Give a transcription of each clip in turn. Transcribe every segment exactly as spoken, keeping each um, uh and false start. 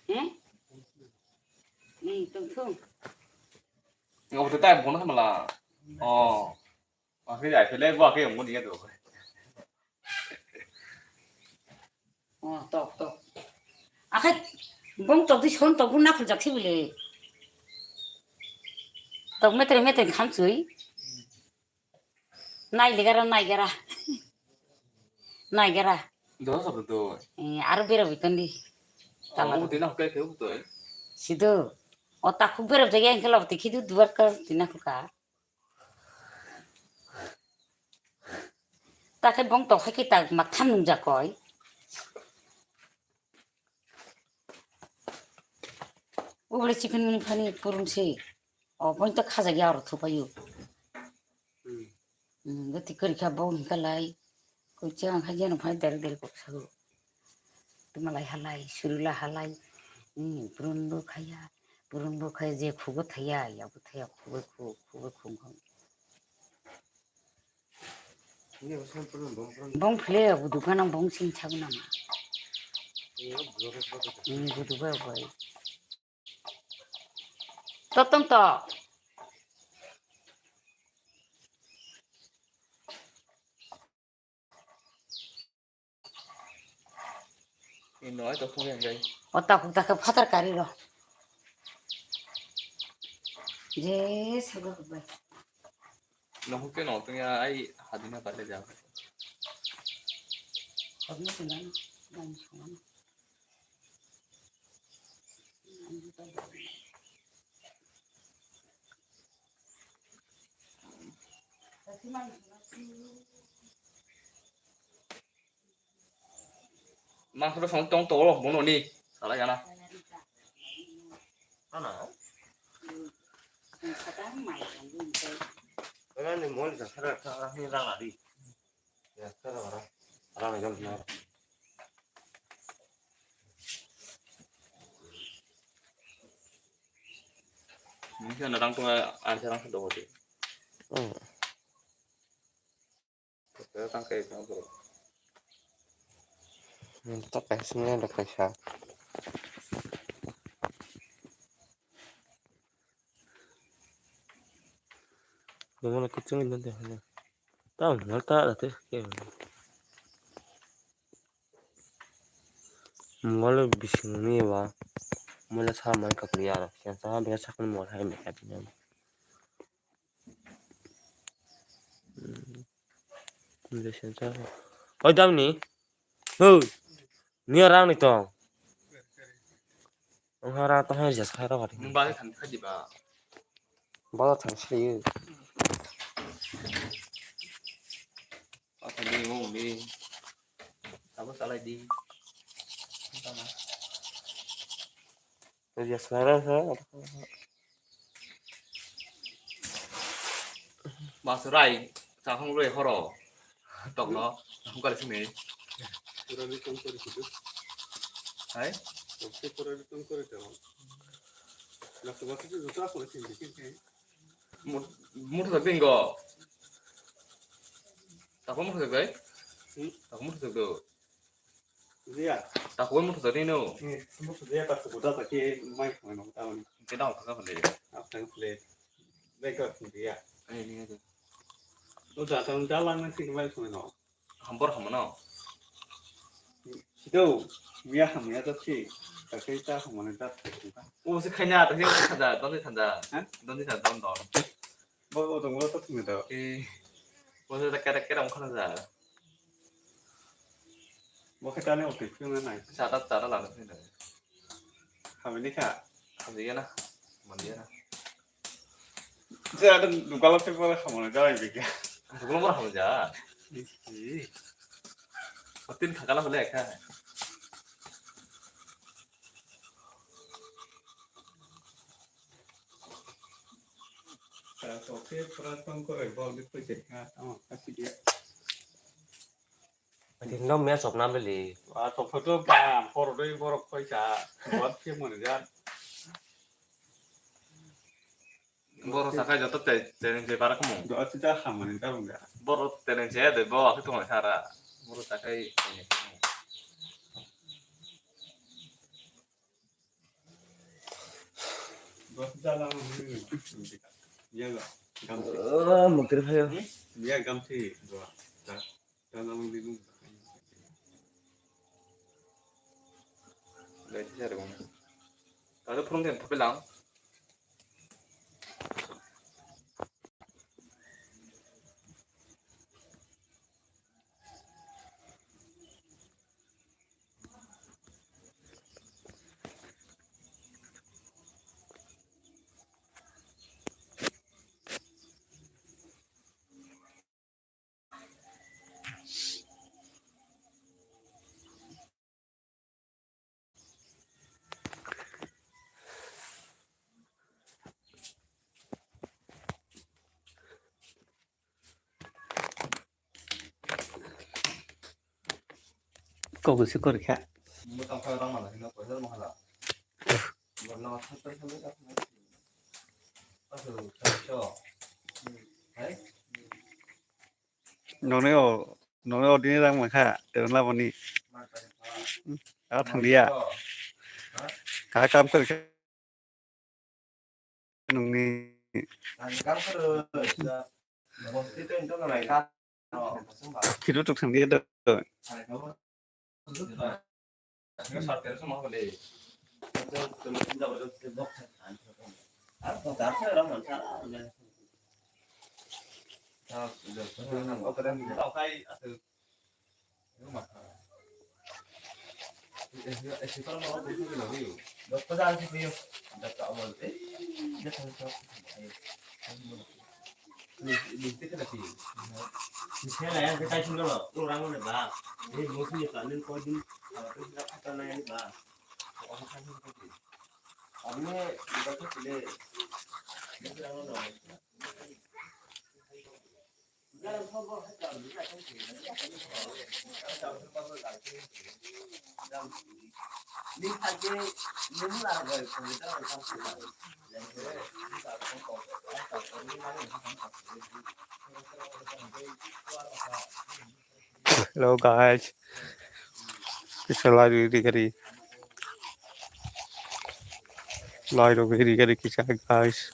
Hmm? Hmm, tong tong. Nggak butuh time, bukan sama lah. Oh. Akhirnya, akhirnya gua akhirnya mau dia tuh. Oh, tok, tok. Akhai, bong tok di son tok, bong nakhul jak si bile. Tok metre metre kham chui. Nai ligara, nai gara. Nai gara. Dosa betul. Eh, aro bera biton di. Oh, tala. Mau tina kai kai betul. Sido. O takhuk bera jagi engkel o tikhi du duar ka tina khuka. Takhai bong tok hai ki tak mak tham nung jakoi. Ubole chicken wing phani purung se. O point to khaja ya aro thupayu. Hmm. Hmm, gati kari kha bo hingka lai. Koi chang kha jeno phai dare dare kok sago. Tumalai halai, surula halai. Hmm, purun bo khaya, purun bo khaya je khugo thaya, ya bo thaya, khugo khu, khugo khu. Bong phile, bu dukan ang bong sing chago nama. Hmm, bu dubai bai. Totong to. Ino ai to phung yang dai. O takhuk takhuk phatar kari ro. Je sago bai. Nohuk ke no tengya ai hadina pale ja. Hadina sina. Mangso song tong to bono ni sala yana. Ana. Ana ni mol ja sara sara ni rang adi. Ya, sara ora. Rang jam na. Mungkin ada rang tu ada rang satu hotel. Hmm. Hotel tang kayak apa? Hmm, tak kayak sini ada kayak. Gimana kucing ini deh? Tao nalta ate ke. Mongol bisingni ba mole sa mai kapli aro. Yang sa biasa kan mol hai mai kapli. Mole sa. Oi damni. Hoi. Ni orang ni tong. Ang hara to hai jas hai ro. Nung ba kan khai di ba. Ba thang sli. Apa ni mau ni? Apa salah di? Jas hai ro. Mas rai, sahang rai horo. Tokno, sahang kali sini. Pura ni tong kori situ. Hai? Oke, pura ni tong kori tong. Lasu batu tu juta kori sini, sini. Mut, mut sa bingo. Tako mut sa gai? Hmm? Tako mut sa do. Dia. Tako mut sa dino. Hmm, mut sa dia tak sudah tak ke mai mai mau tahu ni. Kita apa kau ni? Apa yang play? Baik kau sendiri ya. Eh, ni aja. Lo datang jalan nanti kembali semua no. Hampor hamano. Sido, miya hamya to si. Kakai ta hamane ta. O se khaina ta se thanda, don se thanda. Ha? Don se thanda, don don. Bo o dong lo to thumi to. Eh. Bo se ta kera kera mkhana ja. Bo khe tani o twi phiyung nai. Chata chata lana phiyung nai. Hamini kha. Hamini ya na. Mandi ya na. Je ada dukalo te pore hamani jai bikya. Dukalo pore hamani ja. Ih. Tin thakala hole ekha. Sa to ke pura tong ko e bol di pui je kha tamo kasi dia. Tin no me sop nam le. A to photo ba poro dei borok koi ka. Buat ke mani ja. Boro sakai joto te, teneng je para kumu. Do ati ta hamani ta bung da. Boro teneng je de bo aku tong sara. Boro sakai. Oh, muktir phayo. Ya gamsi dua. Ta ta nang di nung. Dai ti sare bang. Ta to phone ke phape lang. Kok se kor kha. Noneo, noneo dini rang mangkha, tebeng laboni. Ah, thanglia. Ka kam kor kha. Nungni. Kiru tuk thang dia do. Hello guys. Kisa lai rw di gari. Lai rw di gari kisa guys.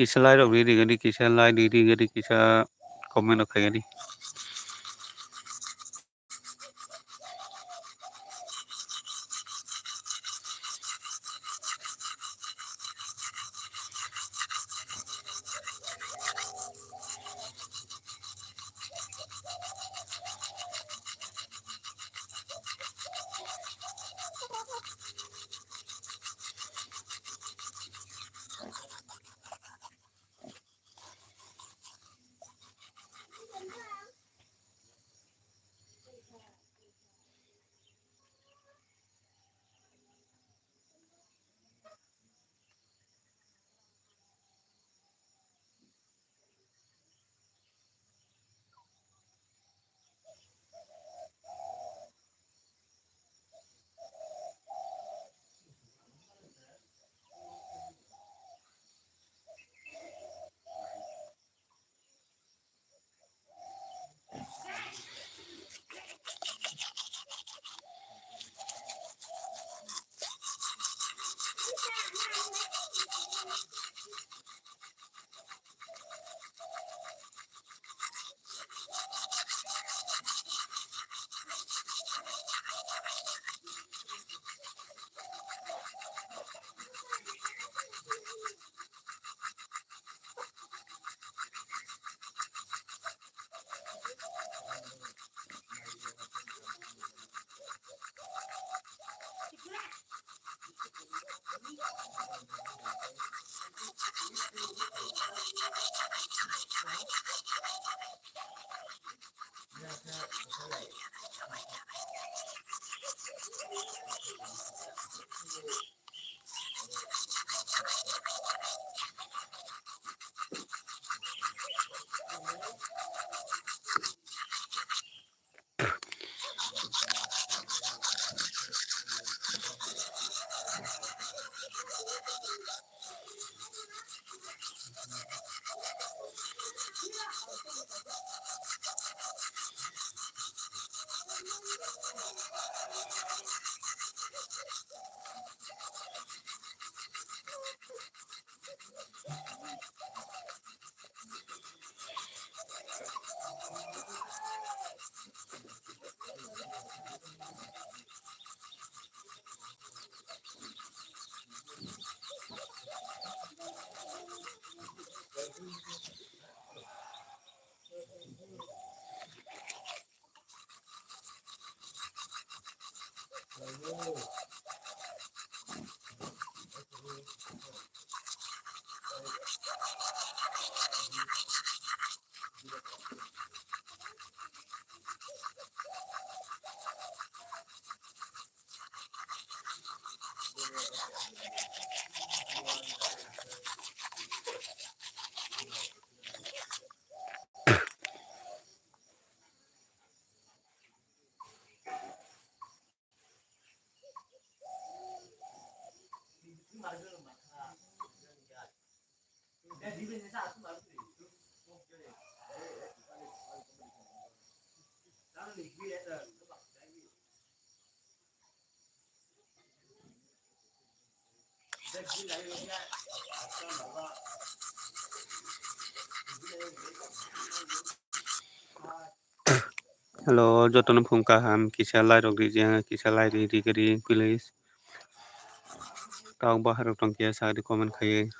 Kisa lai rok ri ri gani, kisa lai ri ri gani, kisa comment rok khai gani. Hello, jotono phung kaham, kisa like rok ridi, kisa like ridi, ridi, please. Kok bahar rok tongkhe sa di comment khaiwi.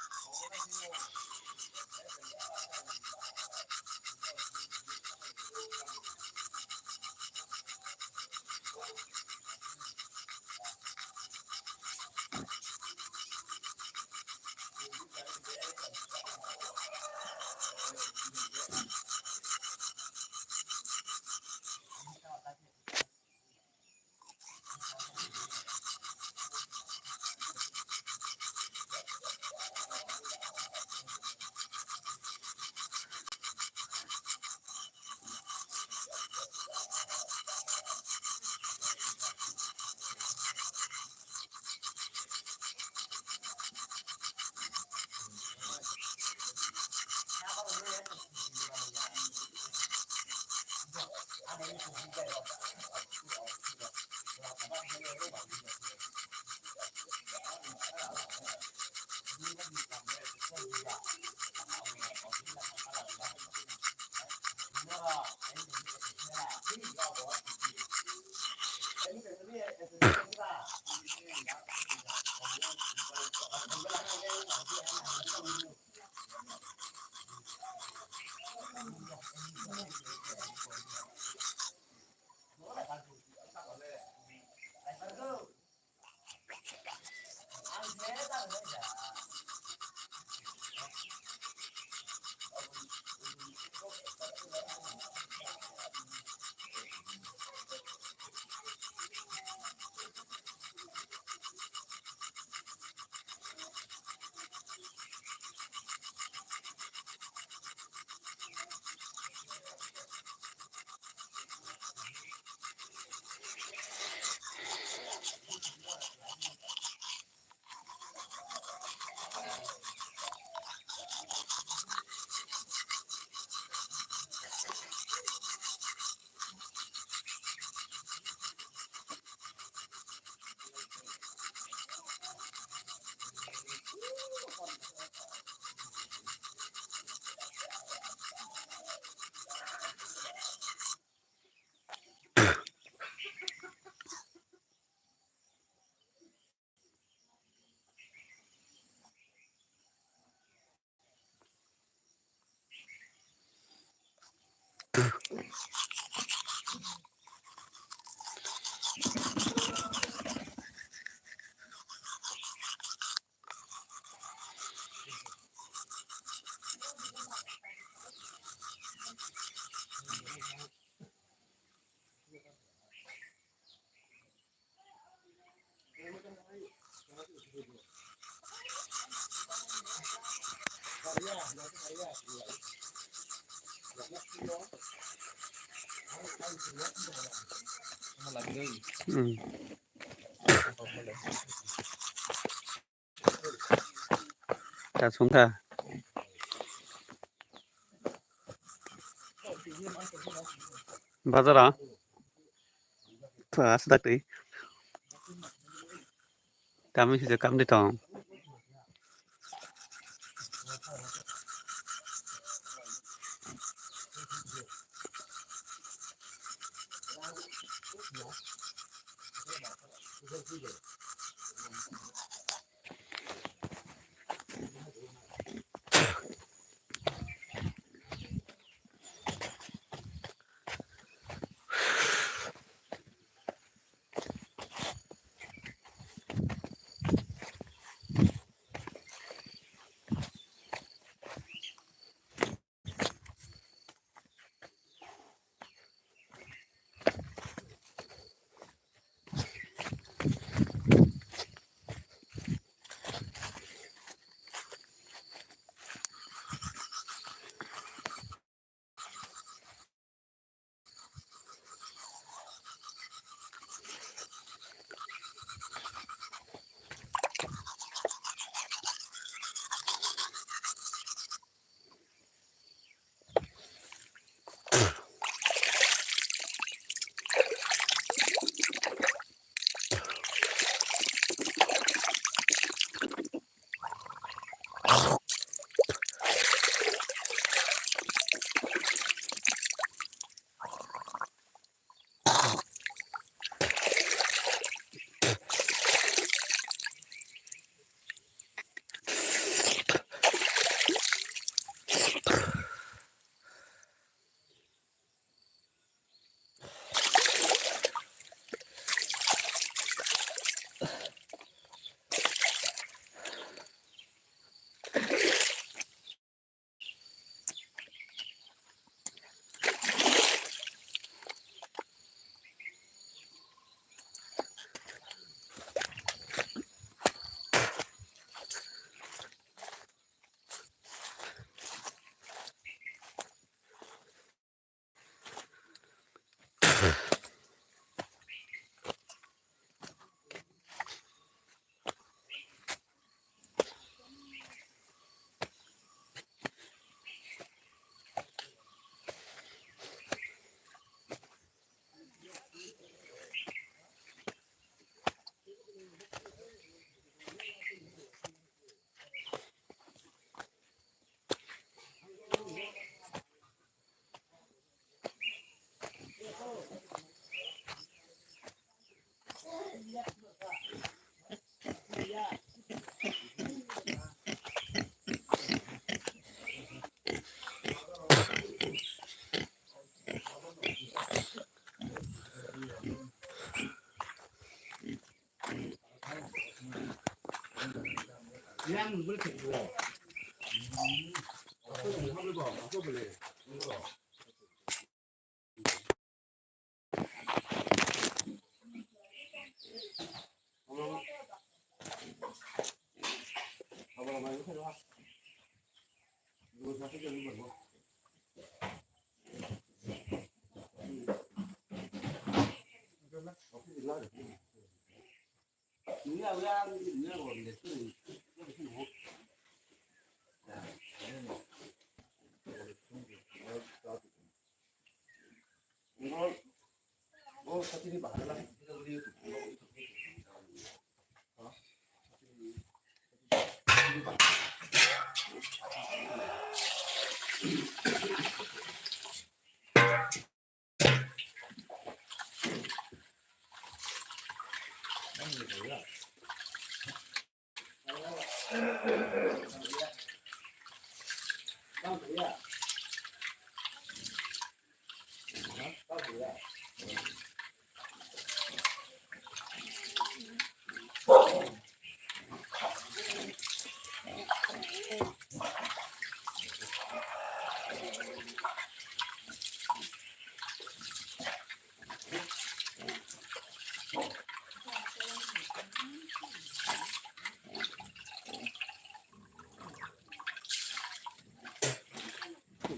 Hmm. Ta sungkha. Bazara. Tha, aswk twi. Kami sijak kam di tong.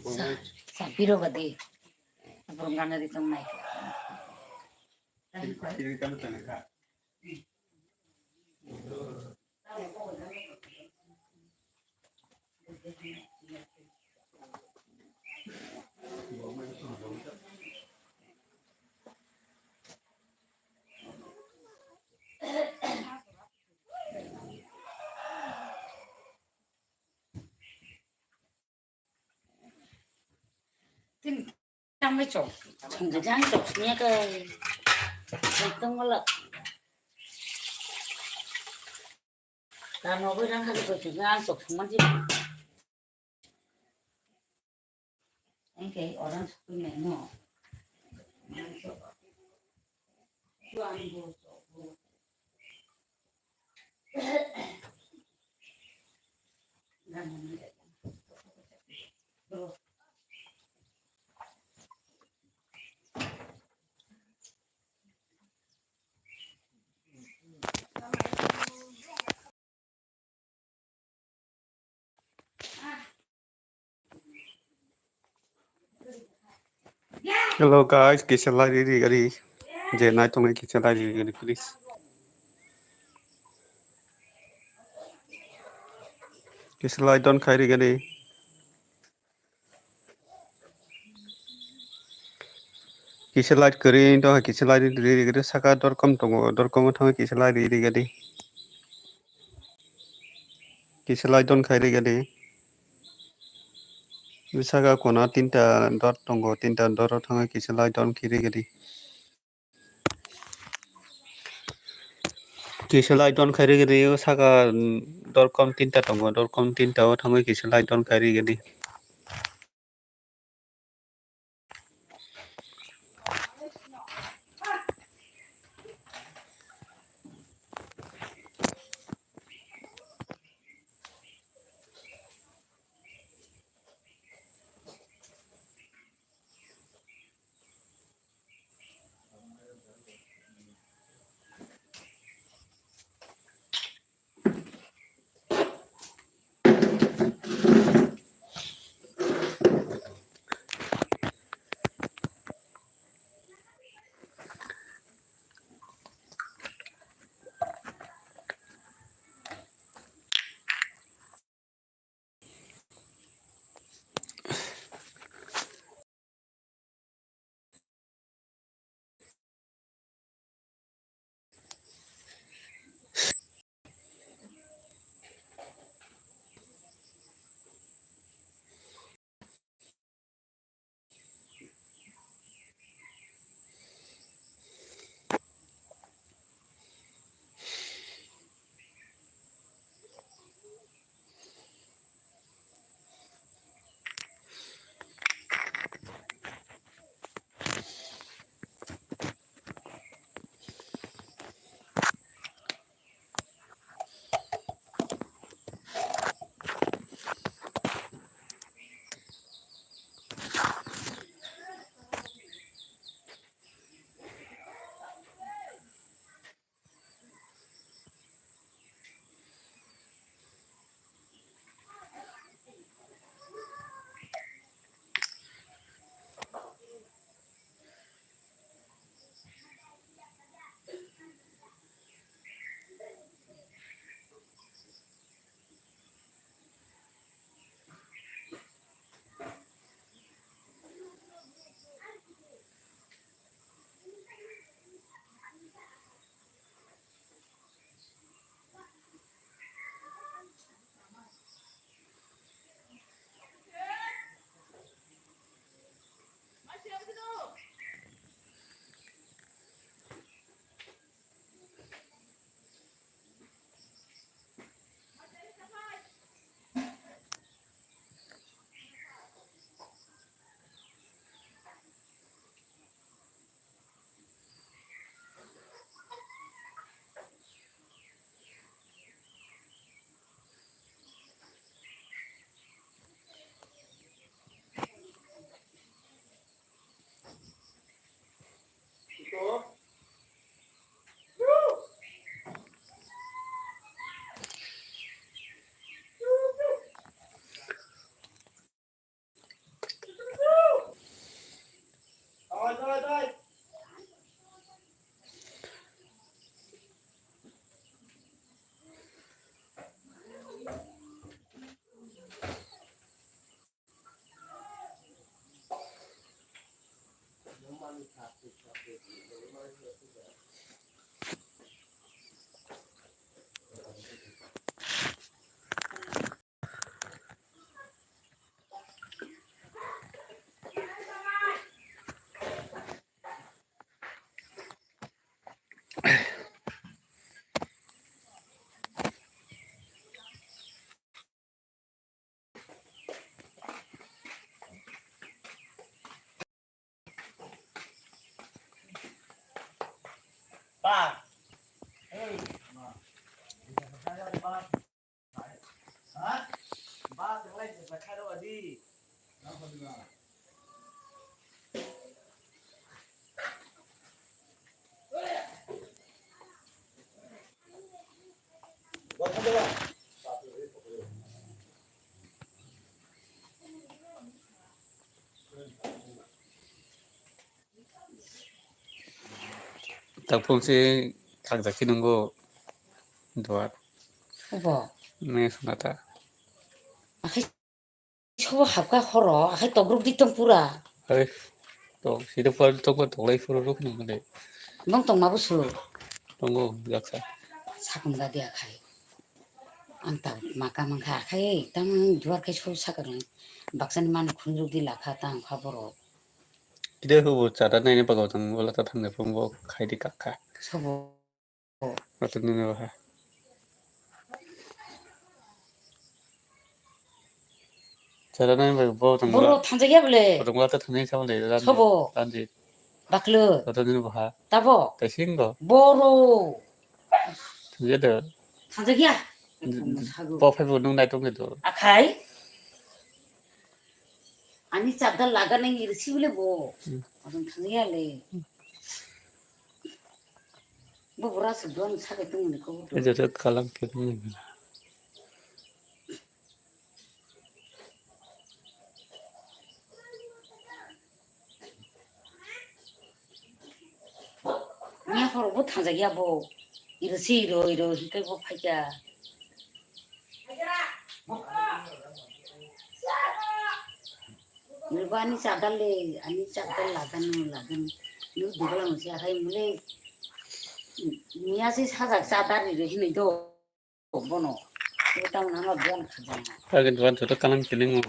Sa, sa piro ba di. Abang gana di tong nai. Tin tangbai chok. Songja jang chok sungya kai. Ekdom wala. Tamo bai rang kali ko sungya chok sungman ji. Engke orang sukun neno. Hello guys, kisa like riri gari. Je nai tongnai kisa like riri gari, please. Kisa like don khai ri gari. Kisa light kwrwi wng tongkha, kisa light riri gari saka dorkom tongo, dorkomo thangwi kisa light riri gari. Kisa light don khai riri gari. Saka kona tinta dor tongo, tinta doro thangwi kisa light don khai riri gari. Kisa light don khai riri gari, saka, mm, dorkom tinta tongo, dorkom tinta o thangwi kisa light don khai riri gari. Tapung si kangjakhe nungo duar. Obo. Nungo swnata. Akhai sobo hapkha horo, akhai togruk di tong pura. Hai, to, sida pura tong pura toklai pura ruk nung male. Bong tong mabu su. Tongo, jaksa. Sakung da dia khai. Ang ta maka mangkha akhai, tang duar khai so sakang. Baksani mani khunjruk di lakha tang kha borok. Kide hubu chata naini bagao tang wala ta thangnai phung bo khai di kakha. Sobo. Ato nini baha. Chata naini bagao bo tang Boro wala. Thangjak ya bole. Bo tang wala ta thangnai sa bole. Ranjit. Sobo. Ranjit. Baklo. Ato nini baha. Tabo. Kaising go. Boro. Thangja de. Thangjak ya. Bo phai bo nung nai tong do. Akhai. Ani chapdal laga nai iri sibile bo. Hmm. Adon thangya le. Hmm. Bo bura se don sabe tung ni ko. Ejo kalam ke tung ni. Nya horo bo thangjakya bo. Iro se iro, iro hikai bo phaikya. Iro bo ani chadar le, ani chadar ladan, ladan. Iro dugla mo se hai mule. Nya se sajak chadar iro hinui do. Bono. Bo tamo nang buan khajana. Age duan joto kalang kiling.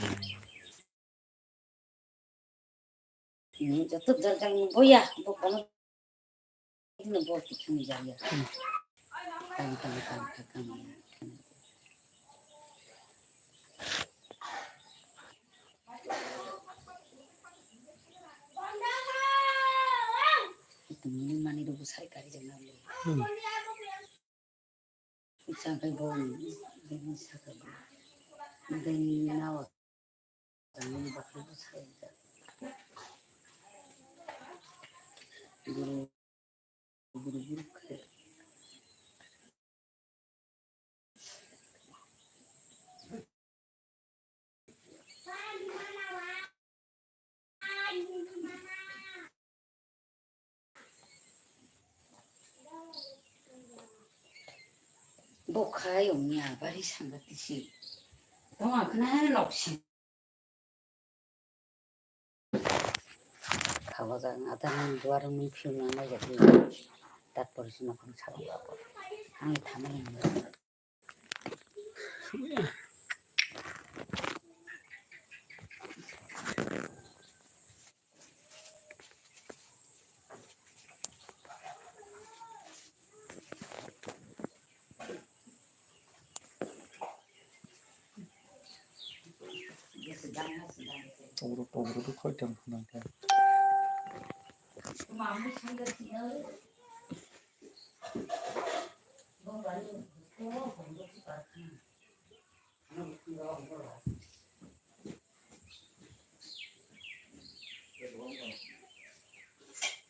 Ini joto jar jar ni boya, bo kono ini bo kichung jar ya. Tang, tang, tang, tang, tang. Itu muni mani do bu sai kari jana le. Hmm. Changkai boni, bini saka bini. Bini nawa, bini bakri bini saka. Guru, guru, guru khe. Bo khai ongya bari sangati si. Tong akhna hai lok si. Khabo jang ata nang duar nung phiu nang lai jati. Tat por si nokong sa. Ang thamani. Togro, togro, to khoi tong khna khe.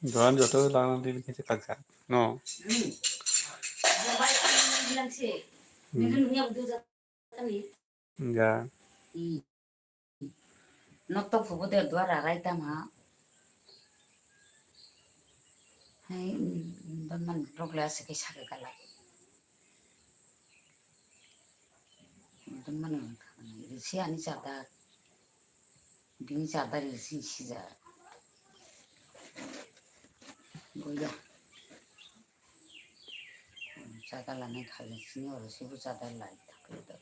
Dogan joto lang di kisa kagsa. No. Hmm. Ya. Hmm. Nok tok phubo de dua rarai tama. Donmani rok le aswk khe sakhe kala. Donmani risi ani chada. Bini chada risi sija. Goya. Chada lani khaga sini oro sibu chada lai thakle do.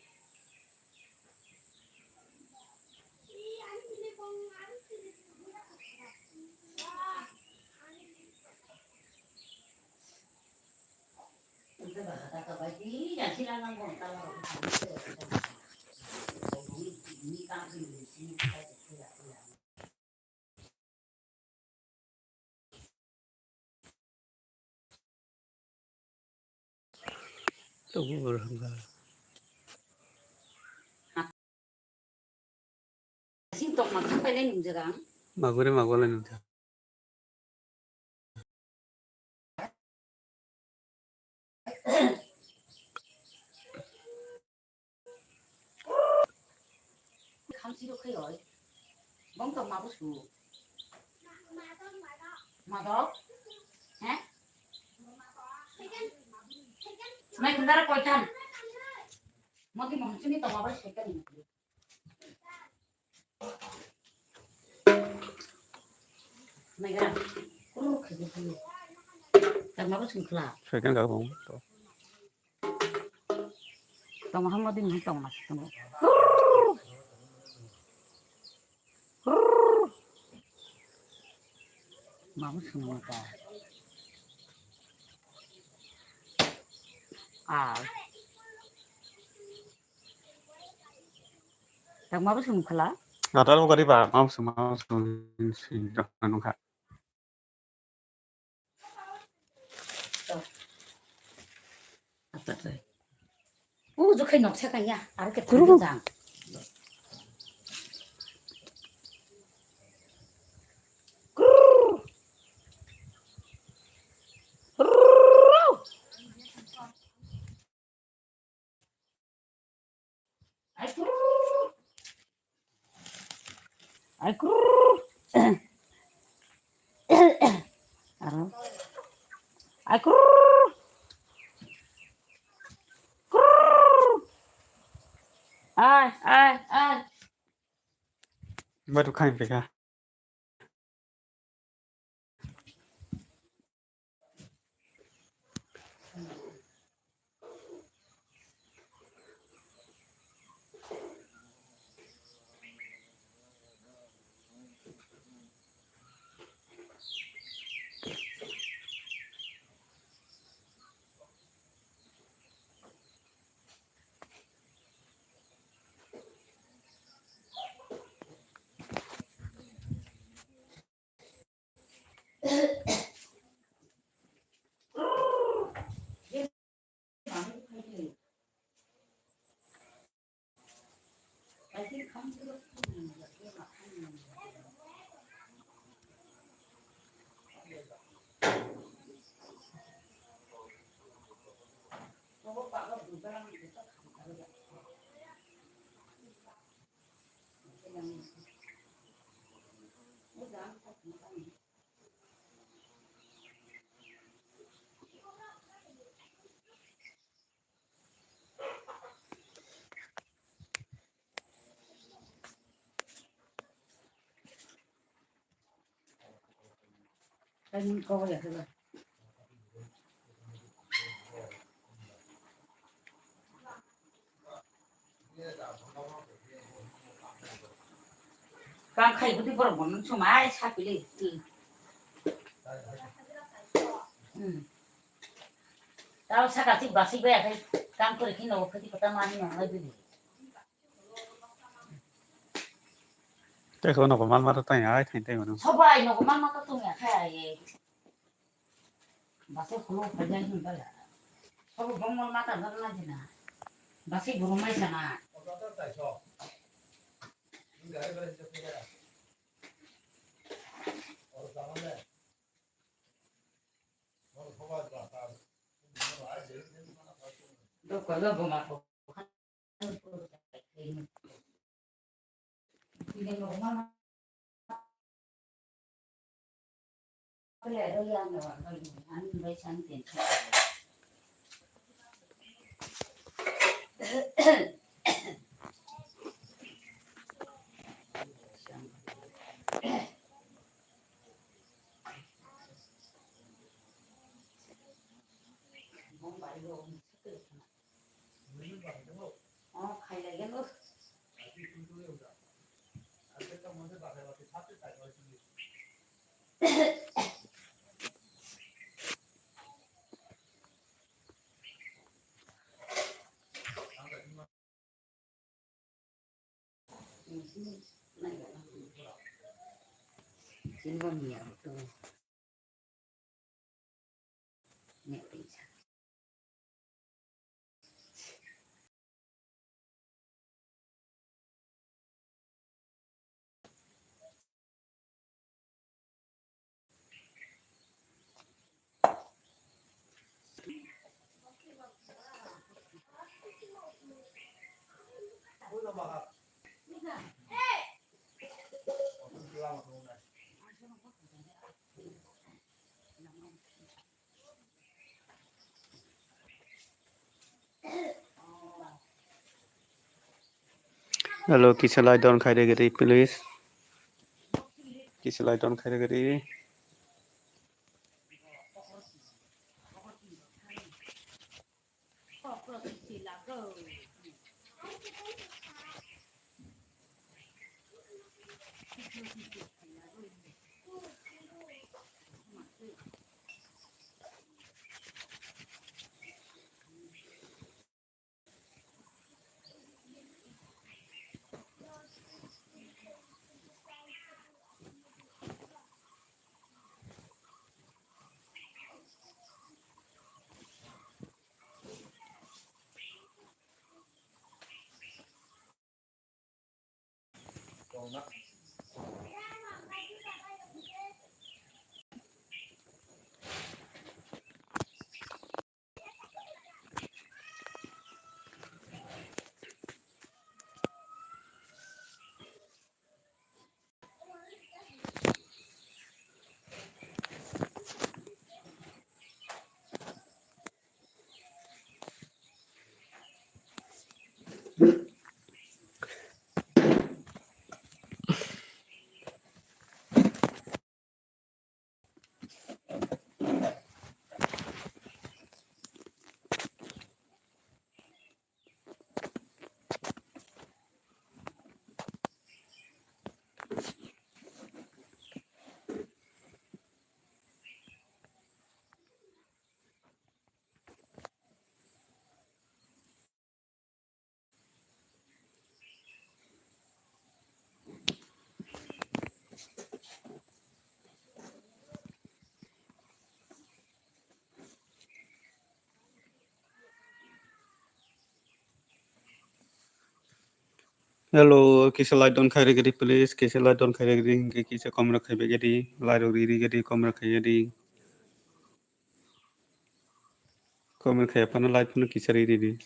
Tabuk oro hwnka. Sing tokma khe pailai nungjak ang. Maguri magwlai nungjak. Khamsi rw khe oi. Bong tong ma bo su. Madok? He? Mai khundara koitan. Modi mohon sini tong ma bo su kani. Mai gara. Kuru khe khe. Tong ma bo su khla. Second ga bong. Tong hamma din tong ma tong. Mamu sung ta. Ah. Tong ma bo sung khala. Gatal mo gari ba, mamu sung, mamu sung, sing, nung kha. Uju khai noksa kanya, aro ke thang jang. Ai krrrr. Ai krrrr. Aro. Ai krrrr. Krrrr. Ai, ai, ai. Baru kain peka. Kang khai budi borok bo nung sumai sapili. Hmm. Tao saka tik basik bai akai kang kore khin nogo khati kota mani nong lai bili. Tei ko nogo mal mata tang ai thang tei mano. Sobai nogo mal mata tong ya khai ai. Base khuluk phaiya hin bala. Sobo bongol mata dor na jina. Base buru mai sana. Dok ko lo buma ko. Hello, kisa lai don khairigiri, please. Kisa lai don khairigiri. Hello, kisa like don khairigidi, please. Kisa like don khairigidi, hinkhe kisa comment rok khaibagidi, like rok riri gidi, comment rok khaigidi. Comment khaiya phano like phano kisa riri di.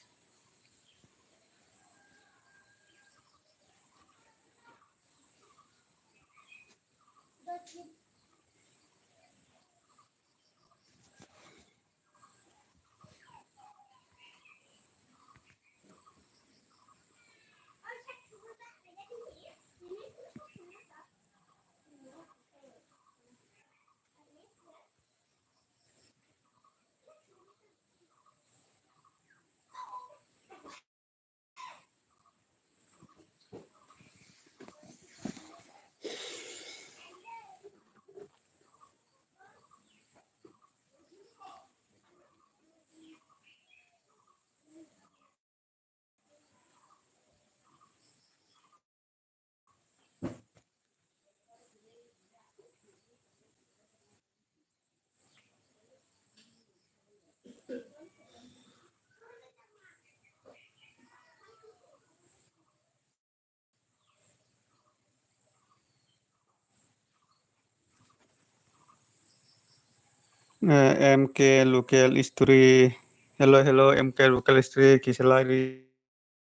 Eh, M K Local History. Hello, hello, M K Local History, kisa lai ri,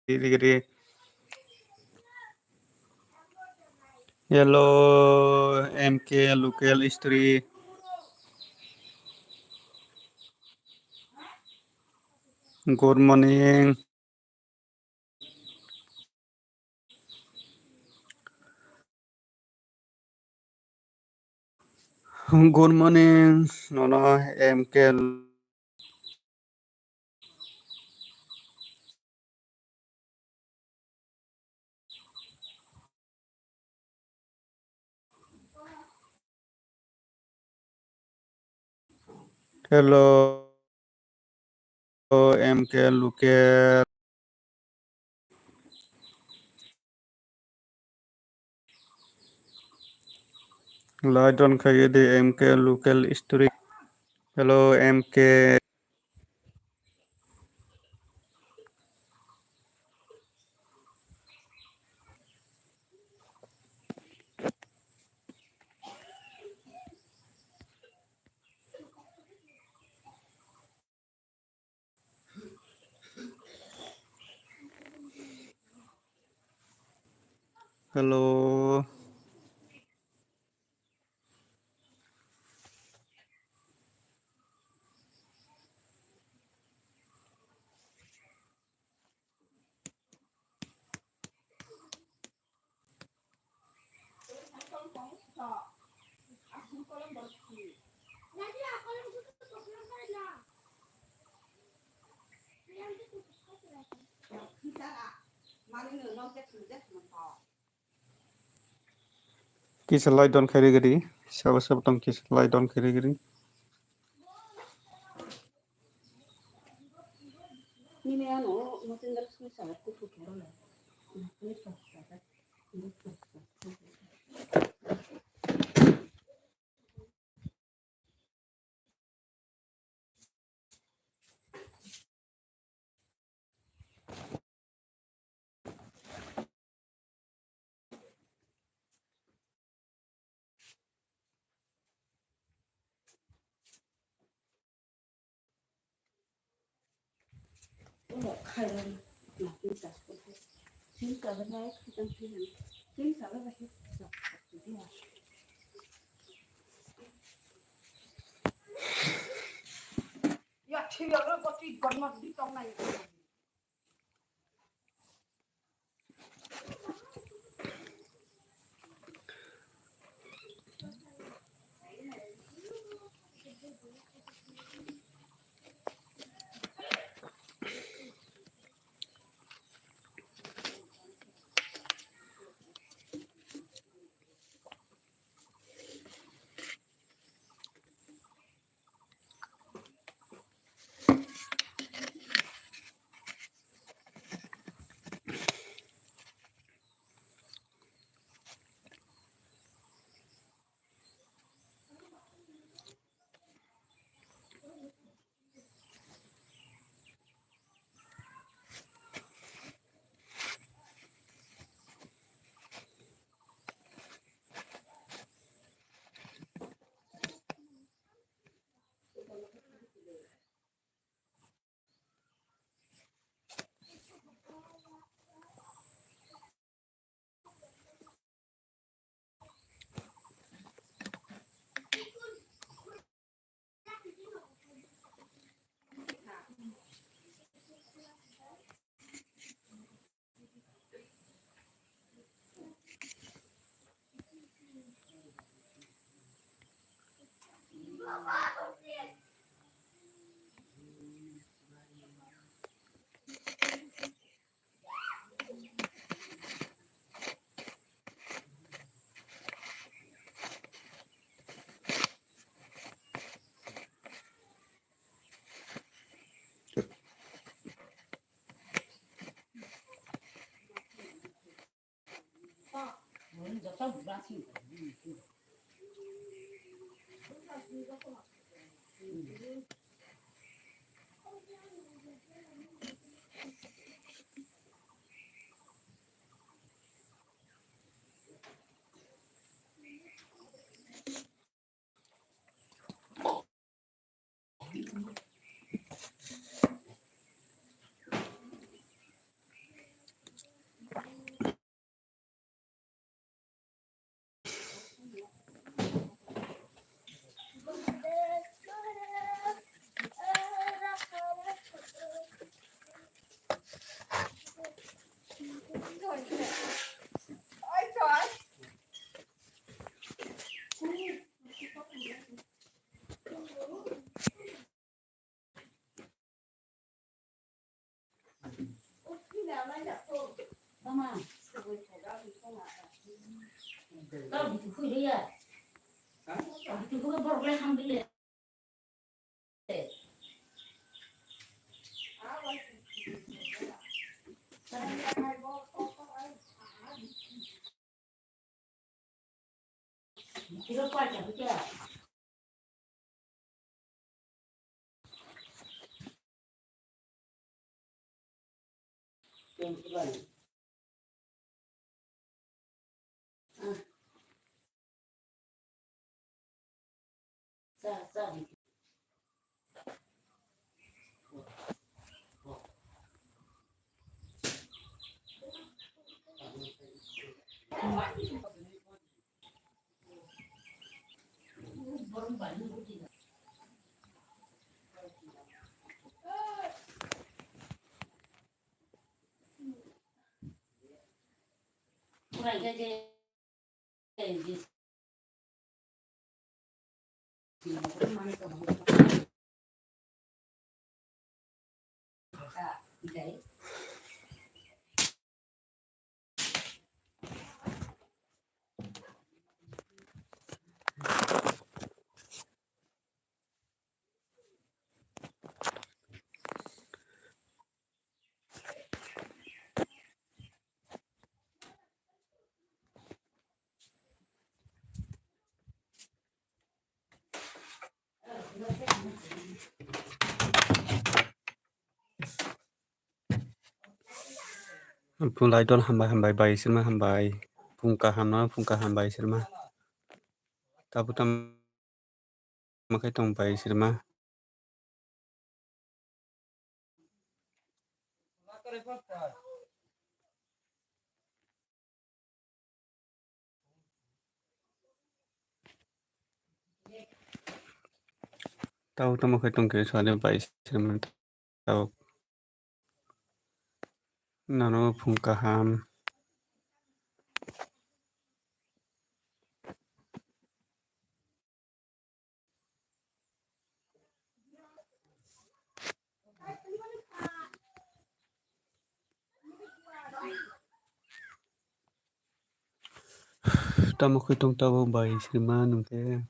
ri, ri, ri. Hello, M K Local History. Good morning. Good morning, nono M K. Hello, M K Luker. Lai don khaye de M K local story. Hello, M K. Hello. Kisa lai don khairi gadi, sabo sabo tong kisa lai don khairi gadi. Phung laidon hambai hambai bai sirma hambai. Phung kaham no phung kaham bai sirma. Tabuk tam makai tong bai sirma. Tau tamo khe tong khe sale bai sirma tau. Nano phung kaham. Tamo khe tong tabuk bai sirma nung khe.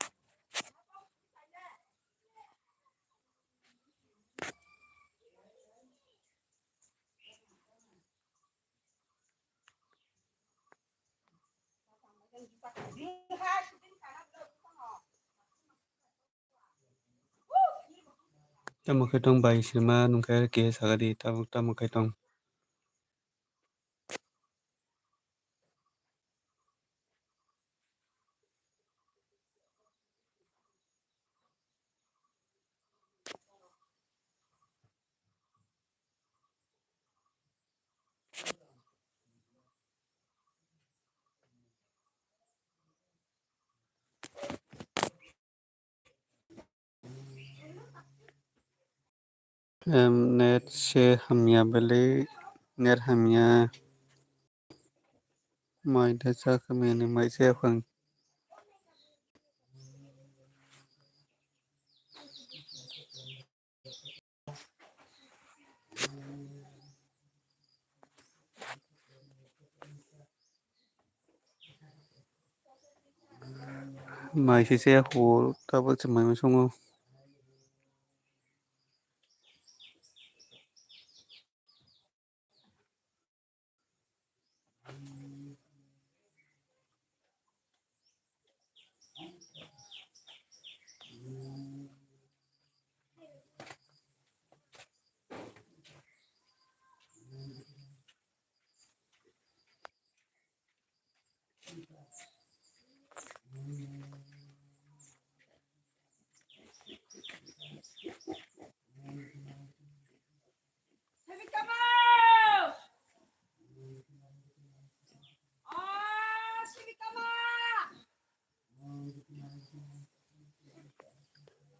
Tamo khe tong bai sirma nung khe khe sagadi tamo tamo khe tong. Em, net se hamya bele, net hamya. Mai da cha kami ni mai se phang. Mai se se hor tabuk se mai ma songo.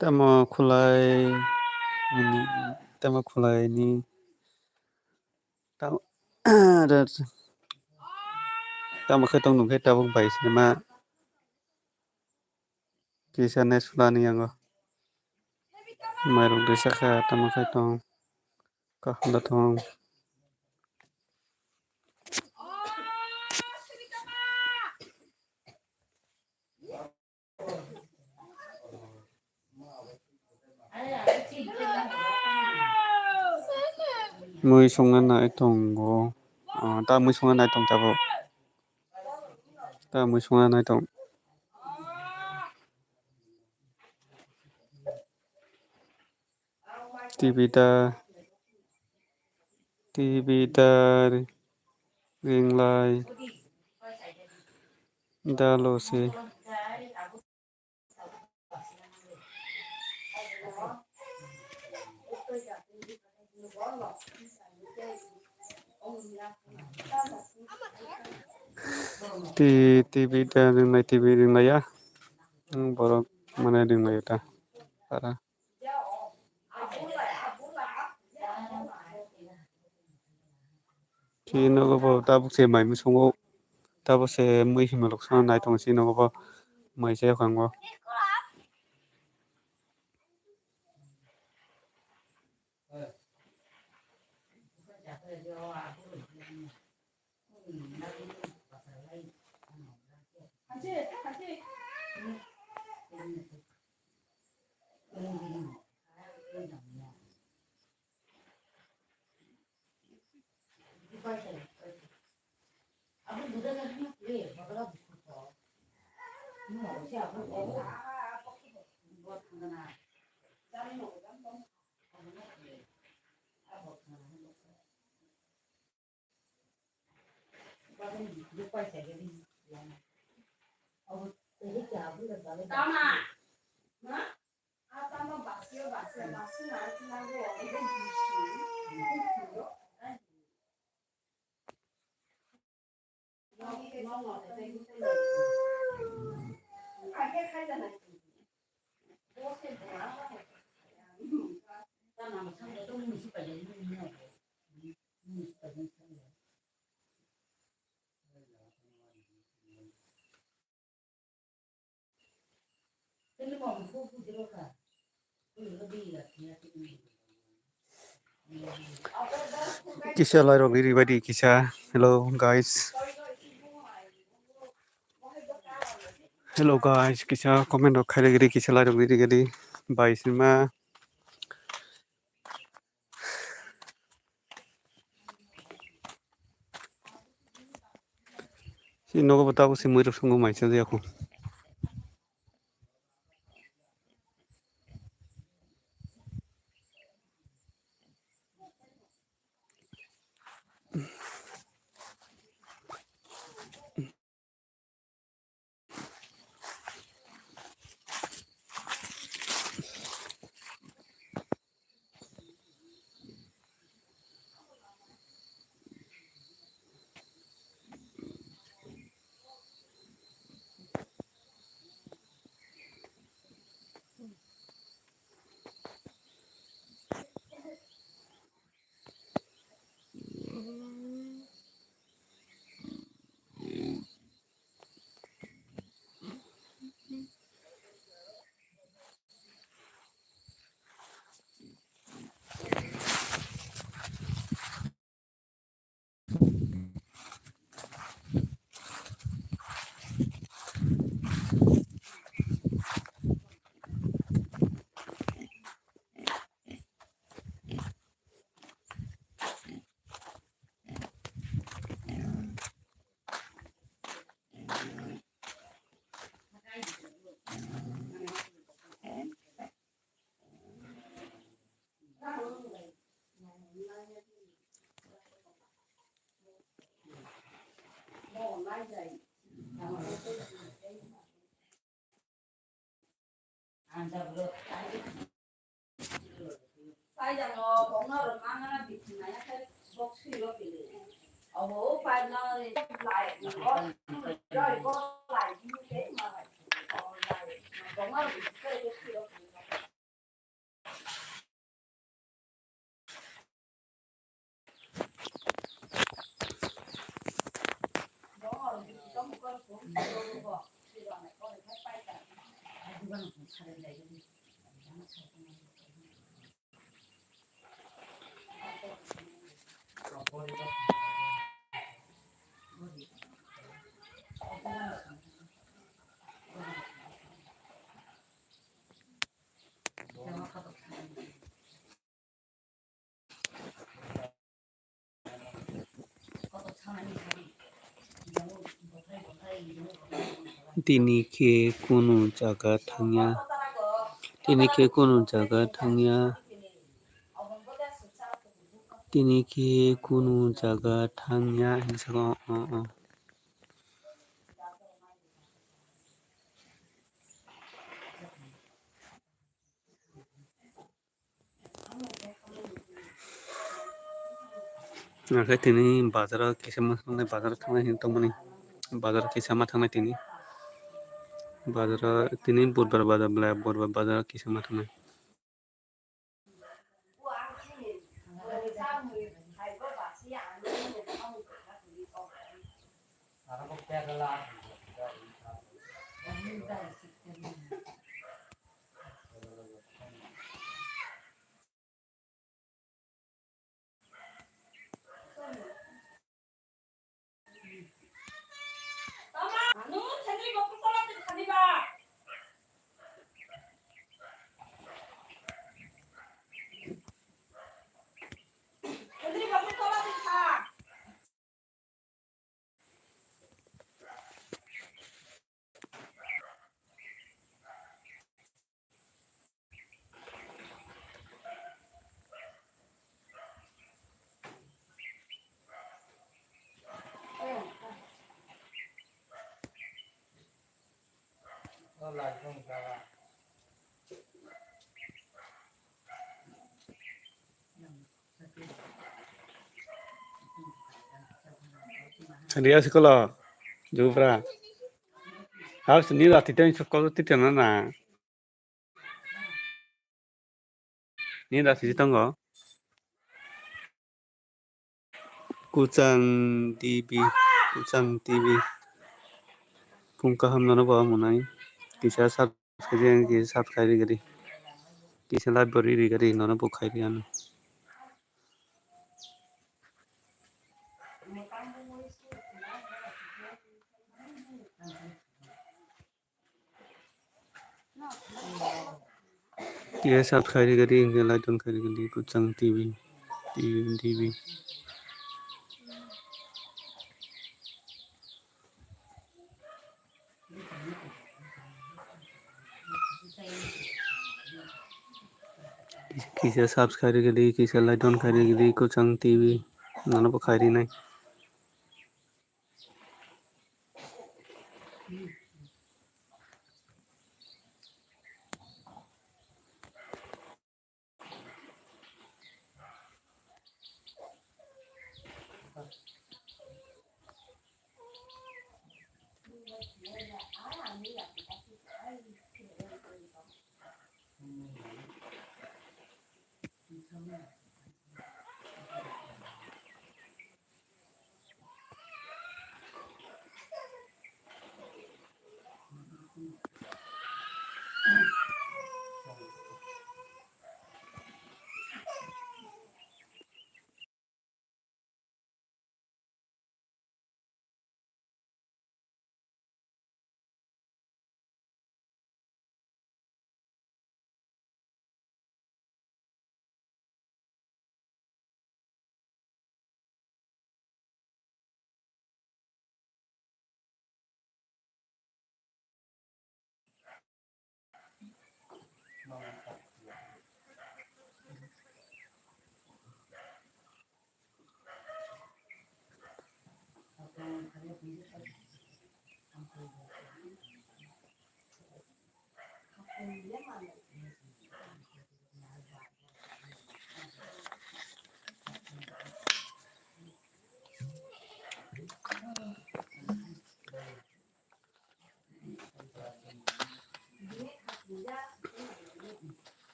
Tamo khulai, tamo khwlaini. Tam-, tamo khe tong nung khe tabuk bai se ma. Kisa ne sulani yango. Mairok risa kha tamo khe tong. Kaham da tong. Mui songna nai tongo. Ah, ta mui songna nai tong tabuk. Ta mui songna nai tong. T V da, T V da ringlai da lo se. T-, T V da ringlai, T V ringlai ya. Hmm, borok mane ringlai ta. Para. Chini nogo bo tabuk se mai musungo, tabuk se mui himlok song nai tongo chini nogo bo mai se kango. Kisa lairok riri baidi kisa. Hello, guys. Hello, guys. Kisa comment rok khairok riri, kisa lairok riri gadi. Bai sima. Si nogo bo tabuk se mui rok songo mai cha ya kho. Tini khe kunu jaga thangya. Tini khe kunu jaga thangya. Tini khe kunu jaga thangya hinwi saka o, o, o. Hwnkhe tini bazaro kisa ma thangnai, bazaro thangnai hinwi tongmani. Bazaro kisa ma thangnai tini. Bazaro tini budbar bazar belai, budbar bazaro kisa ma thangnai. Riya sikolo, Jubra. House ni rati ten sukolo titena na. Ni da siji tongo. Kuchang T V, Kuchang T V. Phung kaham nono bo mwnai. Kisa subscribe, kisa subscribe ri gadi. Kisa like bo ri ri gadi nono bo khai ri ano. Kisa subscribe ri gadi, hingke like don khai ri gadi, Kuchang T V, T V, T V. Kisa subscribe ri gadi, kisa like don khai ri gadi, Kuchang T V, nono bo khai ri nai.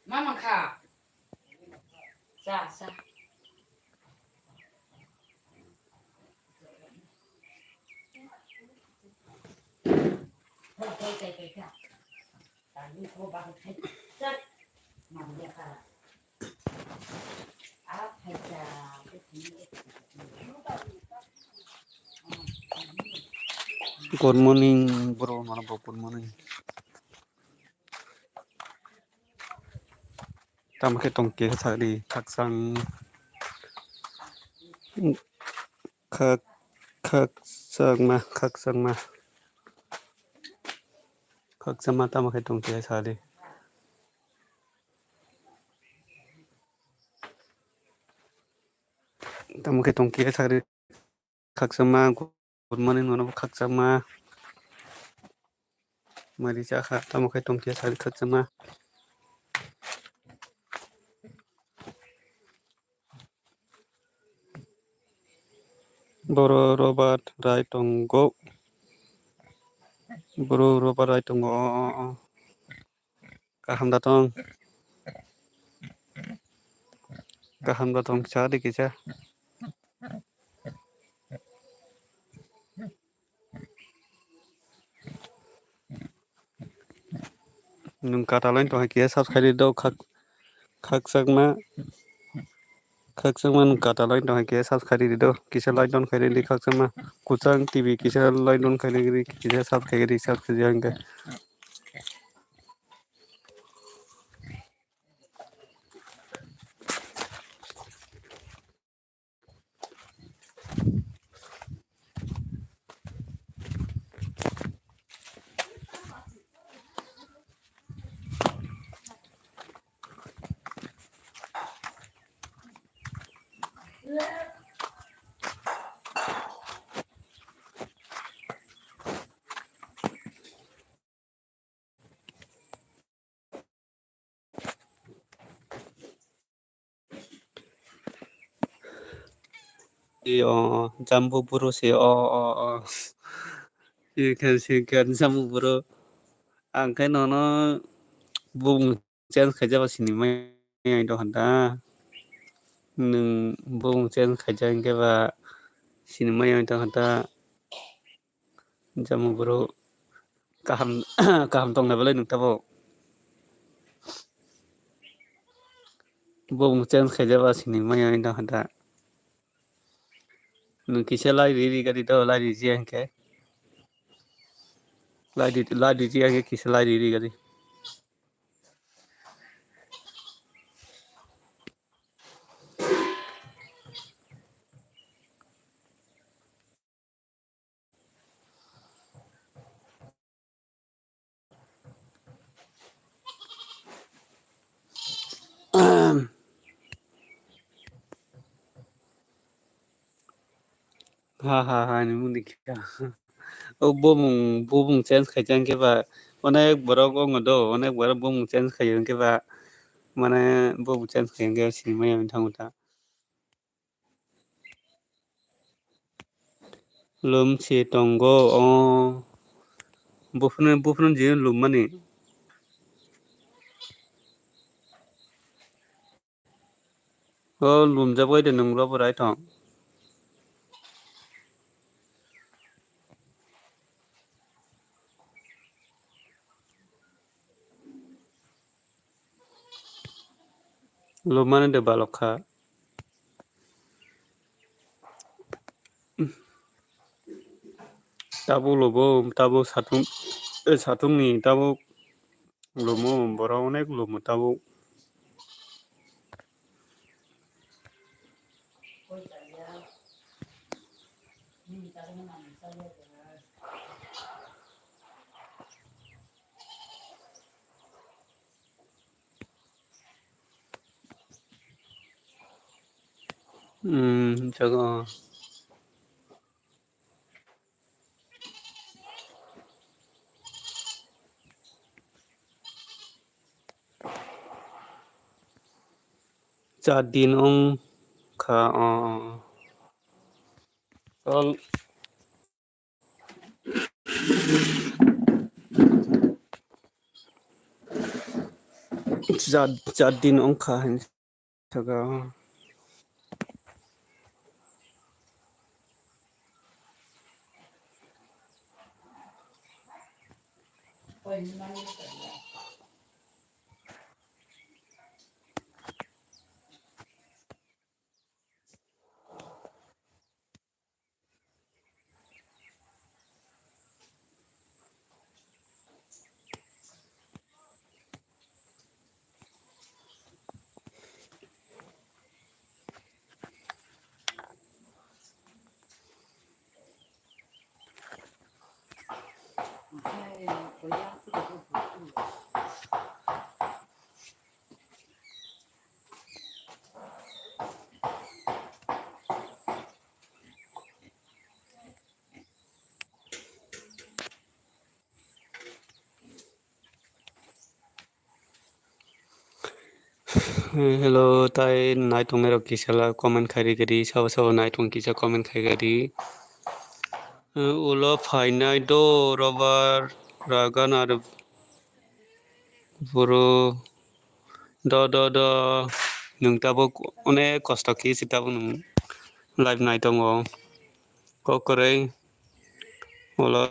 Mama kha. Cha, cha. Good morning, bro. Mana bro, good morning. Tamo khe tong khe sakni khakchang. Khak-, khakchangma, khakchangma. Khakchangma tamo khe tong khe sakni. Tamo khe tong khe sakni. Khakchangma, good morning, nono bo khakchangma. Mari cha kha, tamo khe tong khe sakni khakchangma. Boro Robert Rai tongo. Boro Robert Rai tongo. Kaham da tong. Kaham da tong, cha di kisa. Nwng kata line tong hai kisa subscribe do khak, khakchangma. Khakchangma nwng kata line tong hai kisa subscribe do. Kisa like don khai di khakchangma. Kuchang T V kisa like don khai di kisa subscribe di subscribe hingke. Si o, Jambu buru si o, o, o. Si khe, si khe, Jambu buru. Ang khe nono bung change khaijaba sinimai ai dohon da. Nwng bung change khaijak hinkhe ba sinimai ai dohon da. Jambu buru kaham, kaham tongna belai nwng tabuk. Bung change khaijaba sinimai ai dohon da. Nwng kisa lai ri ri gari do, lai ri jiya hinkhe. Lai ri, lai ri jiya hinkhe kisa lai ri ri gari. Ha, ha, ha, ni muni kha. O bumung, bumung change khai jang khe ba, onek borok wngo do, onek borok bumung change khai jang khe ba, mane bumung change khai jang khe sinimaya wng thango ta. Lum se tongo, o, buphuru, buphuru je lum mani. O lumjak bai de nwng rw bo rai thong. Lobmani de balok kha. Tabuk lobo, tabuk satung, eh, satungni tabuk lomo, borok onek lomo tabuk. Hmm, jaga. Char din wng kha, o, o, o. Tol-, char, char din wng kha, hin saka. Hello, tai nai tongnai rok kisa la comment khai rikha di, sabo sabo nai tong kisa comment khai kha di. Ulo phainai do robar ragan ar boro do do do nwng tabuk onek kosto khe se tabuk nwng live nai tongo. Kok kwrwi ulo,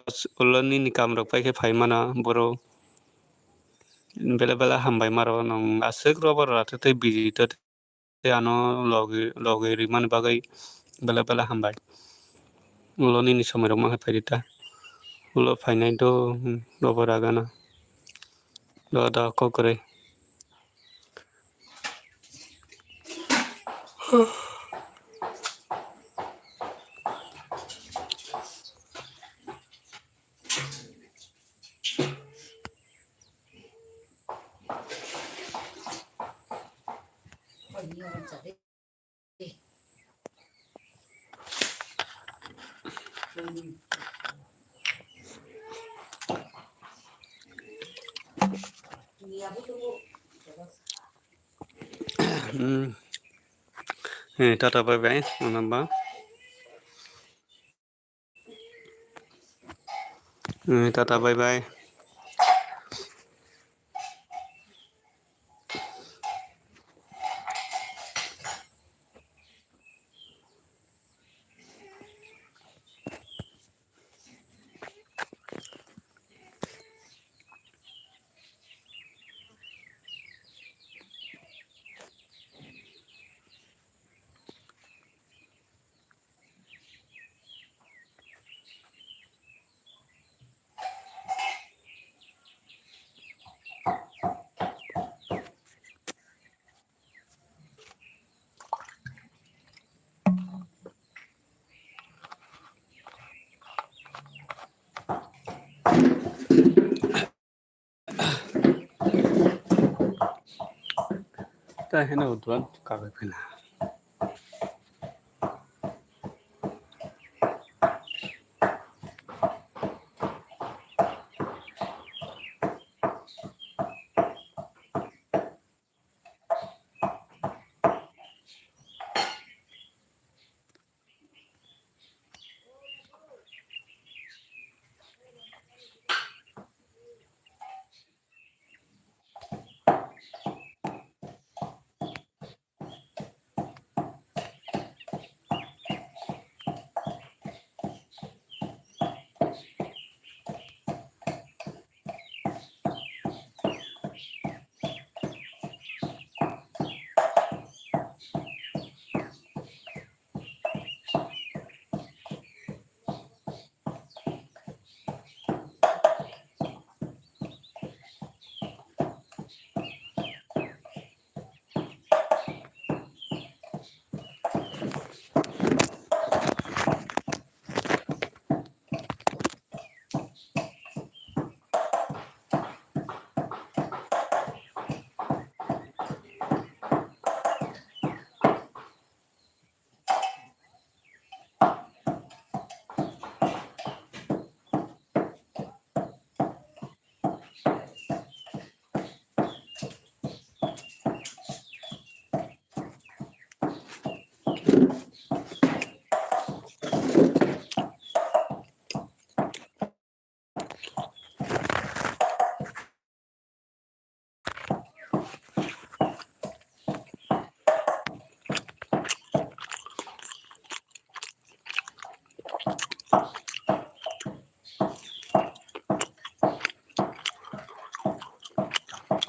ulo nini kam rok paikhe phai mano boro. Bela bela hambai maro nwng aswk robar rok tei busy to tei ano logi logi rimani bagwi bela bela hambai. Ulo nini somoi rok ma khe phaidi ta. Ulo phainai do, hmm, robar ragana. Do do kok kwrwi. Hmm. Eh, tata bye bye, manamba. Eh, tata bye bye. Ta heno duan kabe phina.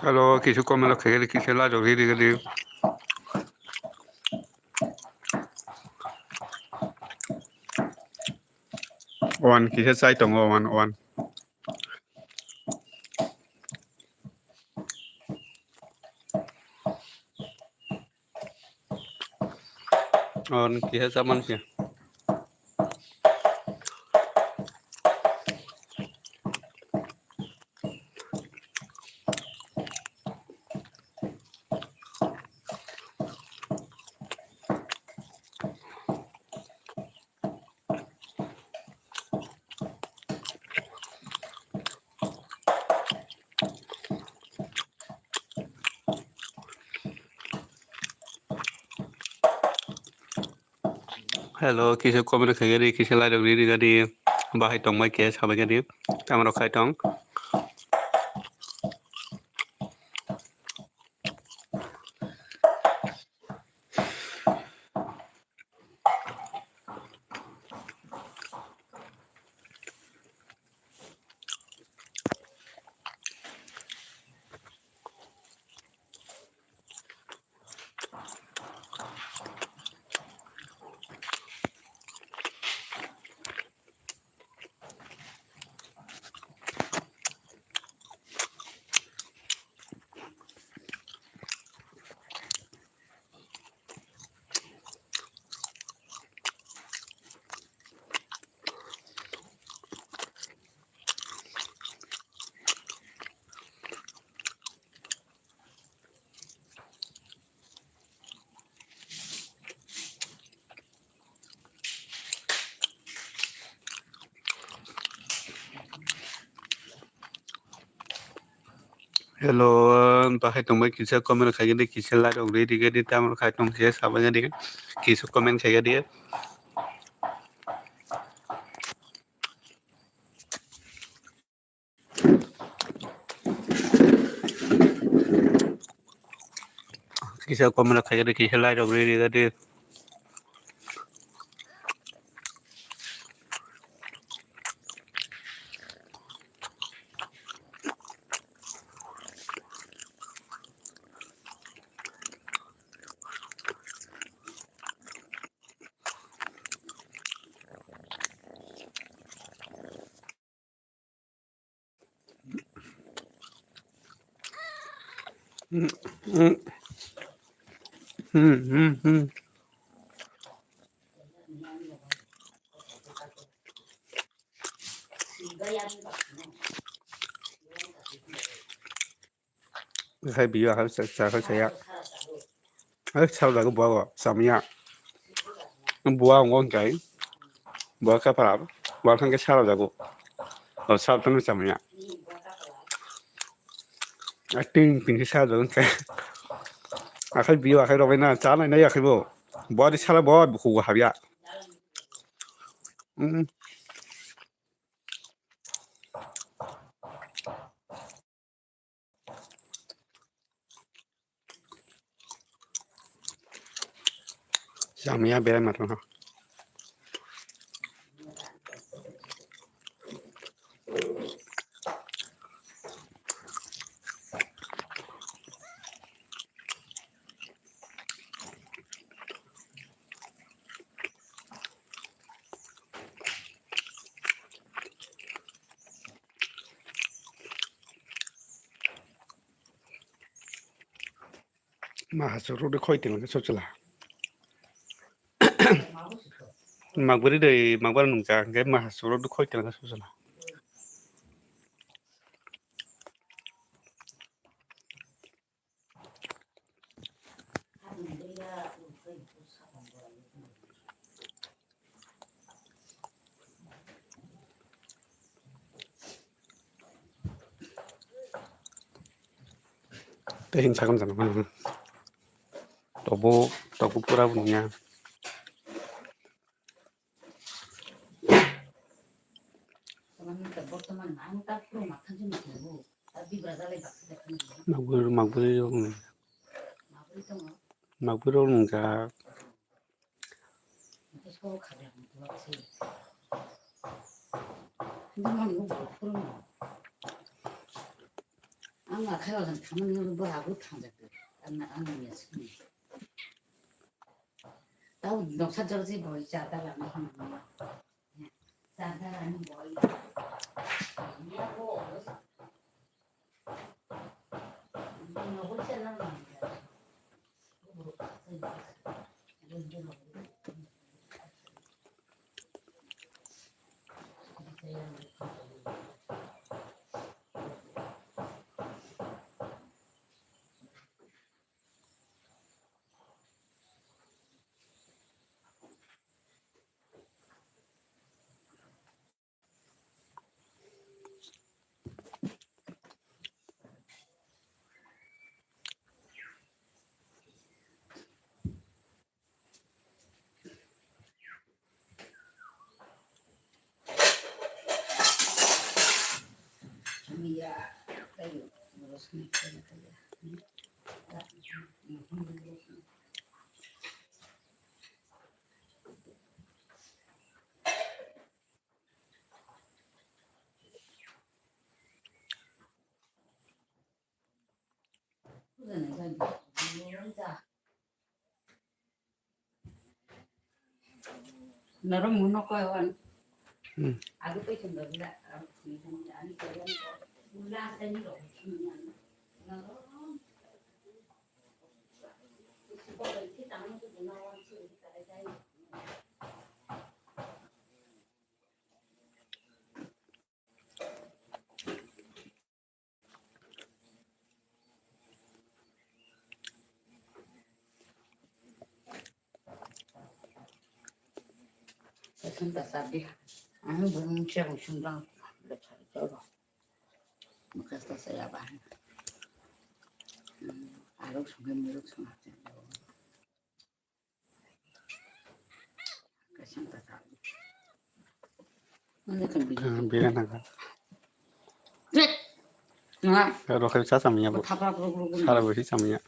Hello, kisu comment rok khaigadi, kisu like rok ridi gadi. One kisa chai tongo, one, one. One kisa chaman khe. Hello, kisa comment khaigadi, kisa like rok ridi gadi, bahai tongbai khe sabai gadi, tamo rok khai tong. Hello, bahai tongbai kisa comment khaigadi, kisa like rok ridi gadi, tamo khai tong kisa sabai gadi, kisa comment khaigadi. Kisa comment rok khaigadi, kisa like rok ridi gadi. Hmm, hmm, hmm. Hai biyo hai sa sa hai saya. Hai sal jago buago samya. Bua ngo kai. Bua ka para. Bua thang ke sal jago. O sal tang samya. Ating pin ke sal jago kai. Akhai biyo akhai robai na cha nai nai akhai bo. Bua di sala bo buku habya. Hmm. Samya berai matang ha. Mahasuk rok de khoi tengla khe sochla. Magbwrwi de magbwrwi nungcha hwnkhe mahasuk rok de khoi tengla khe sochla. Tei hwn sakon jana mano. Tobo, tobo pura bo nungya. Magbwrwi, magbwrwi rok nung. Magbwrwi rok nungjak. Ang akhai wajan thangmani bo abu thangjak. Ang ang ni sini. Tau noksa jorji boi chada lama hini. Chada lama boi. Norok muno koi wan. Hmm. Agi pai chum dok da. Kaisa ta sa di. Ang bung siya kung sung dang. Mukhas ta saya ba. Arok sung ke muruk sung. Bira naga. Rokhe cha chamya bo. Sara bo hi chamya.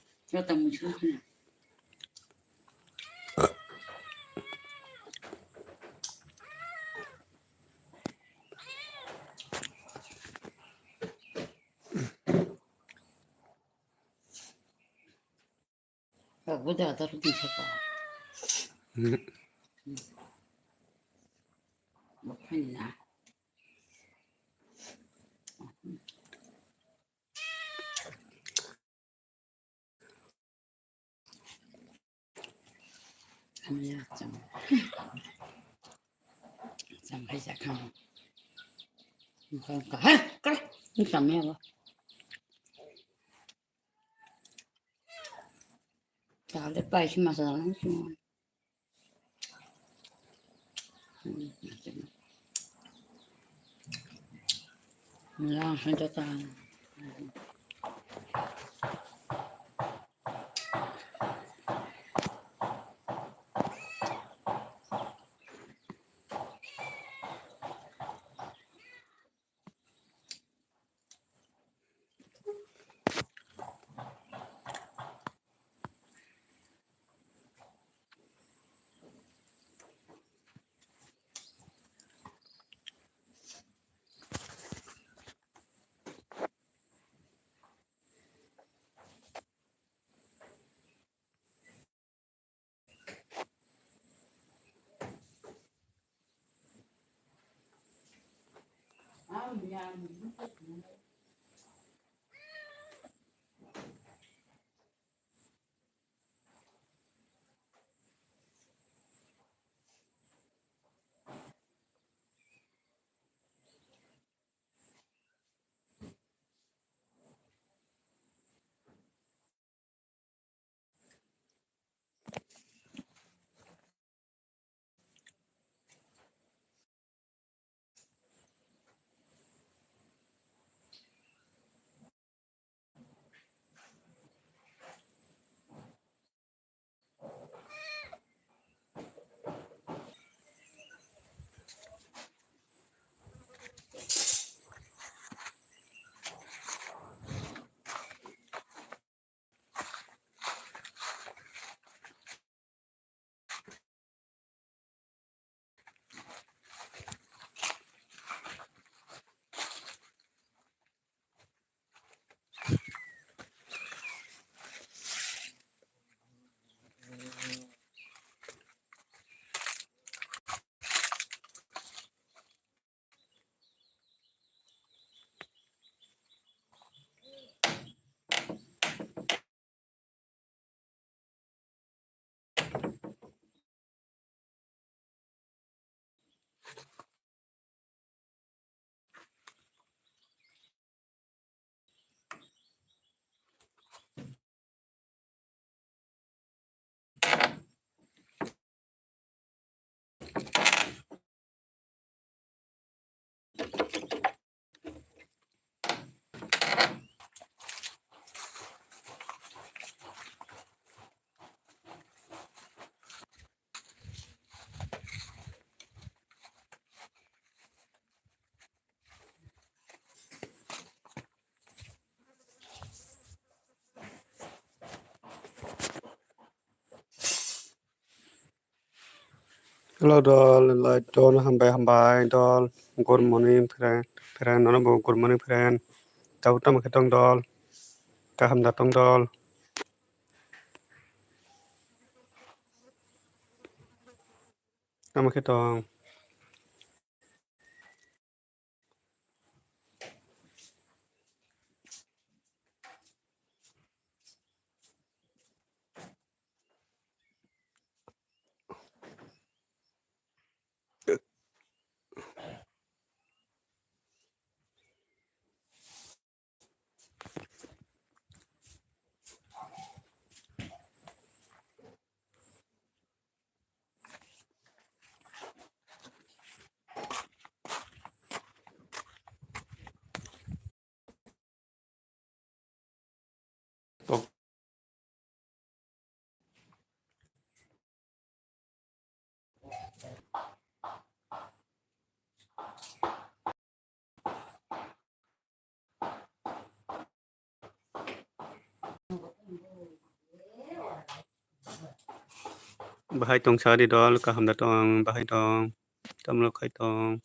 Rok bo jaga rok di saka. Hmm. Bo phai na. Hamya chang. Chang hai sa kham. Ka ha ka. Ni samya ba. Tale paisi masala nang sung. Lang hai ta ta. Hello dol, like dol, hambai hambai dol. Good morning friend, friend, nono bo good morning friend. Tabuk tamo khe tong dol? Kaham da tong dol? Tamo khe tong? Bahai tong sadi dol, kaham da tong, bahai tong, tamlo khai tong.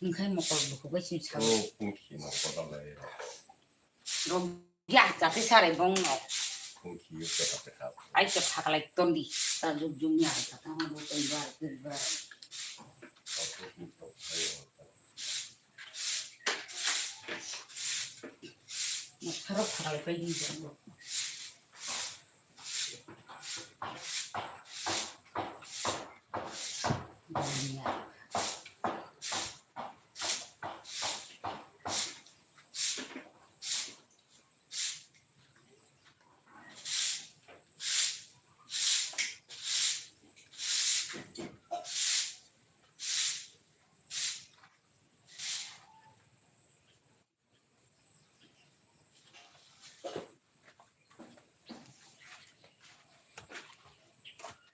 Wngkhe mokol bukhuk bai simi sabo. Oh, pungsi no kotor lai. Rok ya, jate sarai bong no. Pungsi yo kota kota. Ai ke phaklai tondi, ta juk jum ya, ta tama bo ton bar, ton bar. Sarok phaklai pai di jang.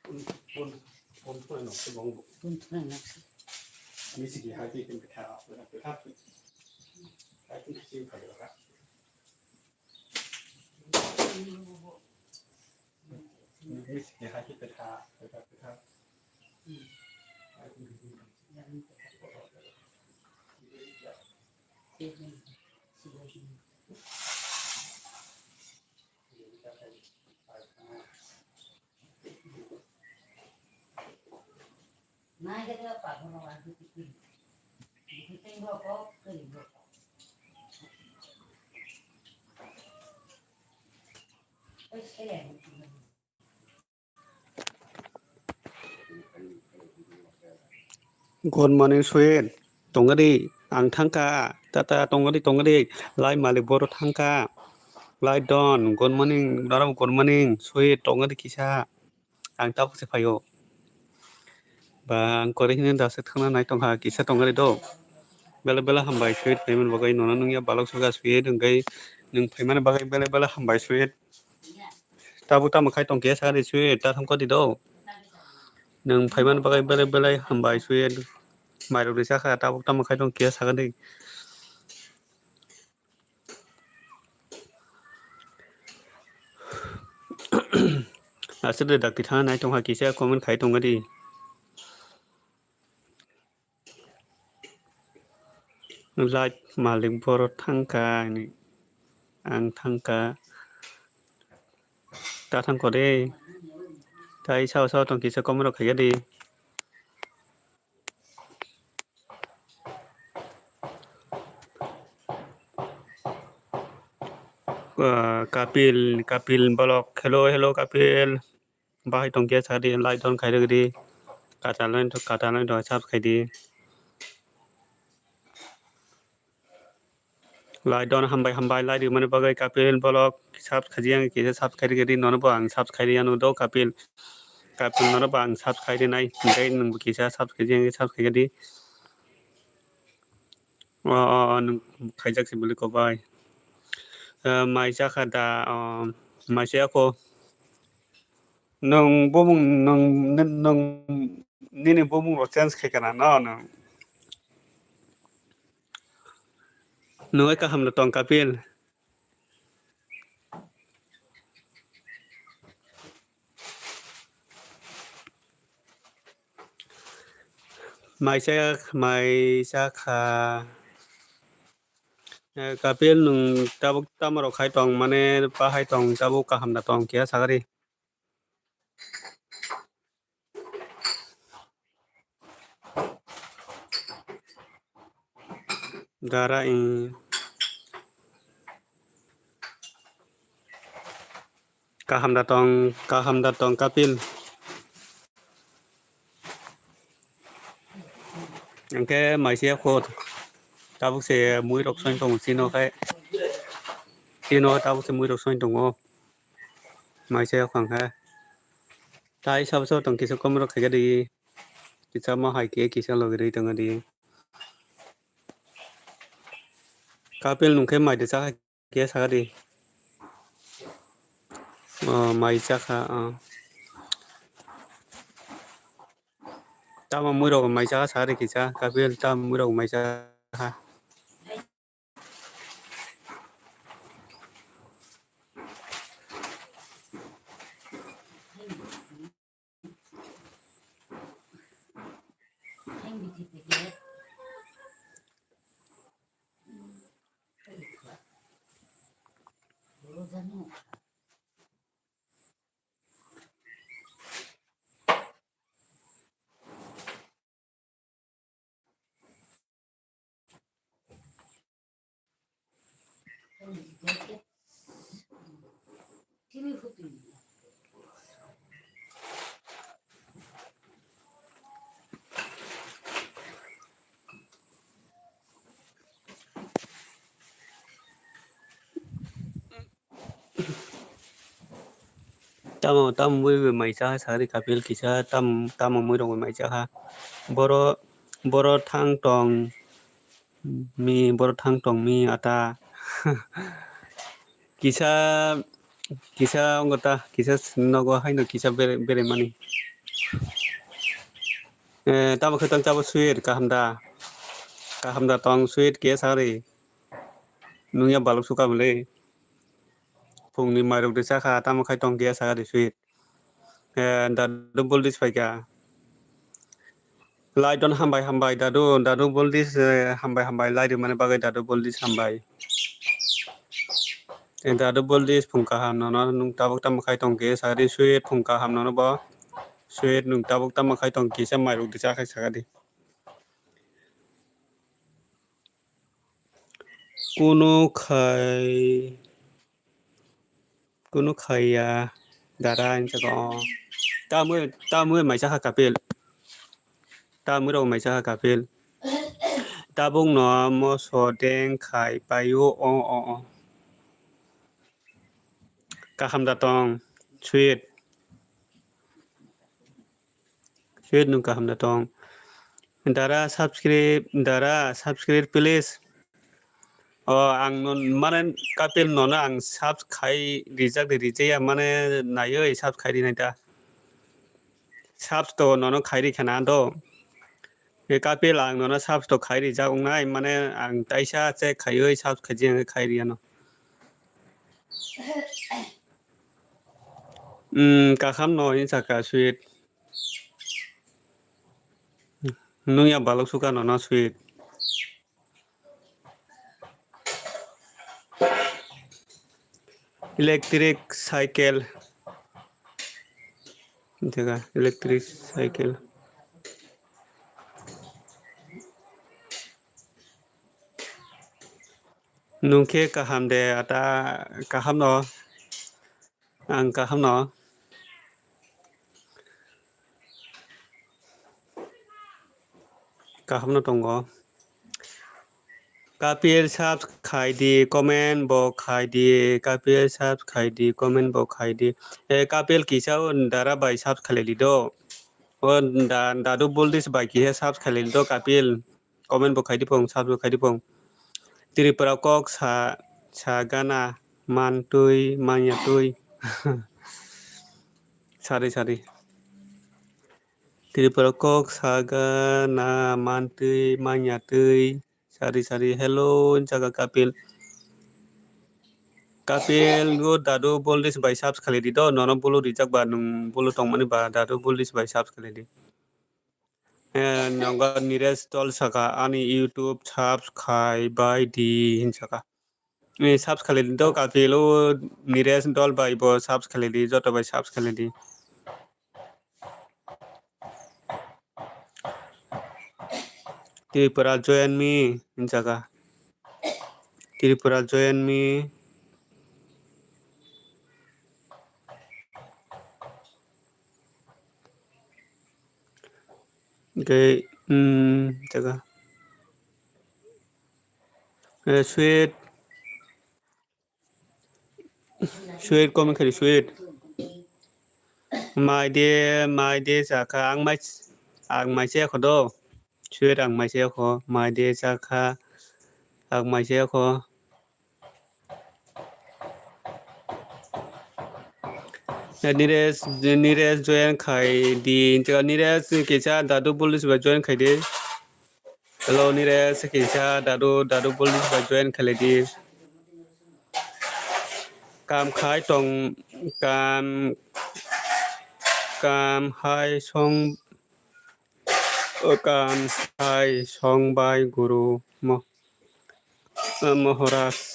Pun, pun, pun, pun, no, pun, pun, pun, no. Misi ki hati kin ka, ka, ka, ka. Hati kin ka, ka, ka. Misi ki hati ka, ka, ka, ka. Good morning, Sweet. Tongadi, ang thangka. Tata, tongadi, tongadi. Lai malik boro thangka. Lai don. Good morning, norok good morning. Sweet, tongadi kisa. Ang tabuk se phaio. Ba, ang kori hini dasa thangna nai tongkha, kisa tongadi do. Bela bela hambai, Sweet, phaimani bagwi nono nungya balok soga, Sweet, wngwi nwng phaimani bagwi bela bela hambai, Sweet. Tabuk tamo khai tong khe sakadi, Sweet, ta thangkha di do. Nwng phaimani bagwi belai belai hambai, Sweet. Mairok ni sakha, tabuk tamo khai tong khe sakadi. Aswk de dakti thang nai tongkha, kisa comment khai tongkha di. Light malik boro thangka hinwi. Ang thangka. Ta thangko de. Tai sao sao tong kisa comment rok khaiya de. Ah, Kapil, Kapil bolok. Hello, hello, Kapil. Bahai tongkhe sadi like don khairok di. Katal nai to, katal nai to sub khai di. Lai don hambai hambai lai rimani bagwi Kapil bolok subscribe khaijak kisa subscribe khaidi nono bo ang subscribe khaidi ano do Kapil. Kapil nono bo ang subscribe khaidi nai tei nwng bo kisa subscribe khaijak subscribe khaidi. O o o nwng khaijak se bwlwi kok bai. Mai chakha da mai chaya kho. Nwng bumung nwng nwng nini bumung rok change khai kana no nwng. Nwng kaham no tong Kapil. Mai chaya mai chakha. Kapil nwng tabuk tamo rok khai tong mane bahai tong tabuk kaham da tong kiya sagari. Dara i kaham da tong kaham da tong Kapil. Hwnkhe maisa ya kho tabuk se mui rok soi tongo chino khe chino tabuk se mui rok soi tongo maisa ya kho hwnkhe tai sabo sabo tong kisa kom rok khaikhe di kisa ma hai khe kisa logi rwi tongo di Kapil nungkhe mai de cha. Khe sakha di. O mai chakha o. Tamo muirok mai chakha sakha di kisa Kapil tamo muirok mai chakha. Tamo tamo mui bai mai cha sakha di Kapil kisa tamo mui rok bai mai cha kha boro boro thang tong mi boro thang tong mi ata kisa kisa wngkha ta kisa nogo haino kisa bere mani tamo khe tong tabo sweet kaham da kaham da tong sweet kisa ri. Nungya balok suka mole. Phungni mairok de chakha tamo khai tong kiya saka de sweet. Eh, dadu boldis phaikha. Lai don hambai hambai dadu dadu boldis eh, hambai hambai lai rimani bagwi dadu boldis hambai. Eh, dadu boldis phung kaham nono nung tabuk tamo khai tong kiya saka de sweet phung kaham nono bo. Sweet nung tabuk tamo khai tong kisa mairok de chakhai saka de. Kunu khai kunu khaiya dara hinwi saka o. Tamwi tamwi maisa kha Kapil. Tamwi rok maisa kha Kapil. Tabuk no moso deng khai paio o o o. Kaham da tong sweet. Sweet nung kaham da tong. Dara subscribe dara subscribe please. O ang non mane Kapil nono ang subs khai rijak de rijaya mane naiyo subs khai rinai ta. Subs to nono khai ri khana do. Kapil ang nono subs to khai rijak wngnai mane ang taisa che khaiwi subs khai jeng khai ri ano. Umm kaham no hinwi saka sweet. Nungya balok suka nono sweet. Electric cycle. Jaga electric cycle. Nungkhe kaham de ata kaham no. Ang kaham no. Kaham no tongo. Kapil subs khai di, comment bo khai di, Kapil subs khai di, comment bo khai di. Eh, Kapil kisa o dara bai subs khalai di do. O da-, dadu Buldis bai kisa subs khalai di do Kapil. Comment bo khai di pong, subs bo khai di pong. Tripura kok sa, sa gana, man twi, manya twi. Sari, sari. Tripura kok sa gana, man twi, manya twi. Sari, sari. Hello, jaga Kapil. Kapil, go dadu Buldis bai subs khalai di do. Nono bulu rijak ba, nung bulu tongmani ba, dadu Buldis bai subs khalai di. Eh, nongo Niresh Dol saka, ani YouTube subs khai bai di hin saka. Eh, subs khalai di do Kapil, o Niresh Dol bai bo subs khalai di, joto bai subs khalai di. Tripura join me hin saka. Tripura join me. Okay, hmm, jaga. Eh, sweet. Sweet comment khai di, sweet. Mai de, mai de chakha, ang mai, ang mai se kho do. Sweet ang mai se kho, mai de chakha, ang mai se kho. Eh, Niresh, Niresh join khai di, Niresh kisa dadu Buldis bai join khai di. Hello, Niresh, kisa dadu, dadu Buldis bai join khalai di. Kam khai tong, kam, kam hai song, o kam hai song bai guru mo, o Moharaj.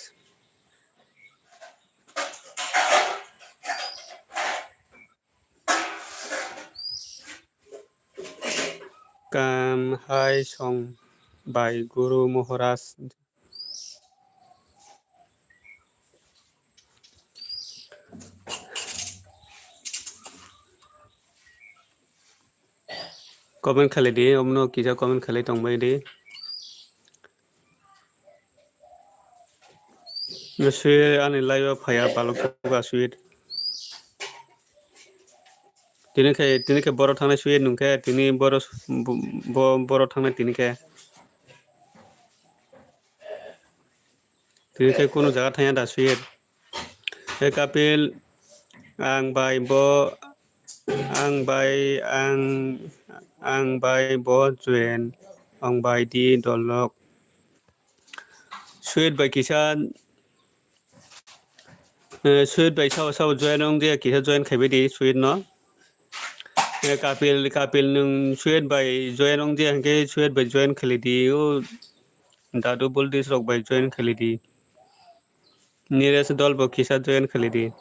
Kam hai song bai Guru Maharaj. Comment khalai di, omno kisa comment khalai tongbai di. Sweet ani live o phaiya balok suga sweet. Tini khe, tini khe boro thangnai sweet nung khe, tini boro, bo, boro thangnai tini khe. Tini khe kunu jaga thangya da sweet. He Kapil, ang bai bo, ang bai, ang, ang bai bo join, ang bai di dolok. Sweet bai kisa, eh, Sweet bai sao sao join ong dia kisa join khaibai di Sweet no. Eh, Kapil, Kapil nung Sweet bai join ong dia hingke Sweet bai join khalai di o. Dadu Buldis rok bai join khalai di. Niresh dol bo kisa join khalai di.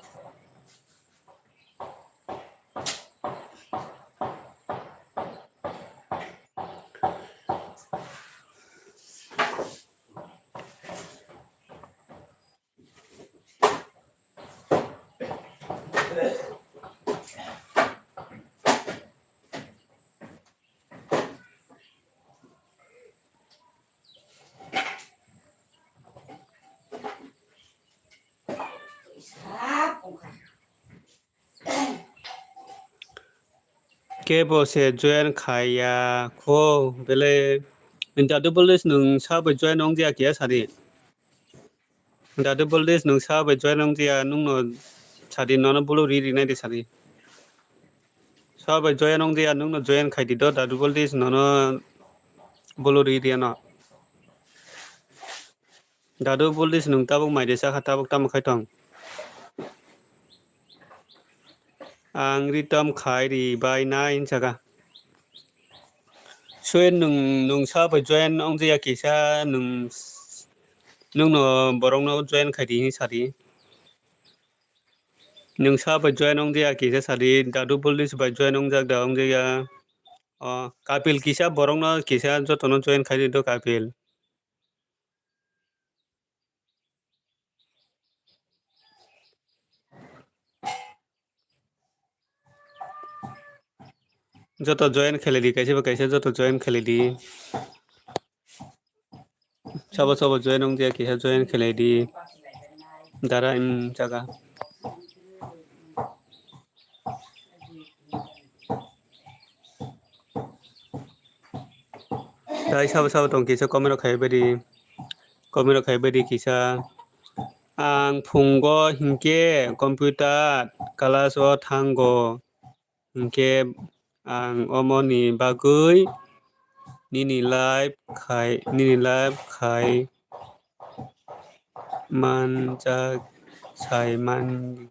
Kebo se join khaiya kho, bele Dadu Buldis nung sabo join ong dia kiya sadi. Dadu Buldis nung sabo join ong dia nung no sadi nono bulu ri ri nai di sadi. Sabo join ong dia nung no join khai di do Dadu Buldis nono bulu ri ri ano. Dadu Buldis nung tabuk mai de sakha tabuk tamo khai tong. Ang ritom khai ri bai nai hin saka. Sweet nung, nung sa bai join ong jaya kisa nung, nung no borok no join khai di hin sadi. Nung sa bai join ong jaya kisa sadi, Dadu Buldis bai join ong jak da ong jaya. O, Kapil kisa borok no kisa joto no join khai di do Kapil. Joto join khelai di, kaisa bai kaisa joto join khelai di. Sabo sabo join wng jaya kisa join khlai di. Dara im jaga. Tai sabo sabo tong kisa comment rok khai badi. Comment rok khai badi kisa. Ang phungo hinkhe computer class o thango. Hinkhe ang omoni bagwi nini live khai, nini live khai manjak sai man,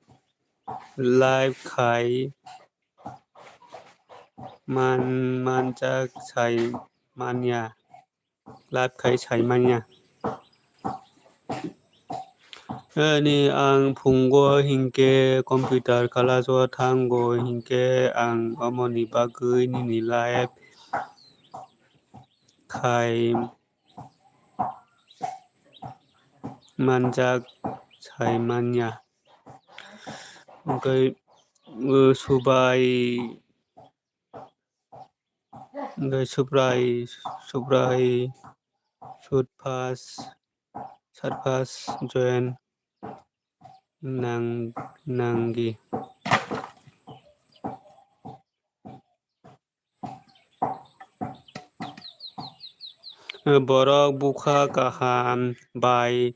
live khai man, manjak sai manya. Live khai sai manya. Ani ang phungo hinkhe computer class o thango hinkhe ang omoni bagwi nini live khai manjak sai manya. Hwnkhe, uh, Subai Hwnkhe Subrai, Subrai, Sutphas, Satphas, Joen, Nang, Nangi. Borok bwkha kaham bai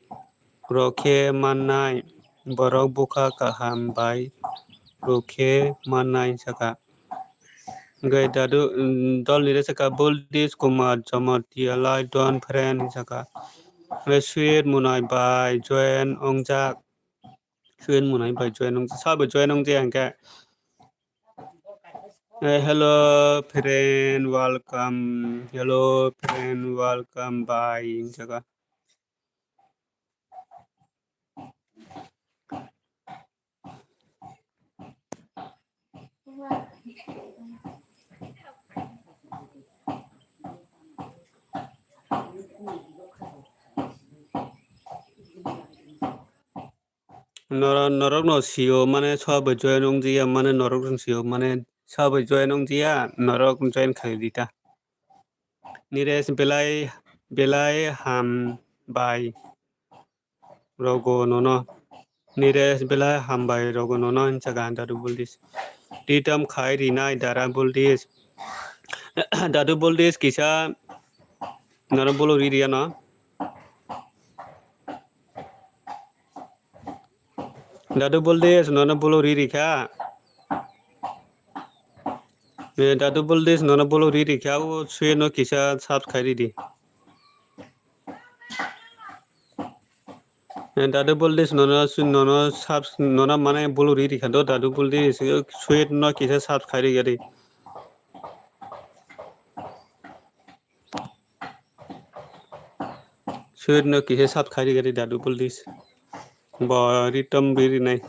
rokhe mannai, borok bwkha kaham bai rokhe mannai saka. Hwnkhe dadu, mm, dolni re saka Buldis Kumar Jamatia lai don friend saka. Hwnkhe Sweet Munai bai join ongjak. Sweet Munai bai join ongjak. Sabo join ongjak hwnkhe. Eh, hello friend, welcome. Hello friend, welcome bai saka. Noro-, norok no sio mane sabo join ongjiya mane norok no sio mane sabo join ongjiya norok join khlai di ta. Niresh belai, belai ham bai rogo nono. Niresh belai ham bai rogo nono hinsa ga dadu Buldis. Ritom khai rinai dara Buldis. Dadu Buldis kisa nono bulu ri riya no. Dadu Buldis nono bulu ri rikha. Eh, Dadu Buldis nono bulu ri rikha, o suye no kisa sub khai ridi. Eh, Dadu Buldis nono su-, nono sub, nono mane bulu ri rikha do, Dadu Buldis, eh, suye no kisa sub khai rikha di. Sweet no kisa sub khai rikha di Dadu Buldis. Bo Ritom biri nai.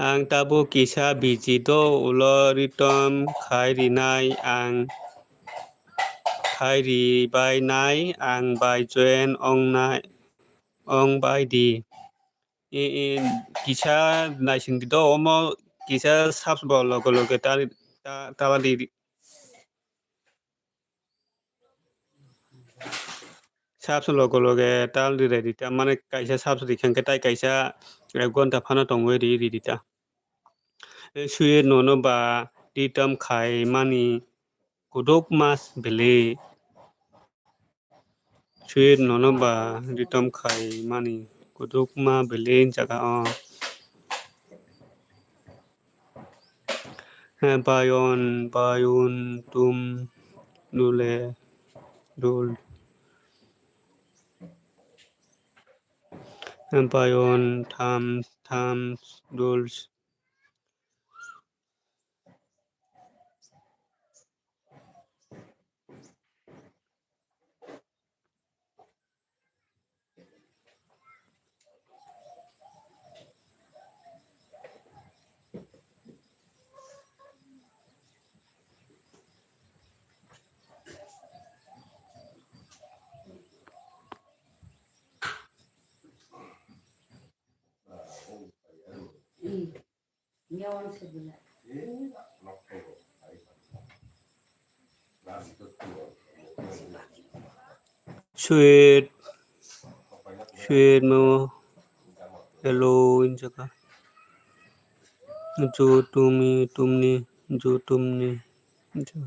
Ang tabuk kisa busy do ulo Ritom khai rinai ang khai ri bai nai ang bai join ong nai ong bai di. E, e, kisa naising di do omo kisa subs bo loge loge ta, ta, tala di. Subs loge loge tal di ready ta mane kaisa subs di khe tai kaisa ek ghonta phano tongwi ri ri di ta. E, suye nono ba Ritom khai mani kuduk mas bele. Sweet nono ba Ritom khai mani kudukma bele jaga o. He bayon, bayon tum dule dul. He bayon tham, tham dul. Sweet, sweet mo. Hello, injaka. Ju tumi, tumni, ju tumni. Ju.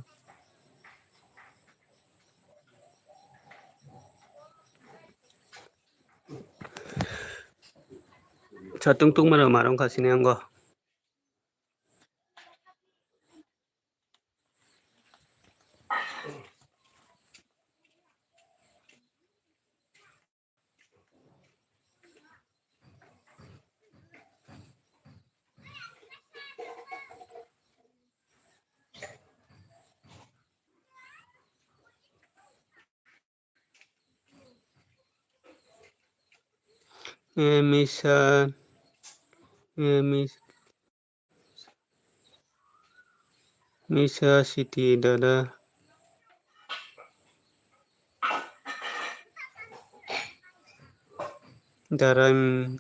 Satung tung mano marong kasini anggo. Eh, misa, eh, mis-, misa siti dada. Daraim,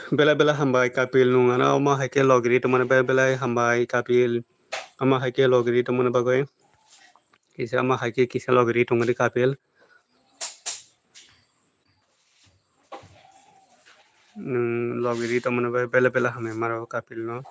Belai belai hambai Kapil, nwng ano omo hai khe logiri tongmani belai belai hambai Kapil. Omo hai khe logiri tongmani bagwi kisa, omo hai khe kisa logiri tongmani Kapil. Nwng logiri tongmani bagwi belai belai hambai maro Kapil no.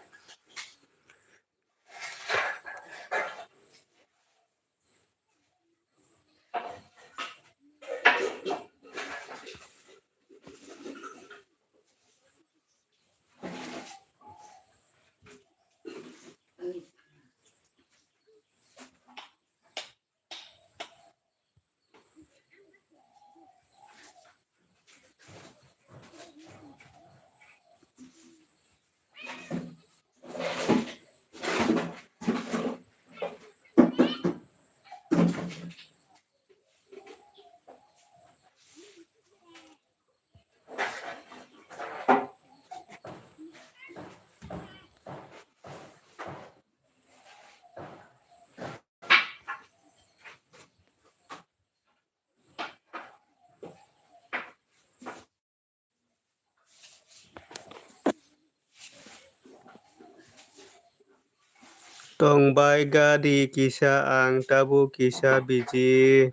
Tong bai gadi kisa, ang tabuk kisa busy.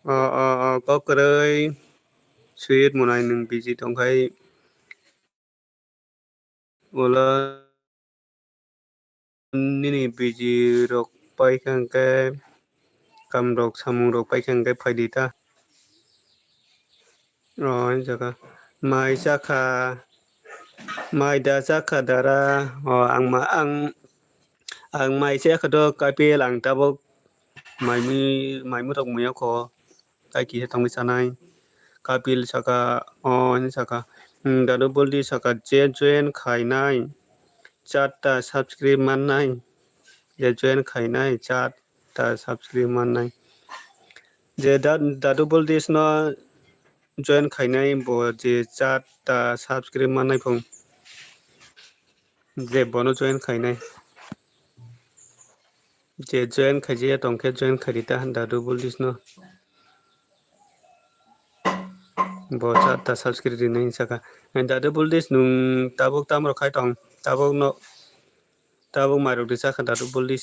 O, o, o, kok kwrwi. Sweet Monai, nwng busy tongkhai. Ulo nini busy rok paikha hwnkhe, kam rok samung rok paikha hwnkhe phaidi ta. O, o jaga mai chakha, mai da chakha dara. O, ang ma, ang, ang mai chakha do Kapil, ang tabuk mai mi, mai muthok muya kho. Tai kisa tongwi chanai. Kapil saka, o, hwnwi saka, hmm, Dadu Boldi saka, je join khainai, chat ta subscribe mannai, je join khainai, chat ta subscribe mannai. Je da-, Dadu Boldi sno join khainai, bo je chat ta subscribe mannai phung. Je bono join khainai. Je join khaijaya tongkhe join khaidi ta Dadu Boldi sno. Bo chat ta subscribe rinai saka. Dadu Boldi nwng tabuk tamo khai tong? Tabuk no, tabuk mairok di chakha Dadu Boldi.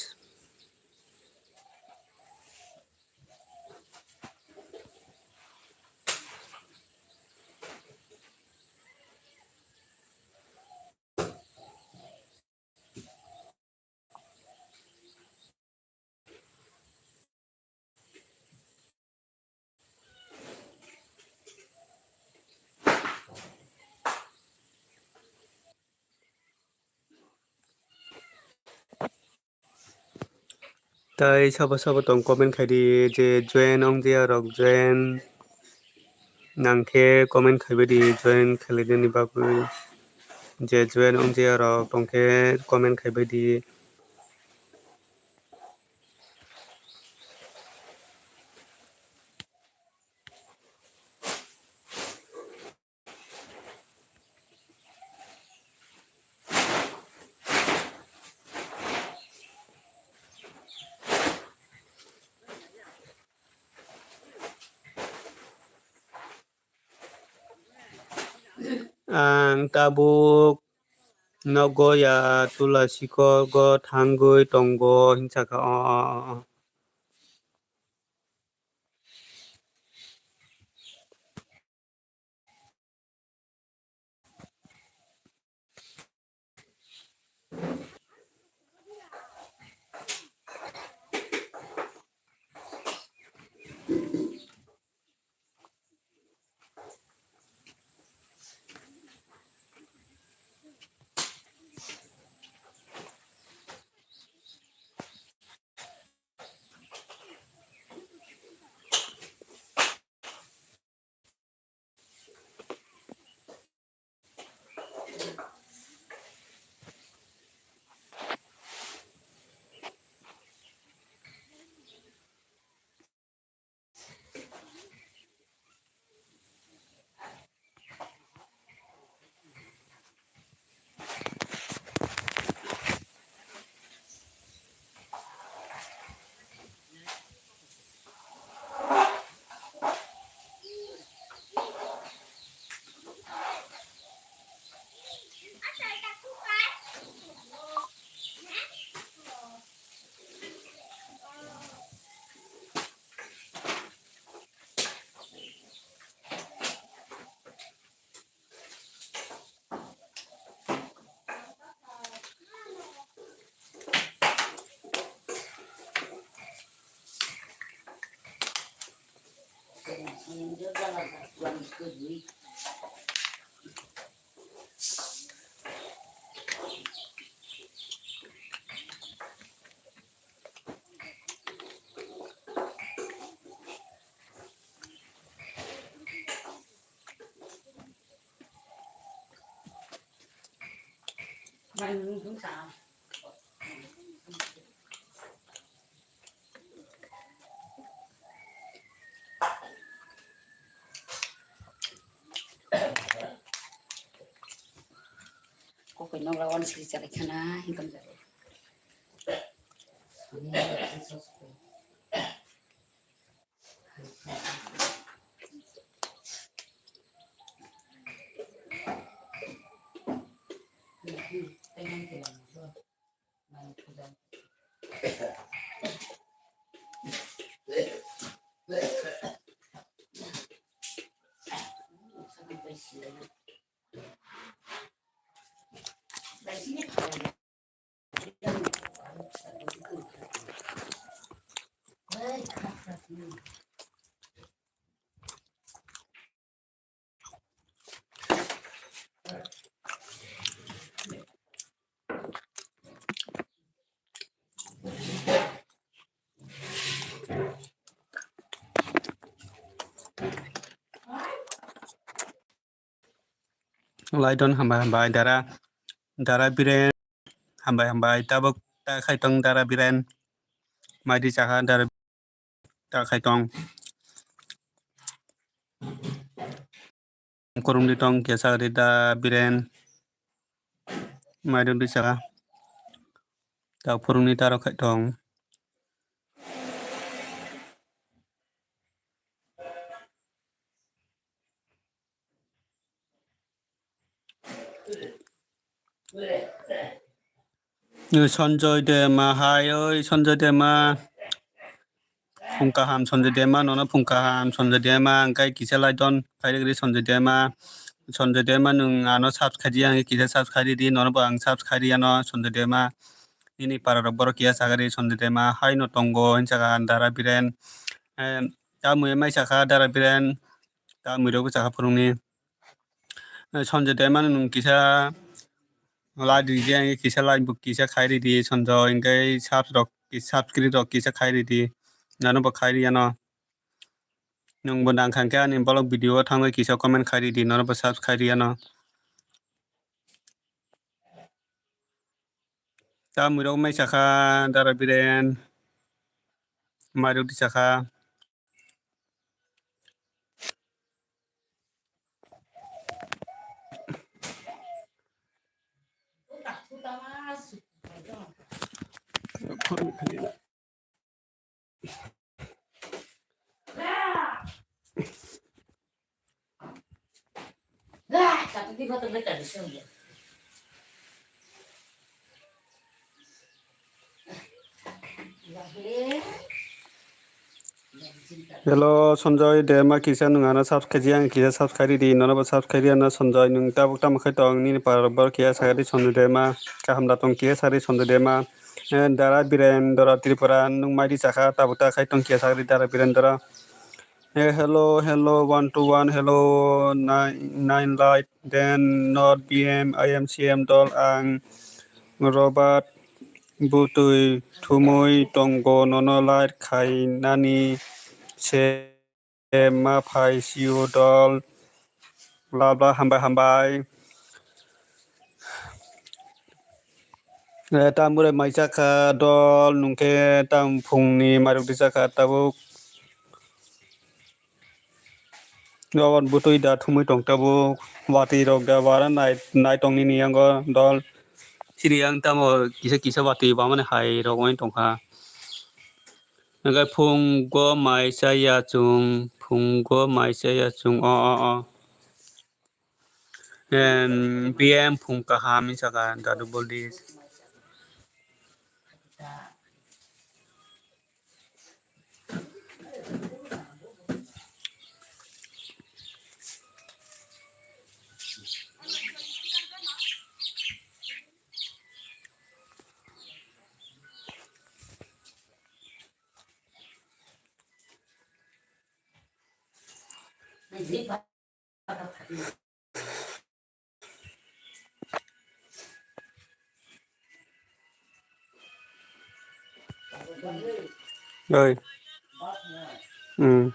Tai sabo sabo tong comment khaidi je join ongya rok join nangkhe comment khaibaidi join khlaidini bagwi je join ongya rok tongkhe comment khaibaidi. Ang tabuk nogo ya Tulasi kogo thangwi tongo, hinsa kha. O, o, o, o. Kokoi nok lawan sri chari khana hingkam jari. Laidon hambai hambai dara, dara Biren hambai hambai tabuk ta khai tong dara Biren maidi chakha dara ta khai tong. Kurungdi tong kesa ri da Biren. Maidugdi saka. Ta phurungni taro khai tong. Sanjoy Dema hai, oi Sanjoy Dema. Phung kaham Sanjoy Dema, nono phung kaham Sanjoy Dema, hingke kisa like don khairikri Sanjoy Dema. Sanjoy Dema nwng ano subscribe ya, hingke kisa subscribe ridi, nono bo ang subscribe riyano Sanjoy Dema. Nini para rok borok kiya sagari Sanjoy Dema, haino tongo hinsa kha dara Biren. Em, tamui mai sakha dara Biren, tamui rok sakha phurungni. Eh, Sanjoy Dema nwng kisa like ridi, hingke kisa like bo kisa khairidi Sanjoy, hingke subs rok, subscribe rok kisa khairidi, nono bo khairiyano. Nwng bo nang kha hingke ani vlog video o thangwi kisa comment khairidi, nono bo subscribe riyano. Tamui rok mai sakha dara Biren, mai rok di sakha. Hello, Sanjoy Dema, kisa nwng ano subscribe di, ang kisa subscribe di, nono bo subscribe di, ano Sanjoy, nwng tabuk tamo khai tong, nini para borok kisa sakha di, Sanjoy Dema, kaham da tong, kisa sakha di, Sanjoy Dema, eh, Dara Birendra Tripura, nwng mai di sakha, tabuk ta khai tong, kisa sakha di, Dara Birendra. Eh, hello, hello, one two one, hello, nine, nine light, then not B M, I M C M dol, ang Robert butui thumui tongo, nono light khainani se ma phai sio dol, bla bla, hambai, hambai. Eh, tamburai mai chakha dol, nungkhe tam phungni mairok di chakha tabuk. Nogon butui da thumui tong tabuk, watwi rok da bara nai, nai tong nini yango dol. Chini yang tamo kisa kisa watwi bamani hai rok wng tongkha. Hingkhe phungo mai chaya chwng, phungo mai chaya chwng, o, o, o. Em, B M phung kaham hinwi sakha, Dadu Boldi. Oi. Hmm.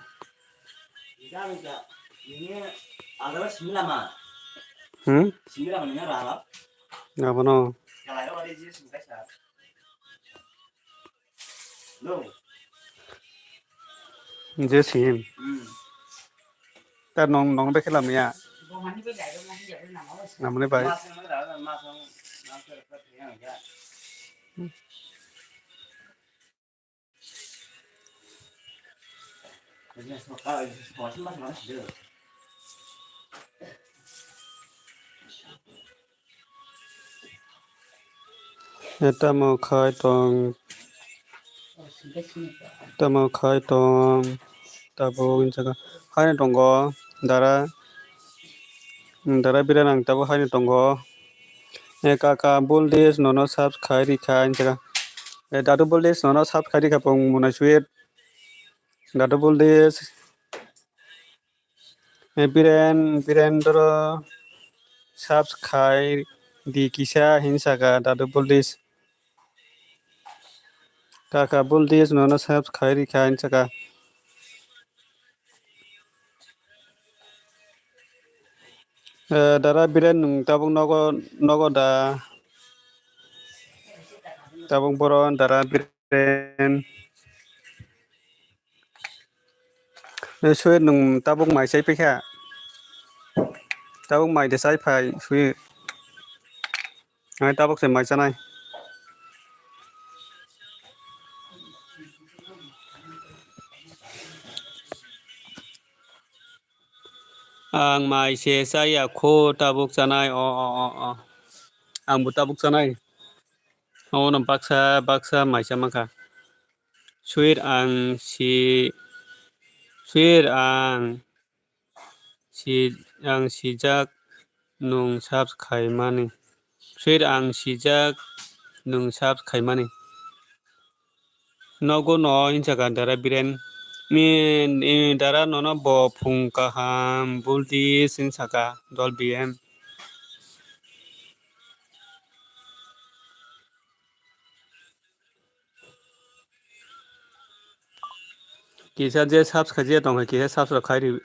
Hmm? Abono. Je sim. Hmm. Ta nong, nong bekhe lamya. Namoni bai. Tamo khai tong, tamo khai tong, tabuk hinwi sakha. Haino tongo, dara, dara bira nang tabuk haino tongo. E kaka, Buldis, nono subscribe rikha, hinwi sakha. E dadu Buldis, nono subscribe rikha, pung mwnai sweet. Dadu Buldis. Eh, Biren, Birendra subscribe di kisa hinwi sakha, dadu Buldis. Kaka Buldis nono subscribe rikha hinwi sakha. Eh, dara Biren nwng tabuk nogo, nogo da? Tabuk boro dara Biren. Eh, sui nwng tabuk mai chai paikha. Tabuk mai de chai phai sui. Ai tabuk se mai chanai. Ang mai se chaya kho tabuk chanai. O, o, o, o. Ang bo tabuk chanai. Obono baksa, baksa mai cha mankha. Sweet ang si, sweet ang si, ang sijak nwng subs khaimani. Sweet ang sijak nwng subs khaimani. Nogo no hinwi sakha dara Biren. Ni, ni dara nono bo phung kaham Buldis hinwi sakha dol B M. Kisa je subs khaijak tongkha, kisa subs rok khai ri,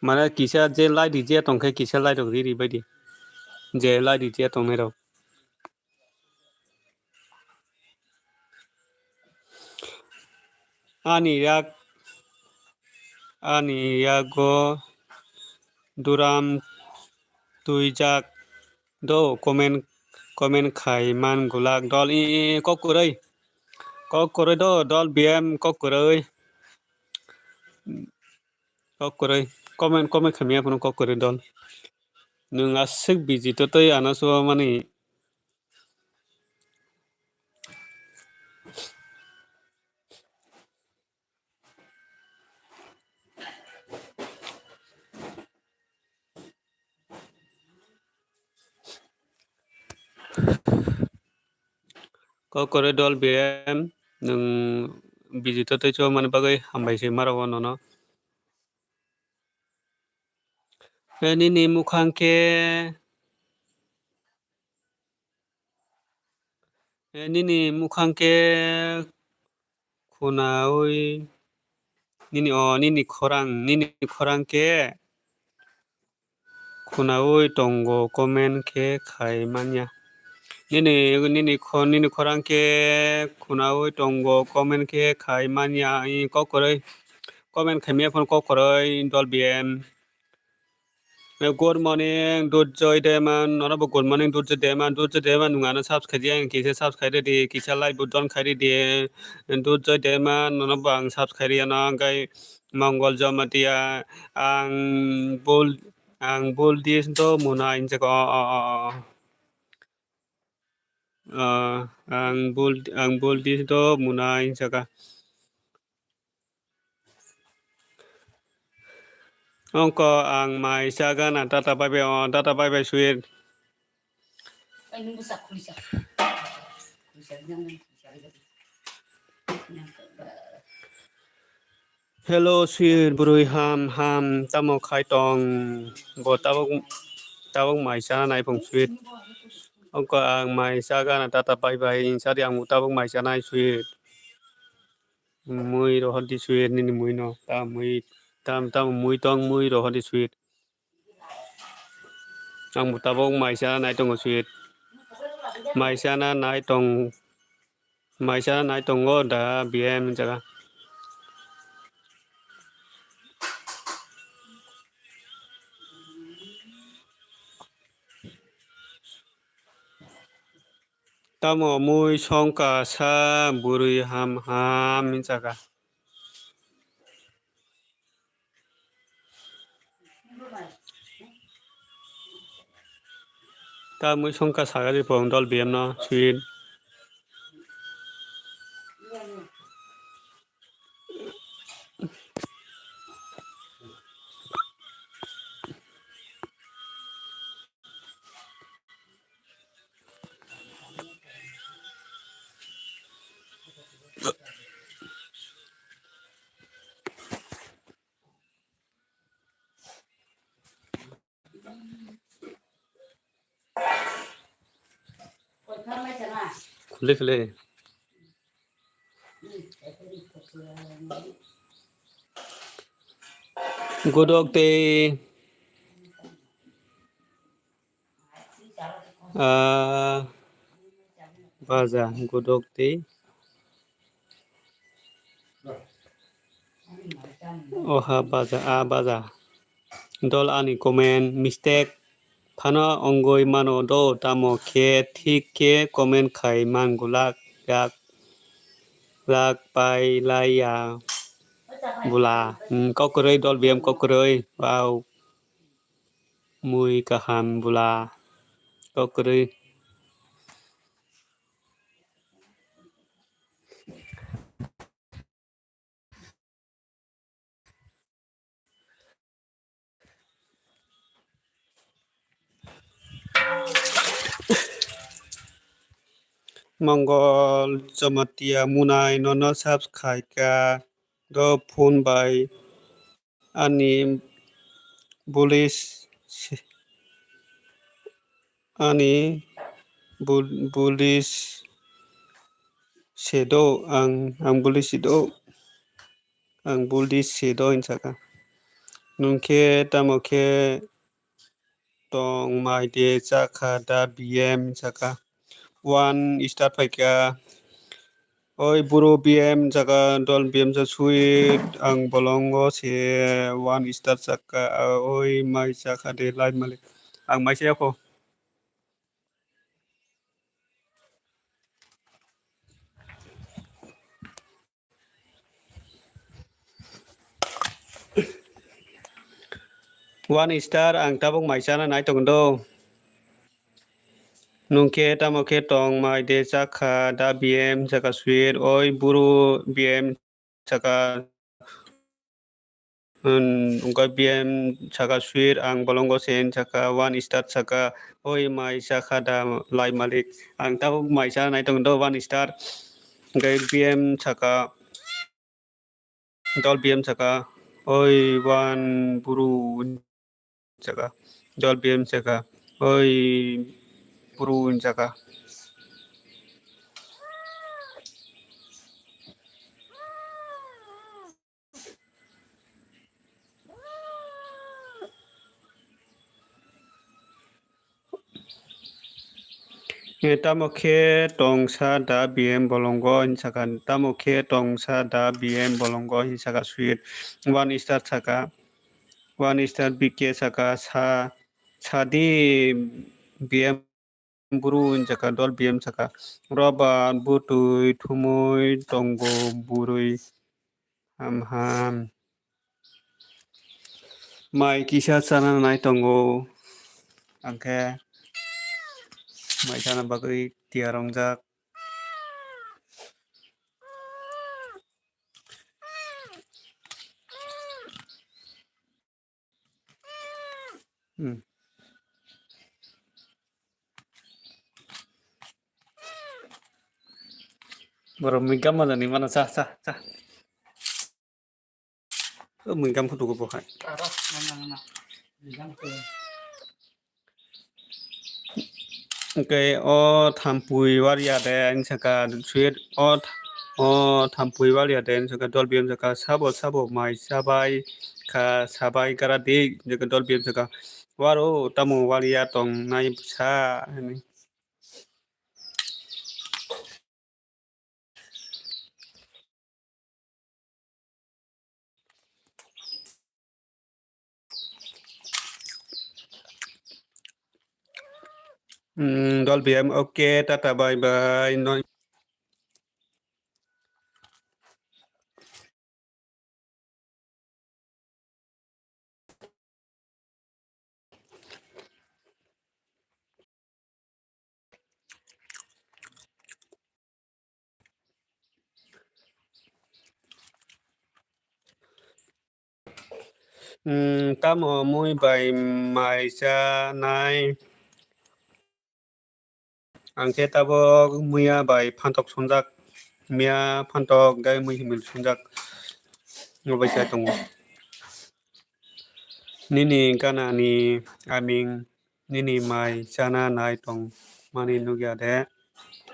mane kisa je like rijak tongkha, kisa like rok ri ri baidi, je like rijak tongnai rok. Ani yak, ani yago duram twijak do comment, comment khai man gulak dol i, i, i, kok kwrwi, kok kwrwi do dol B M kok kwrwi, kok kwrwi comment, comment khaimya phano kok kwrwi dol. Nwng aswk busy to tei ano chuba mani. Kokroi dol B M, nwng busy to tei chuba mani bagwi hambai se maro nono. Eh, nini mukhang khe, eh, nini mukhang khe khwnaui, nini, o, nini khorang, nini khorang khe khwnaui tongo, comment khe khai manya. Nini, nini kho-, nini khorang khe khwnaui tongo, comment khe khai manya. Kokroi, comment khaimya phone kokroi dol B M. Eh, good morning, Durjoy Dema. Nono bo good morning, Durjoy Dema. Durjoy Dema, nwng ano subscribe ya, kisa subscribe di, kisa like bo don khai di. Durjoy Dema, nono bo ang subscribe ya, no, hwnkhe Mongol Jamatia, ang bul, ang bul dis do muna, hinjak, o, o, o, o. Ah, ang bul, ang bul dis do muna, hinjak. Ongko ang mai chaga na, tata bye bye, o, tata bye bye, sweet. Hello, sweet, bwrwi ham, ham, tamo khai tong? Bo tabuk, tabuk mai chana nai phung, sweet. Ongko ang mai chaga na, tata bye bye, hinsa di, ang tabuk mai chanai, sweet. Mui rohor di sweet, nini mui no. Ta mui, tam, tam mui tong, mui rohor di sweet. Ang bo tabuk mai chana nai tongo sweet. Mai chana nai tong, mai chana nai tongo da B M jaga. Tamo mui songka sa bwrwi ham ham hinjaka. Ta mui songka sagari pong dol B M no sweet. Khwlwi khwlwi. Godok tei, ah, baja, godok tei. Oha baja, a baja. Dol ani comment mistake phano ongoi mano do, tamo khe thik khe comment khai man gulak yak lak pai lai ya bula. Hmm, kokroi dol B M kokroi. Wow. Mui kaham bula. Kokroi. Mongol Jamatia Munai nono subscribe kha do phone bai ani bulis se-, ani bul-, bulis sedo ang, ang bulis sedo. Ang buldi sedo hinsaka. Nwng khe tamo khe tong mai de chakha da B M hinsaka. One star phaikha. Oi buro B M hinsaka, dol B M sa sweet, ang bolongo se one star chakha. Oi mai chakha de lai malik. Ang mai se yapho. One star, ang tabuk mai chana nai tong do. Nung khe tamo khe tong mai de chakha da B M chakha sweet, oi buru B M chakha, hmm, wngkha B M chakha sweet, ang bolongo sen chakha, one star chakha, oi mai chakha da lai malik, ang tabuk mai chana nai tong do one star, wngkha B M chakha. Dol B M chakha, oi one buru chakha. Dol B M chakha, oi buru chakha. E, tamo khe tongsa da B M bolongo hinsa kha, tamo khe tongsa da B M bolongo hinsa kha sweet. One star saka, one star B K saka, sa, sadi B M buru hinsa kha, dol B M saka. Roba butui thumui tongo burui. Ham ham. Mai kisa chana nai tongo. Angkhe mai chana bagwi tiyar wngjak. Hmm. Borok mui gam manjani mano, cha, cha, cha. O mui gam photo ko bo hai. Aro, mana, mana. Mui gam photo. Hwnkhe o thampui wariya de, ang saka sweet, o th-, o thampui wariya de, ang saka dol B M saka sabo, sabo mai sabai kha, sabai gara de, ang saka dol B M saka waro tamo wariya tong nai sa, hwnwi. Hmm, dol B M, okay, tata, bye bye. No. Hmm, tamo mui bai mai cha nai? Ang khe tabuk muiya bai phantok swngjak, miya phantok gai mui himil swngjak, obo bai cha tongo. Nini gana ni aming, nini mai chana nai tong mani nukya de?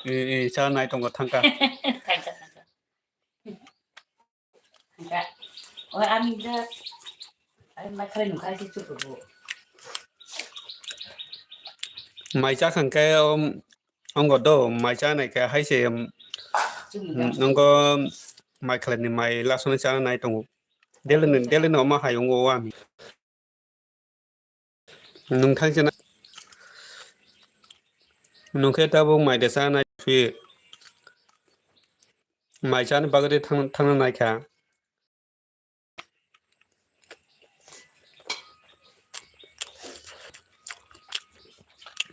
E, e, cha nai tongo thangka. Thangka, thangka. Mai cha khangkhe, um, ongo do, mai cha nai khe hai se, um, ongo mai khlai ni mai lasonai cha nai tongo. Daily ni, daily no ma hai ongo o ami. Nwng thang chana, nwng khe tabuk mai de cha nai phi. Mai chani bagwi thang, thangna nai kha.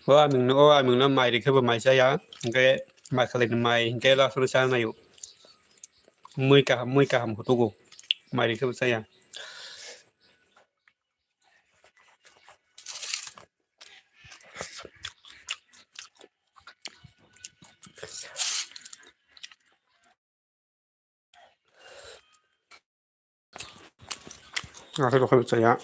O aming no, o aming no mai rikhe bo mai chaya, hingke mai khalai ni mai hingke last o cha naio. Mui kaham, mui kaham hutugo, mai rikhe bo chaya. Asai bo khe chaya.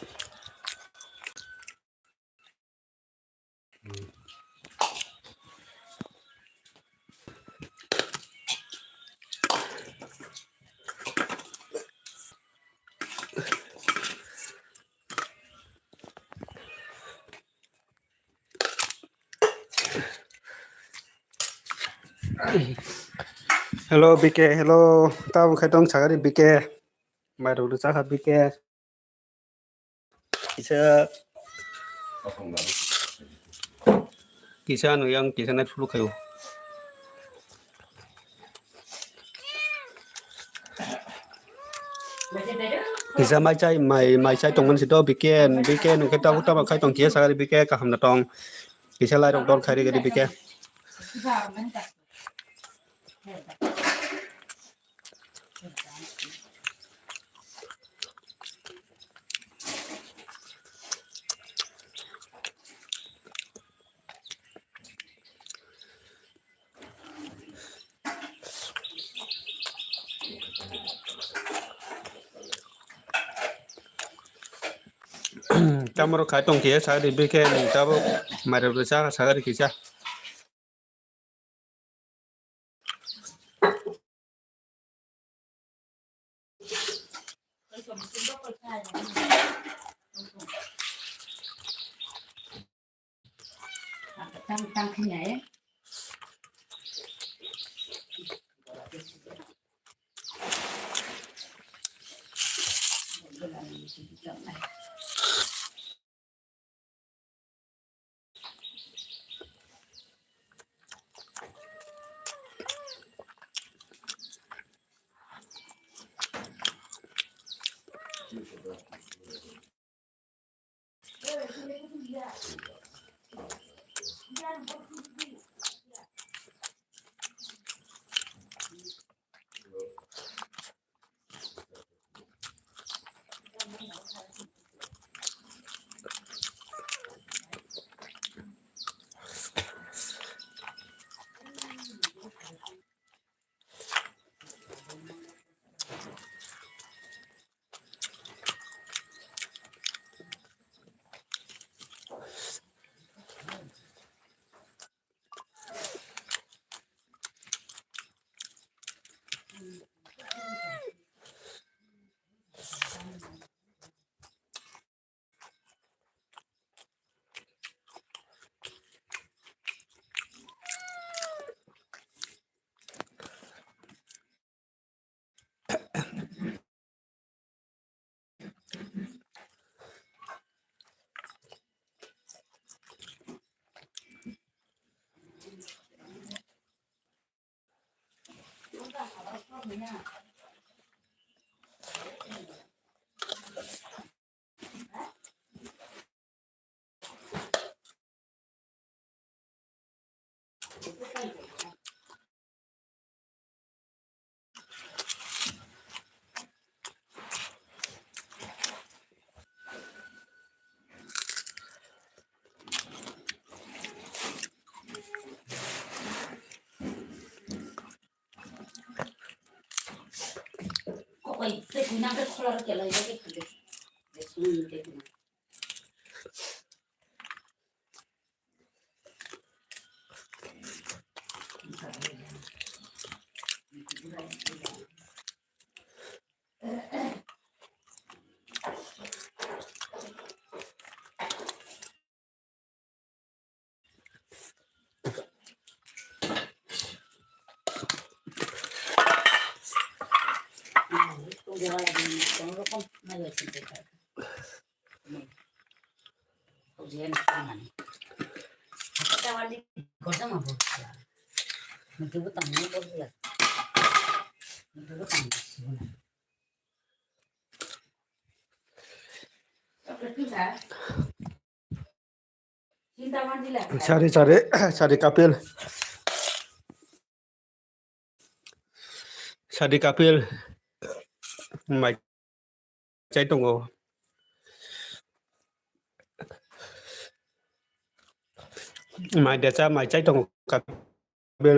Hello, B K, hello. Tabuk khe tong sagari, B K. Mai rok rwchak kha, B K. Kisa, kisa ano yang kisa nai phuru khayo. Kisa mai chai, mai, mai chai tongmani si to B K, B K nung khe tabuk tamo khai tong kisa sagari B K kaham na tong. Kisa lai rok dol khai ri gari B K. Tamoro khai tong khe sagari B K ni tabuk mairok cha sagari kisa. Sari, sari, sari kapil. Sadi kapil mai chai tongo. Mai decha mai chai tongo kapil.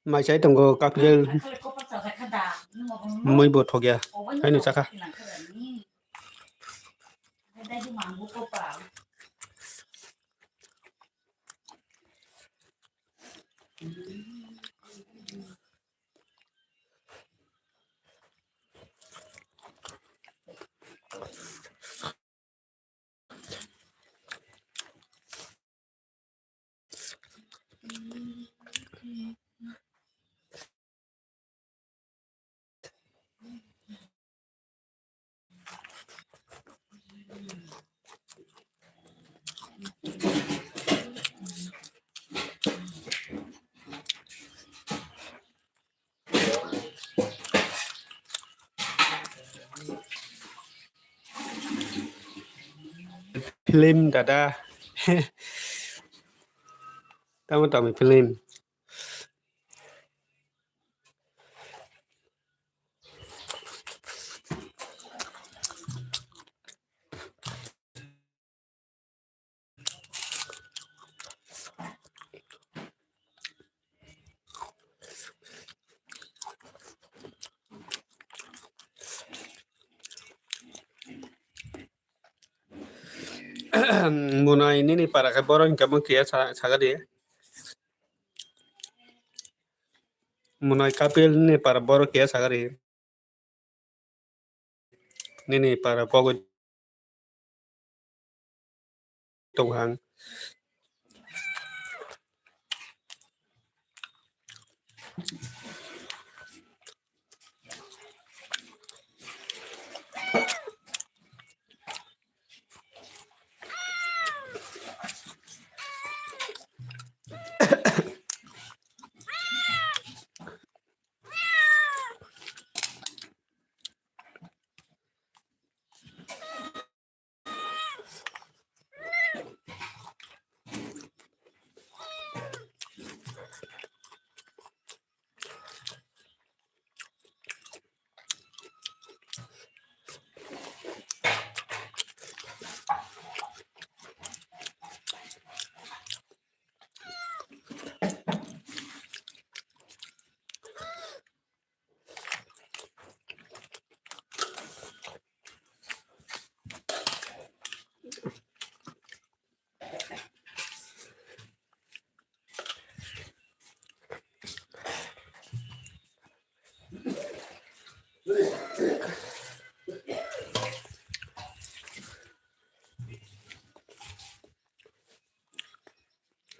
Mai chai tongo kapil. Mui bo thokya. Haino chakha. Film dada. Tamo tamo film. Munai nini para khe borok hinkhe mung kiya sa-, sagadi. Munai Kapil nini para borok kiya sagadi. Nini para pogwi tong hang.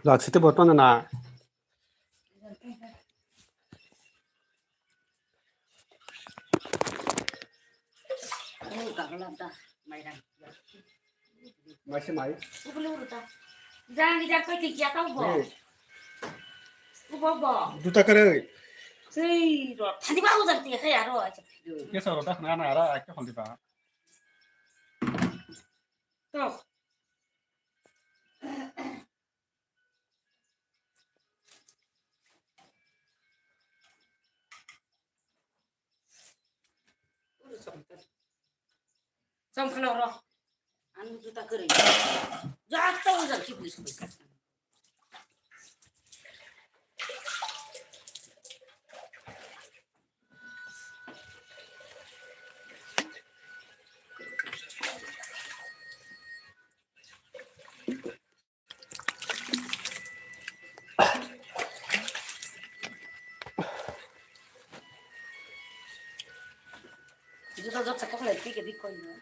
Laksite bortona na. Maise mai. Jang jang koi tiya tau bo. Eh. Ubo bo. Juta kare. Sei ro. Thandi ba ujar tiya kaya ro. Kesa ro ta na na ra ke hol di ba. To. Cham khalo ro. Ani juta kwrwi. Jata ujar ki police koi ka. Juta jot sakha khlai twi ke bi koi no.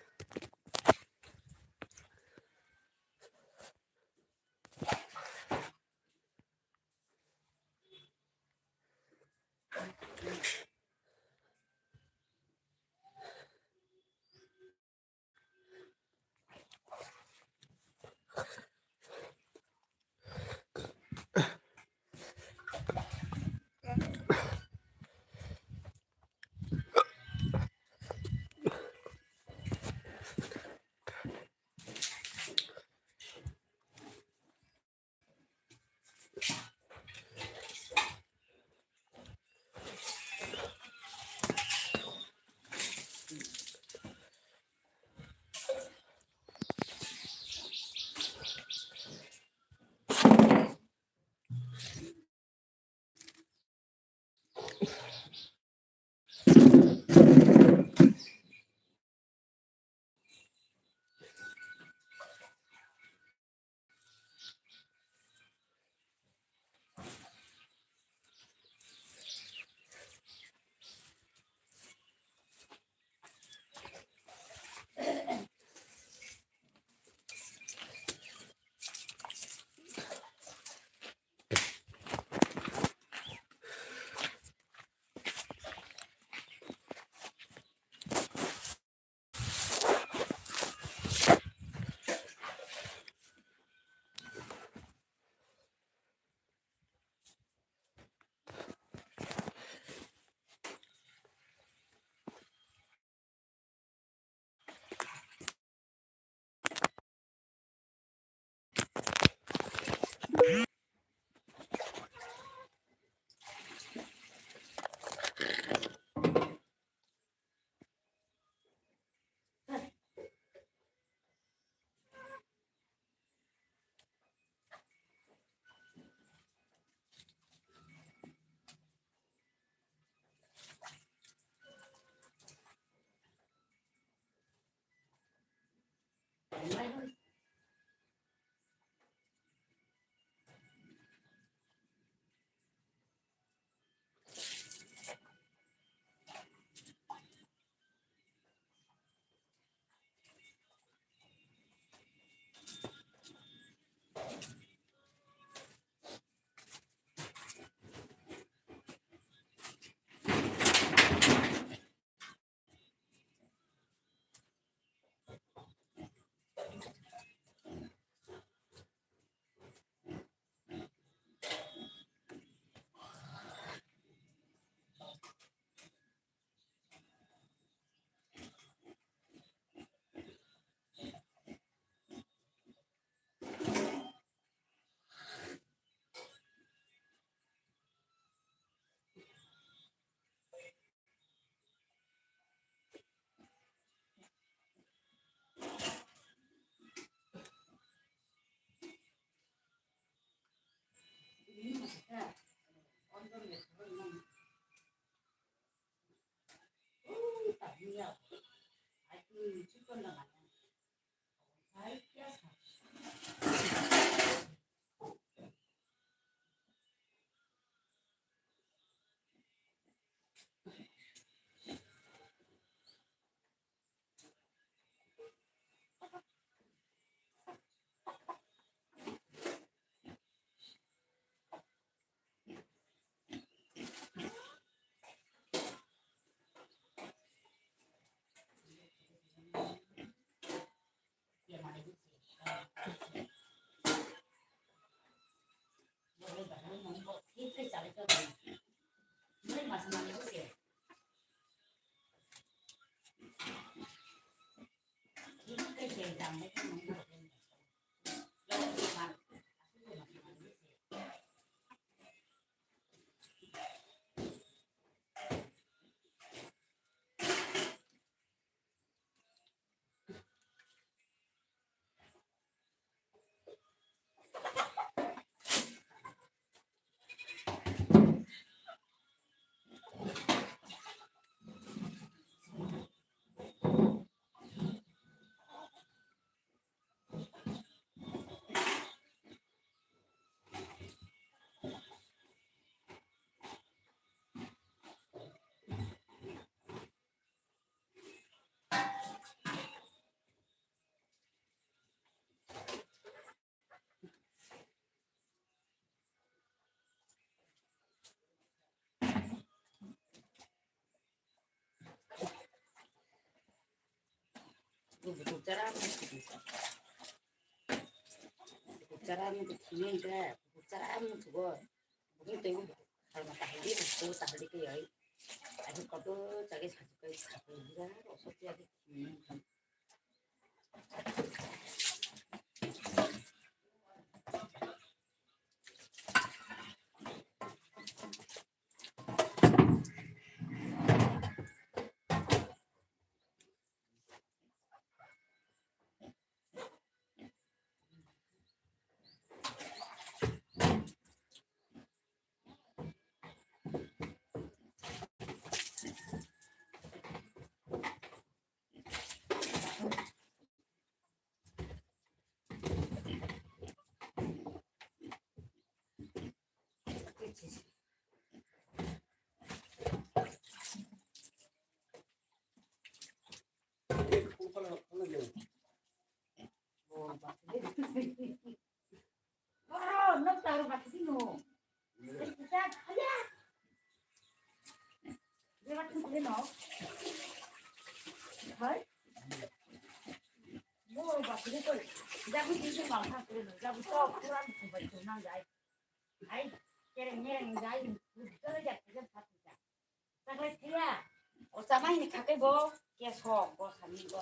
O chamai ni kha khe bo keso bo sani bo.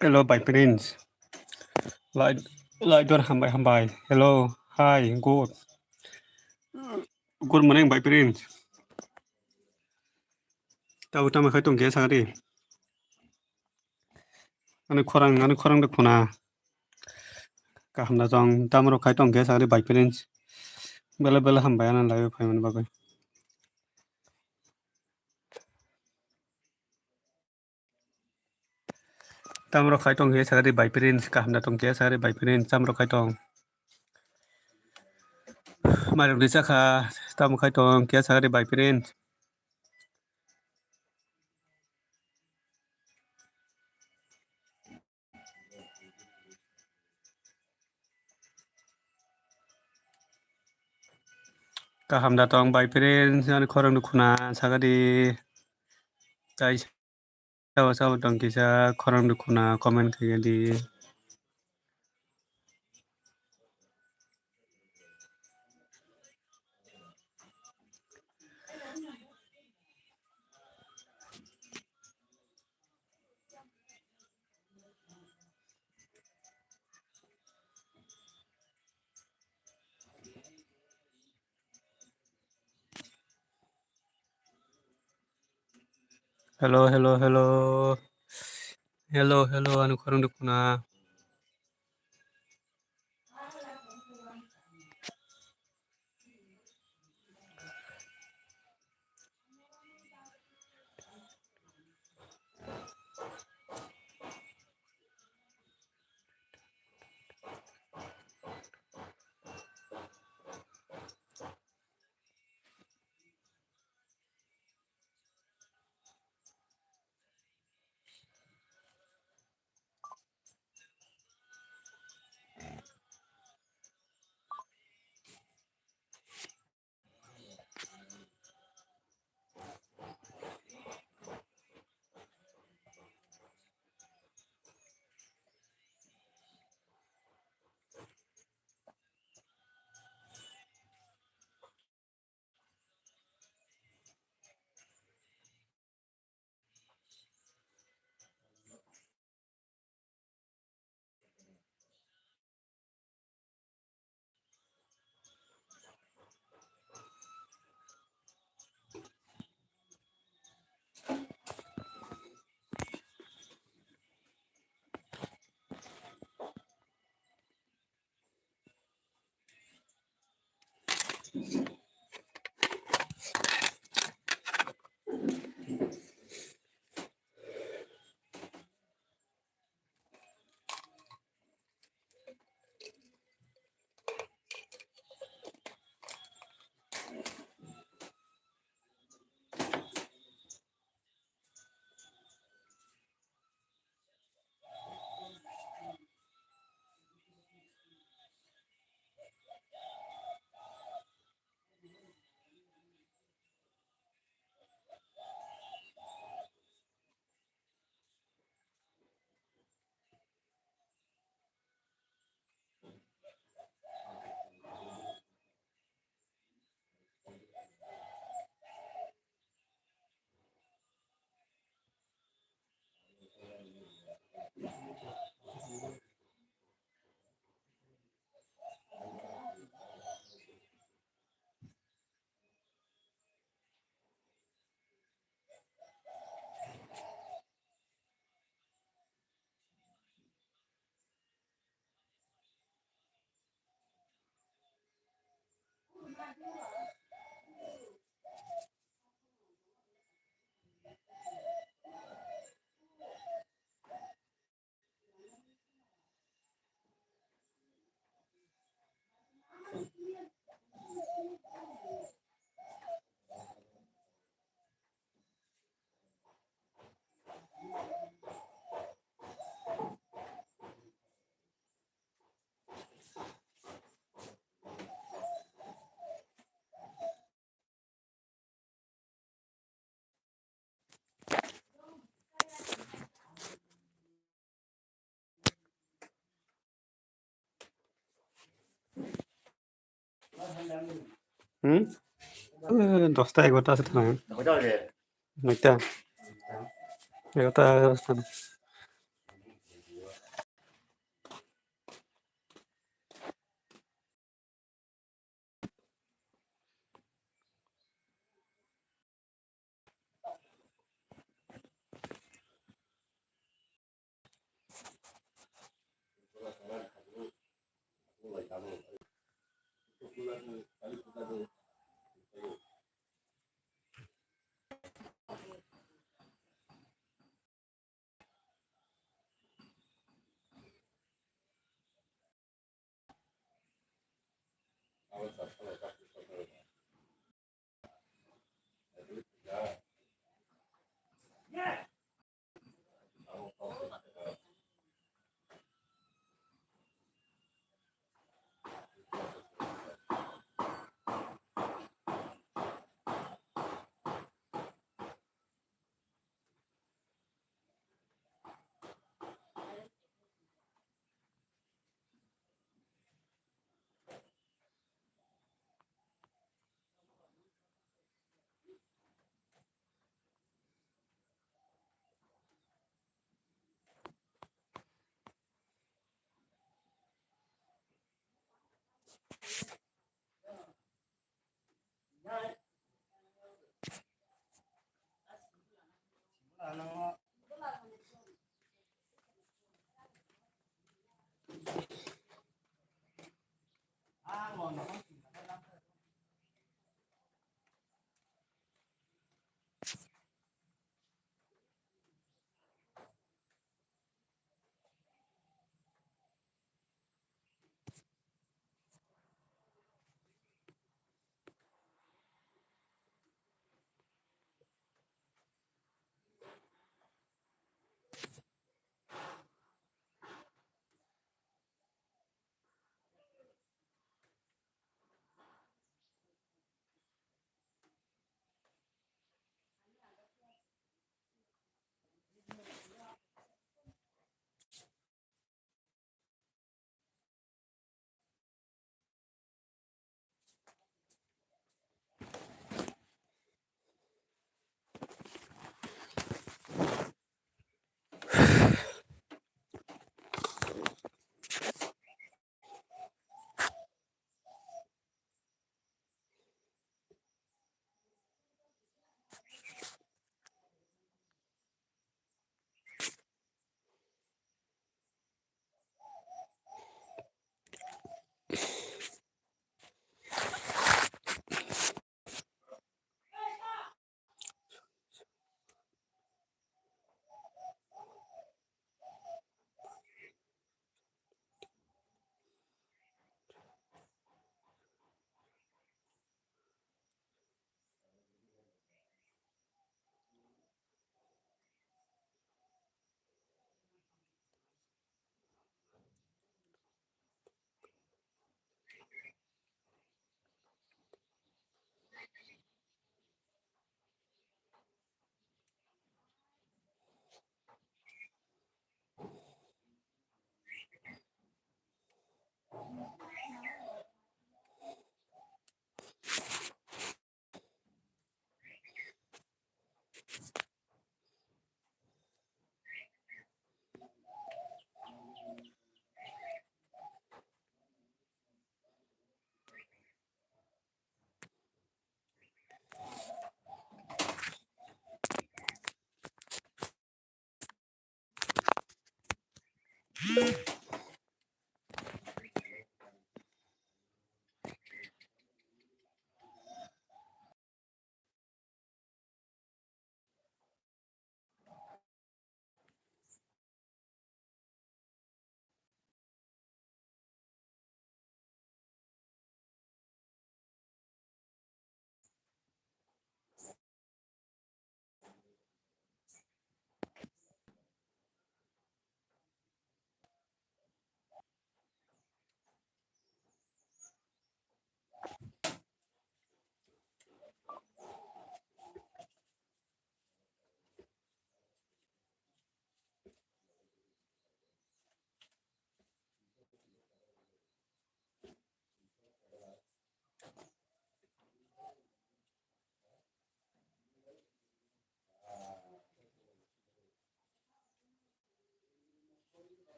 Hello, bai Prince. Light, light door hambai, hambai. Hello, hi, good. Good morning, bai Prince. Tau tama khai tong khe sakari. Ani khorang, ani khorang de khuna. Kaham da tong, tamo rok khai tong khe sakari, bai Prince. Bele bele hambai ana live phaimani bagwi. Tamo rok khai tong khe sakari, bai Prince, kaham da tong khe sakari, bai Prince, tamo rok khai tong. Mairok di chakha, tamo khai tong khe sakari, bai Prince. Kaham da tong, bai Prince, ani khorang de khuna sakadi. Tai sabo sabo tong kisa khorang de khuna comment khaidi. Hello, hello, hello. Hello, hello, ani khorang de khuna. Hmm? Eh, dosta egarota se thang. Noita. Egarota, egarota se thang.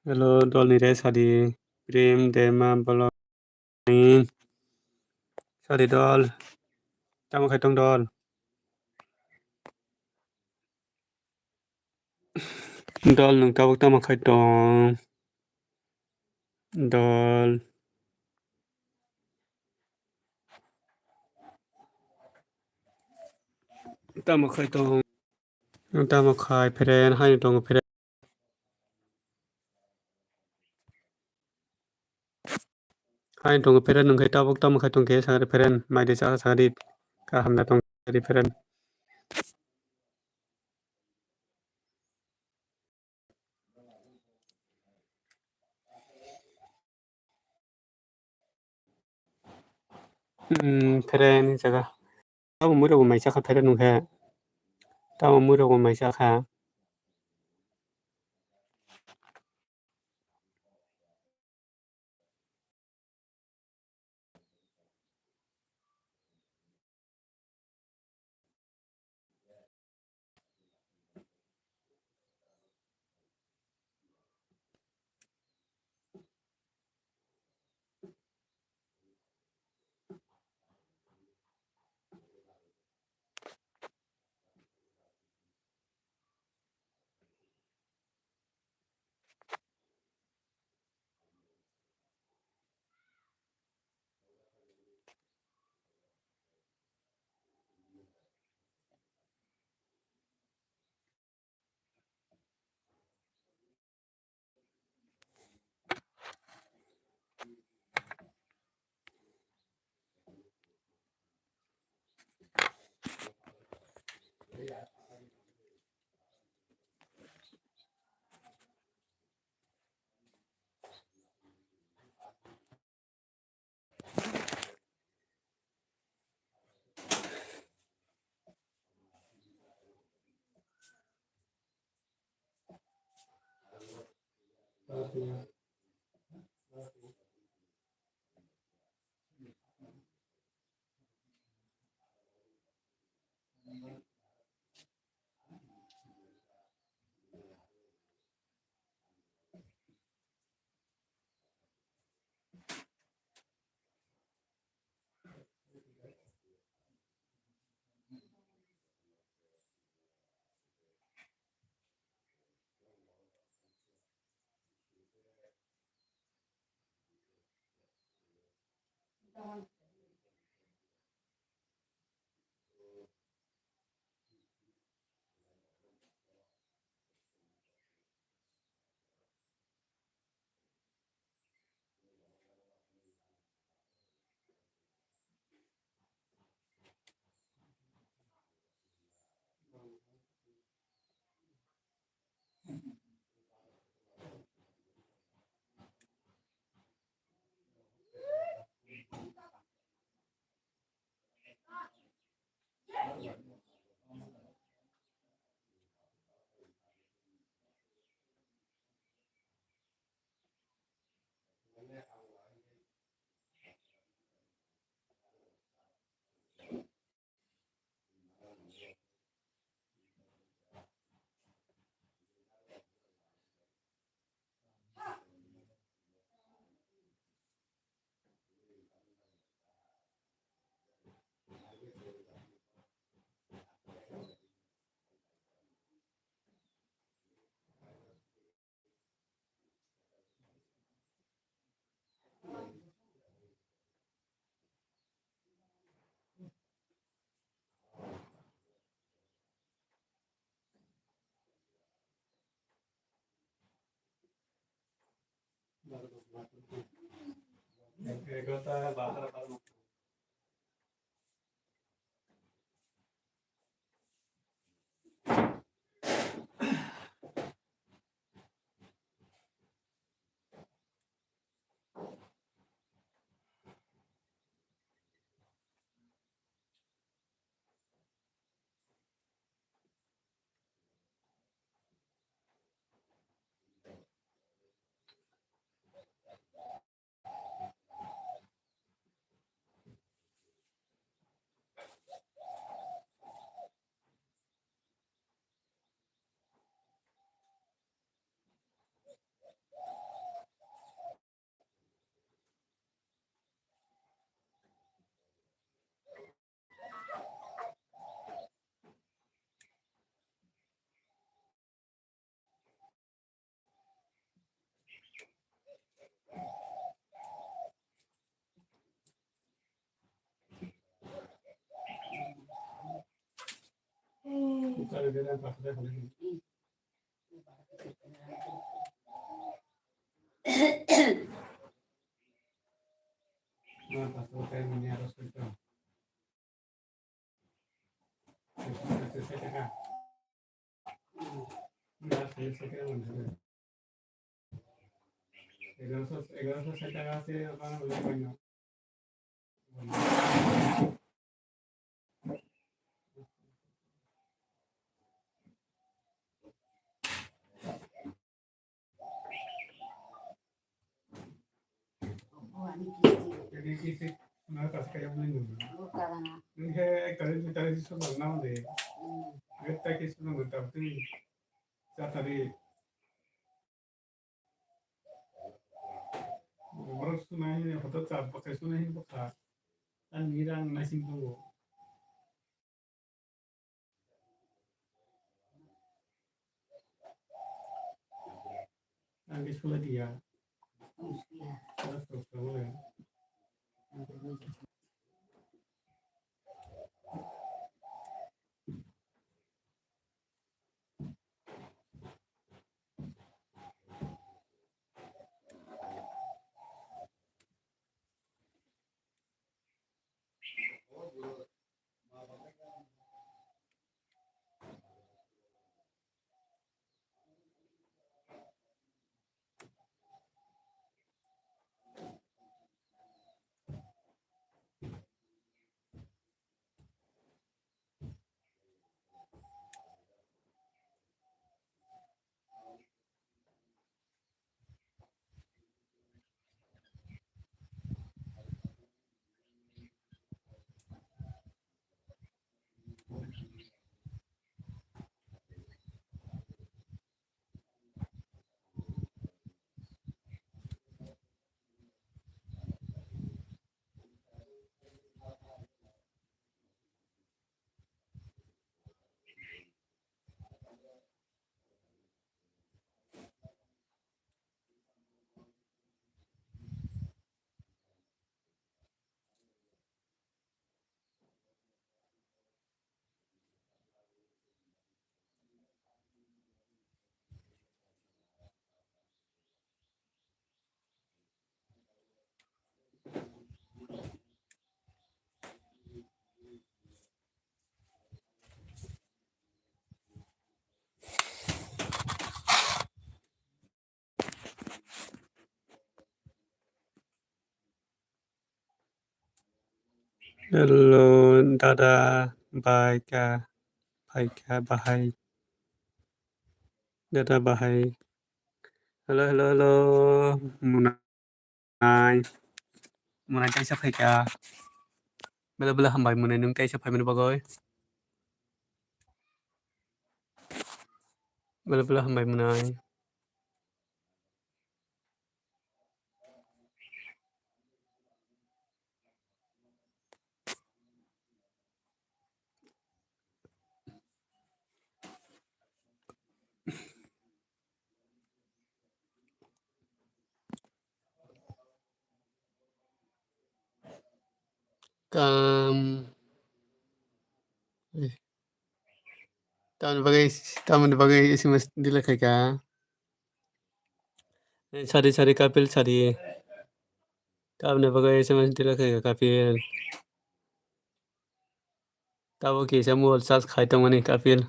Hello, dol ni re sadi. Prem, Dema, Bolong. Sadi dol. Tamo khai tong dol. Dol nwng tabuk tamo khai tong. Dol. Tamo khai tong. Tamo khai friend, hai tong friend. Hai tong friend, nwng khai tabuk tamo khai tong khe sakari friend, mai de chakha sakari, kaham da tong sakari friend. Hmm, friend ni jaga. Tamo mui rok bo mai chakha friend nwng khe. Tamo mui rok bo mai chakha. Egaroso, egaroso sak taka ase, apa namanya? Borok suna hini hoto chap bakai suna hini bokha. Ani rang naising tongo. Ang khe sula diya. Sula sula sula. Hello, dada, bai kha, phai kha, bahai. Dada, bahai. Hello, hello, hello. Munai. Munai taisa phai kha. Bela bela hambai munai nwng taisa phaimani bagwi. Bela bela hambai munai. Kam. Eh. Tamni bagwi, tamni bagwi S M S delete khai kha. Eh, sari, sari, Kapil, sari. Tamni bagwi S M S delete khai kha, Kapil. Tabuk kisa mobile charge khai tongmani, Kapil.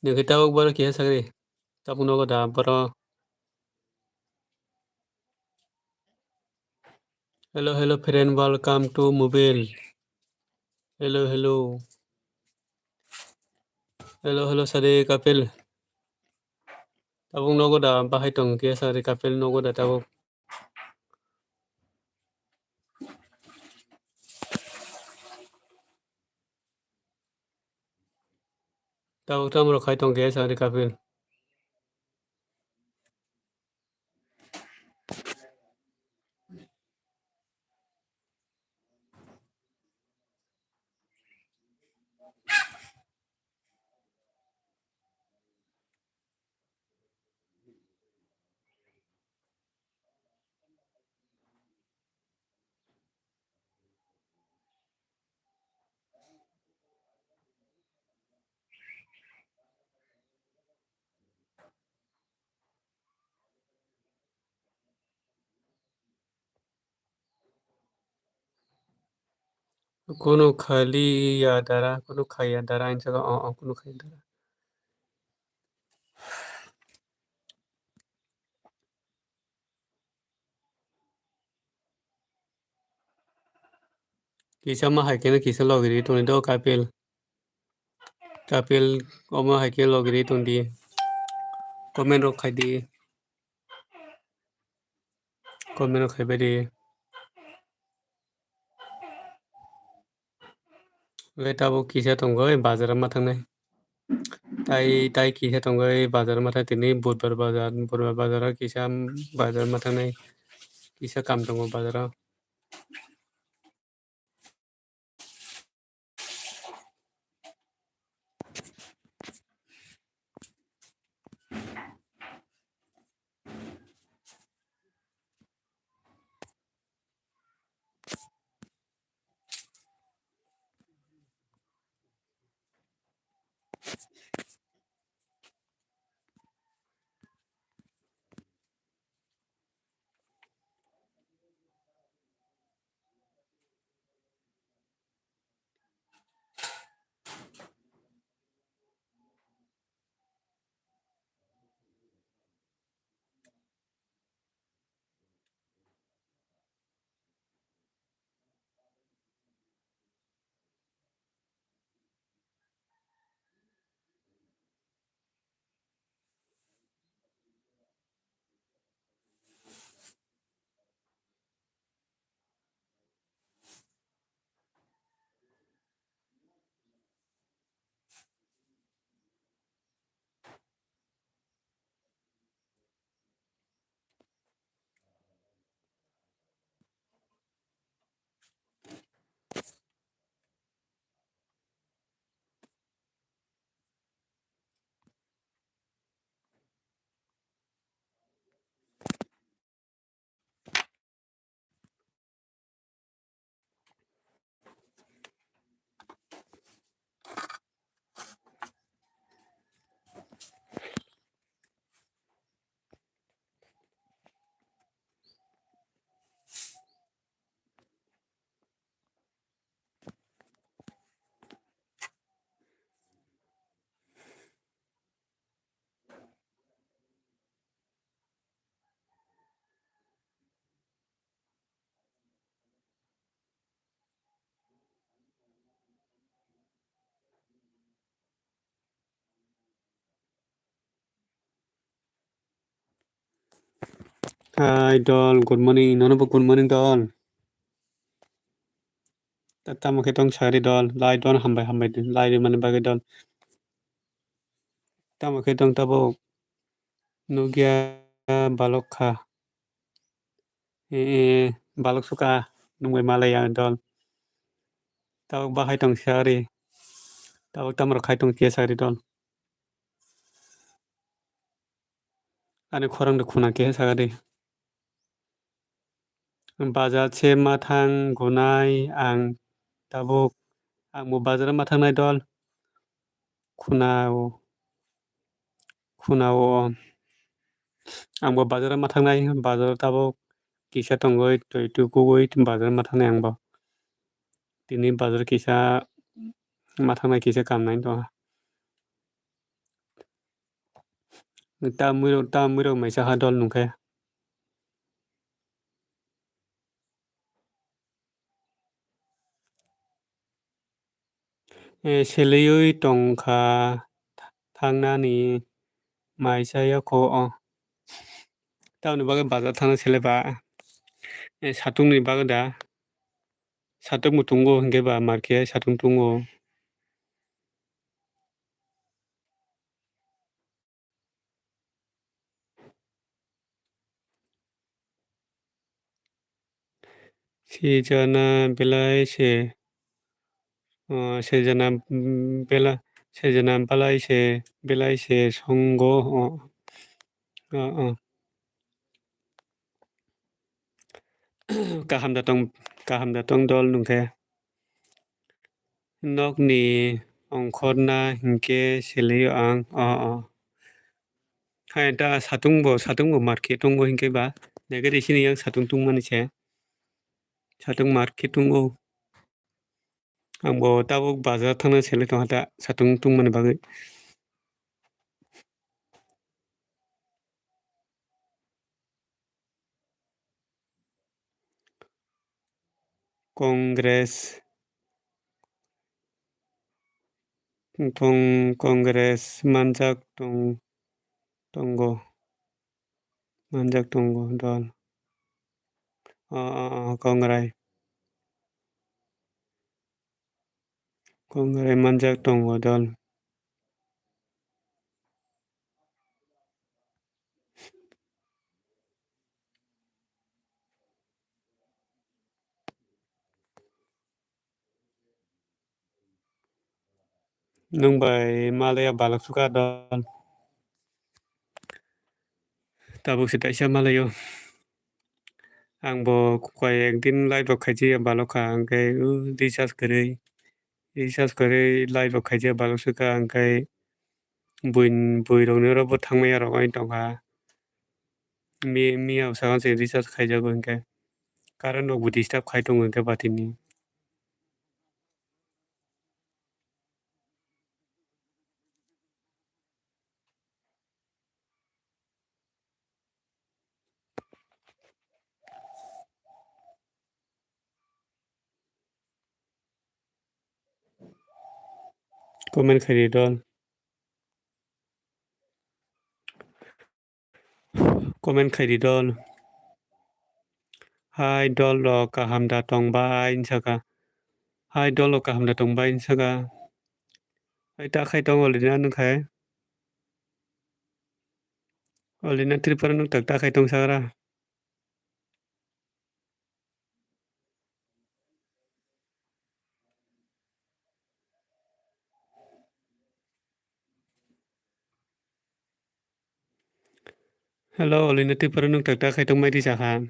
Nwng khe tabuk borok kisa sagri. Tabuk nogo da borok. Hello, hello, friend, welcome to mobile. Hello, hello. Hello, hello, sari Kapil. Tabuk nogo da bahai tong khe sari Kapil nogo da tabuk. Tabuk tamo rok khai tong khe sari Kapil. Kunu khali ya dara, kunu khaya dara, ang saka, o, o, kunu khaya dara. Kisa ma hai khe no kisa logi ri tongdi do Kapil. Kapil omo hai khe logi ri tongdi. Comment rok khai di. Comment rok khai bai di. Hwnkhe tabuk kisa tongo bazar ma thangnai. Tai, tai kisa tongo bazar ma thang tini budbar bazar, budbar bazar o kisa bazar ma thangnai. Kisa kam tongo bazar o. Hi dol, good morning. Nono bo good morning dol. Ta-, tamo khe tong sari dol, lai don hambai hambai lai rimani bagwi dol. Tamo khe tong tabuk nukya balok kha. E, e, balok suka nungbai malaya dol. Tabuk bahai tong sari. Tabuk tamrok khai tong khe sari dol. Ani khorang de khuna khe saka de. Bazar se ma thang gunai ang tabuk. Ang bo bazar ma thangnai dol. Khuna o. Khuna o. Ang bo bazar ma thangnai, bazar tabuk kisa tongoi, twi tukugoi bazar ma thangnai ang bo. Tini bazar kisa ma thangnai kisa kam nai tongha. Ta mwirok, ta mwirok maisa ha dol nungkhe. Eh, seleui tongkha thangnani maisa yokho o. Tamoni bagwi bazar thangna sele ba? Eh, satungni bagwi da? Satung bo tongo hinkhe ba market satung tongo. Sijana belai se, o, sejana, mm, bela-, sejana belai se, belai se songo, o, o, o. Kaham da tong, kaham da tong dol nungkhe. Nokni ongkhorna hinkhe selio ang, o, o. Hai ta satung bo, satung bo market tongo hinkhe ba, naikhe sini yang satung tungmani se. Satung market tongo. Ang bo tabuk bazar thangna selai tongkha ta satung tungmani bagwi. Congress tong, Congress manjak tong, tongo, manjak tongo dol. O, o, o, Kongrai. Kongrai manjak tongo dol. Nwng bai malaya balok sukha dol. Tabuk se taisa malayo. Ang bo koi ek din live rok khaijaya balok kha, hwnkhe, uh, recharge kwrwi, recharge kwrwi live rok khaijaya balok sukha, hwnkhe buin-, buirokni oro bo thangmaya rok wng tongkha. Mi-, miya bwskango se recharge khaijago hwnkhe, current rokbo disturb khai tongo hwnkhe batini. Comment khaidi dol. Comment khaidi dol. Hai dol rok kaham da tong bai hinsa kha. Hai dol rok kaham da tong bai hinsa kha. Hai ta khai tong already na nung khai. Already na Tripura nung tak ta khai tong sagra. Hello, Olina Tripura nung tak ta khai tong mai di sakha.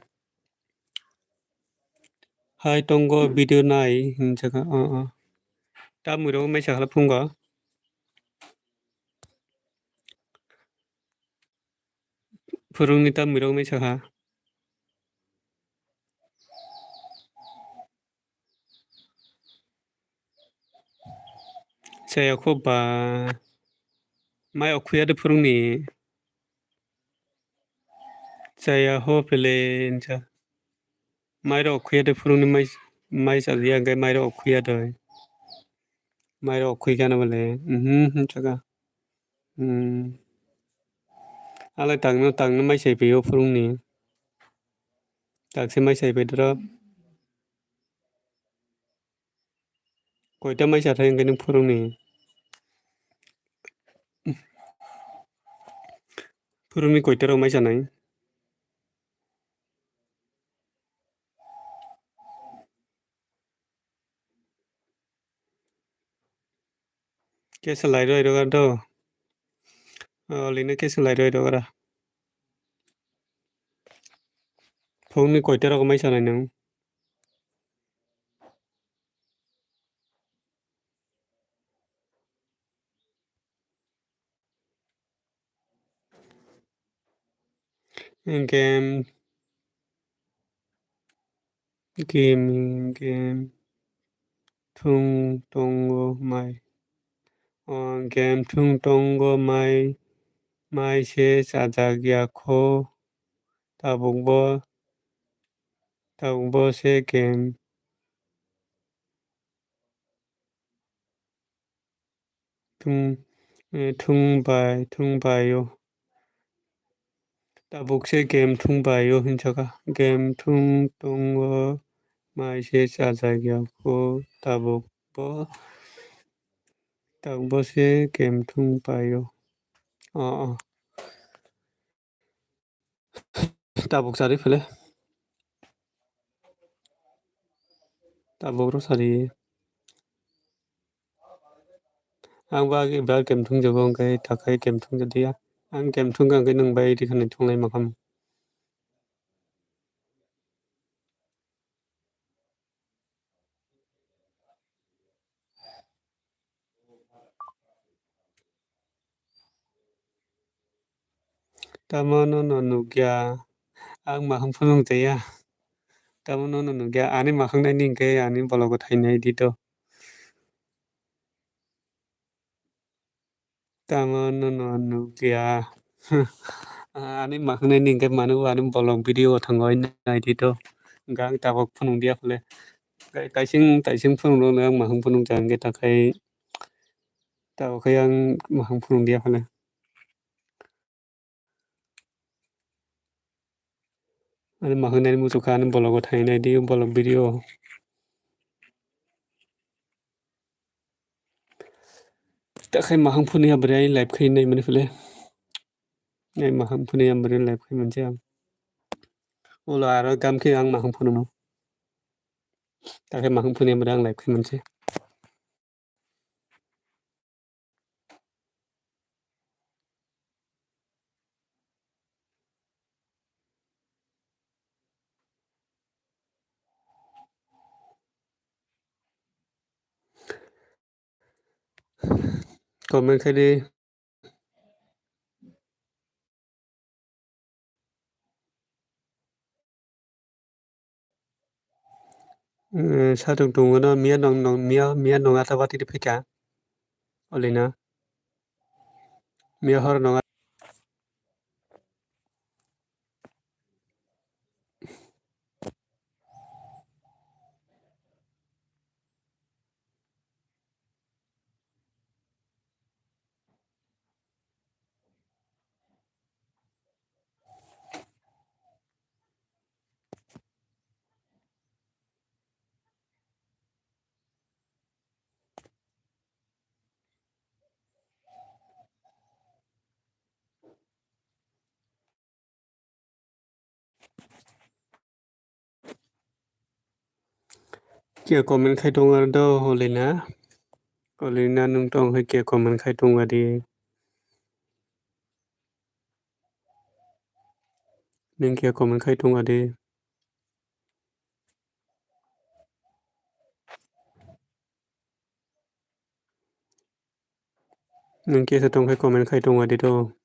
Hai tongo video nai hinjaka, o, o. Tamwi rok mai sakha phungo. Phurungni tamwi rok mai sakha. Chaya kho ba mai okhuya de phurungni. Chaya ho pele hinsa. Mai rok okhuya de phurungni mai, mai chajak ya hwnkhe mai rok okhuya de. Mai rok okhui gana bole. Mhm, hinsa kha. Hmm. Alai tangno, tangno mai sai phaio phurungni. Takse mai sai phai doro. Koita mai sa thai hwnkhe nung phurungni? Phurungni koita rok mai sanai? Kesa lai roi rok do. Olini kesa lai roi rok ra. Phungni koita rok mai sanai nung? Game, game, game thung tongo mai. O game thung tongo mai, mai se chajak ya kho. Tabuk bo, tabuk bo se game. Thung, eh, thung bai, thung bai o. Tabuk se game thung bai o hinjaka. Game thung tongo mai se chajak ya kho tabuk bo. Tabuk bo se game thung bai o. O, o. Tabuk chari phele. Tabuk ro chari. Ang ba agi ba game thung jago hwnkhe takhai game thung jadiya. Ang game thung kha hwnkhe nwng bai rikha nai thunglai makham. Tamo no no nukya, ang makhang phunuk jaya. Tamo no no nukya, ani makhang nai ni hwnkhe ani bologo thainai di to. Tamo no no nukya. Ani makhwngnaini hwnkhe mano ani bolong video o thango naidi to. Hwnkhe ang tabok phunukdiya phale. Kai-, kaising, kaising phunukno ang makhwng phunukja hwnkhe takhai. Tabokhe ang makhwng phunukdiya phale. Ani makhwngnaini muchukha ani bolongo thangnai di, bolong video. Takhai makhwng phunukya bwrwi ani live khai naimani phale. Ai makhwng phunukya bwrwi live khai manse ang. Ulo aro gam khe ang makhwng phunumo. Takhai makhwng phunukya bwrwi ang live khai manse. Comment khai di. Eh, satung tungo no miya nong, nong, miya, miya nong ata wati phika. Olina. Miya hor nong. Khe comment khai tongo aro do Olina. Olina nwng tong hai khe comment khai tongo di. Nwng khe comment khai tongo di. Nwng kesa tong khai comment khai tongo di to.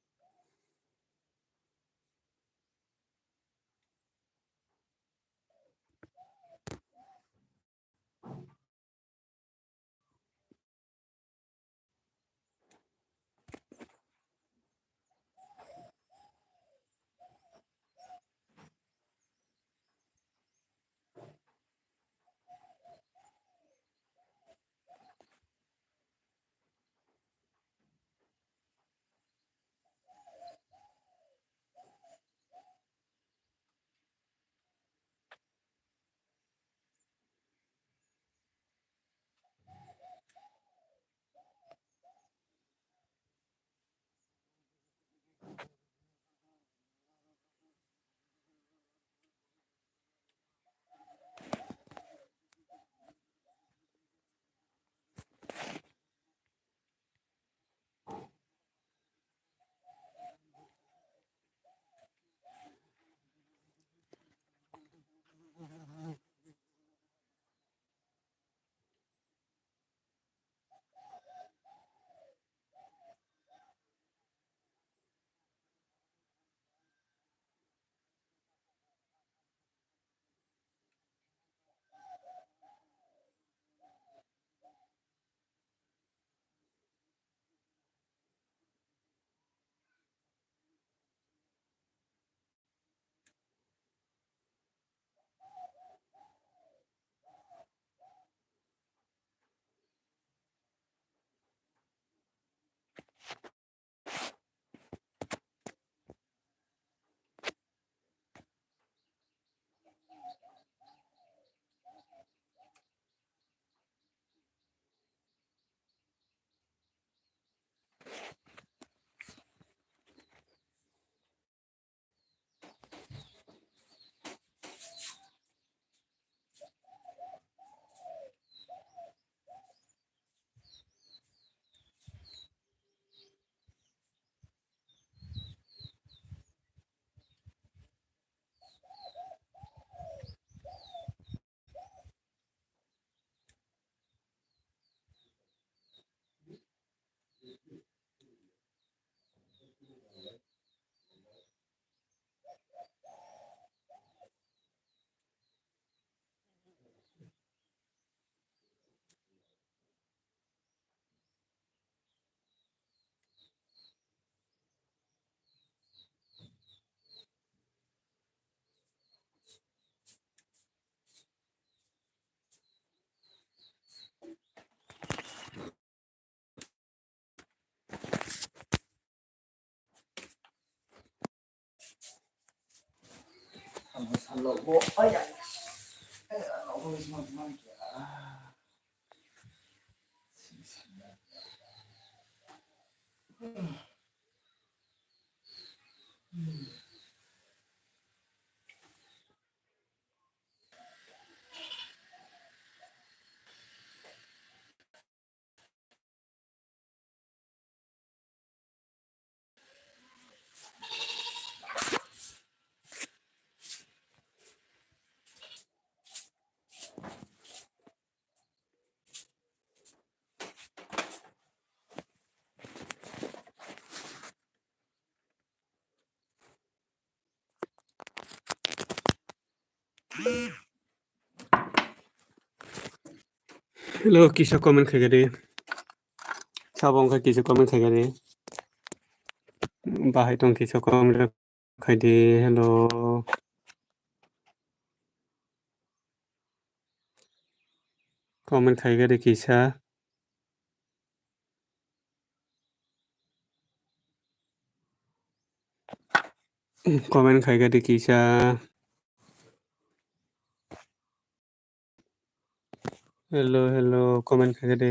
Hello, kisa comment khaikha di. Sabo wngkha kisa comment khaikha di. Bahai tong kisa comment khaidi, hello. Comment khaikha di kisa. Comment khaikha di kisa. Hello, hello, comment khaikha di.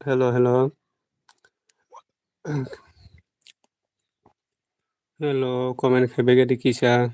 Hello, hello. Hello, comment khai bege di kisa.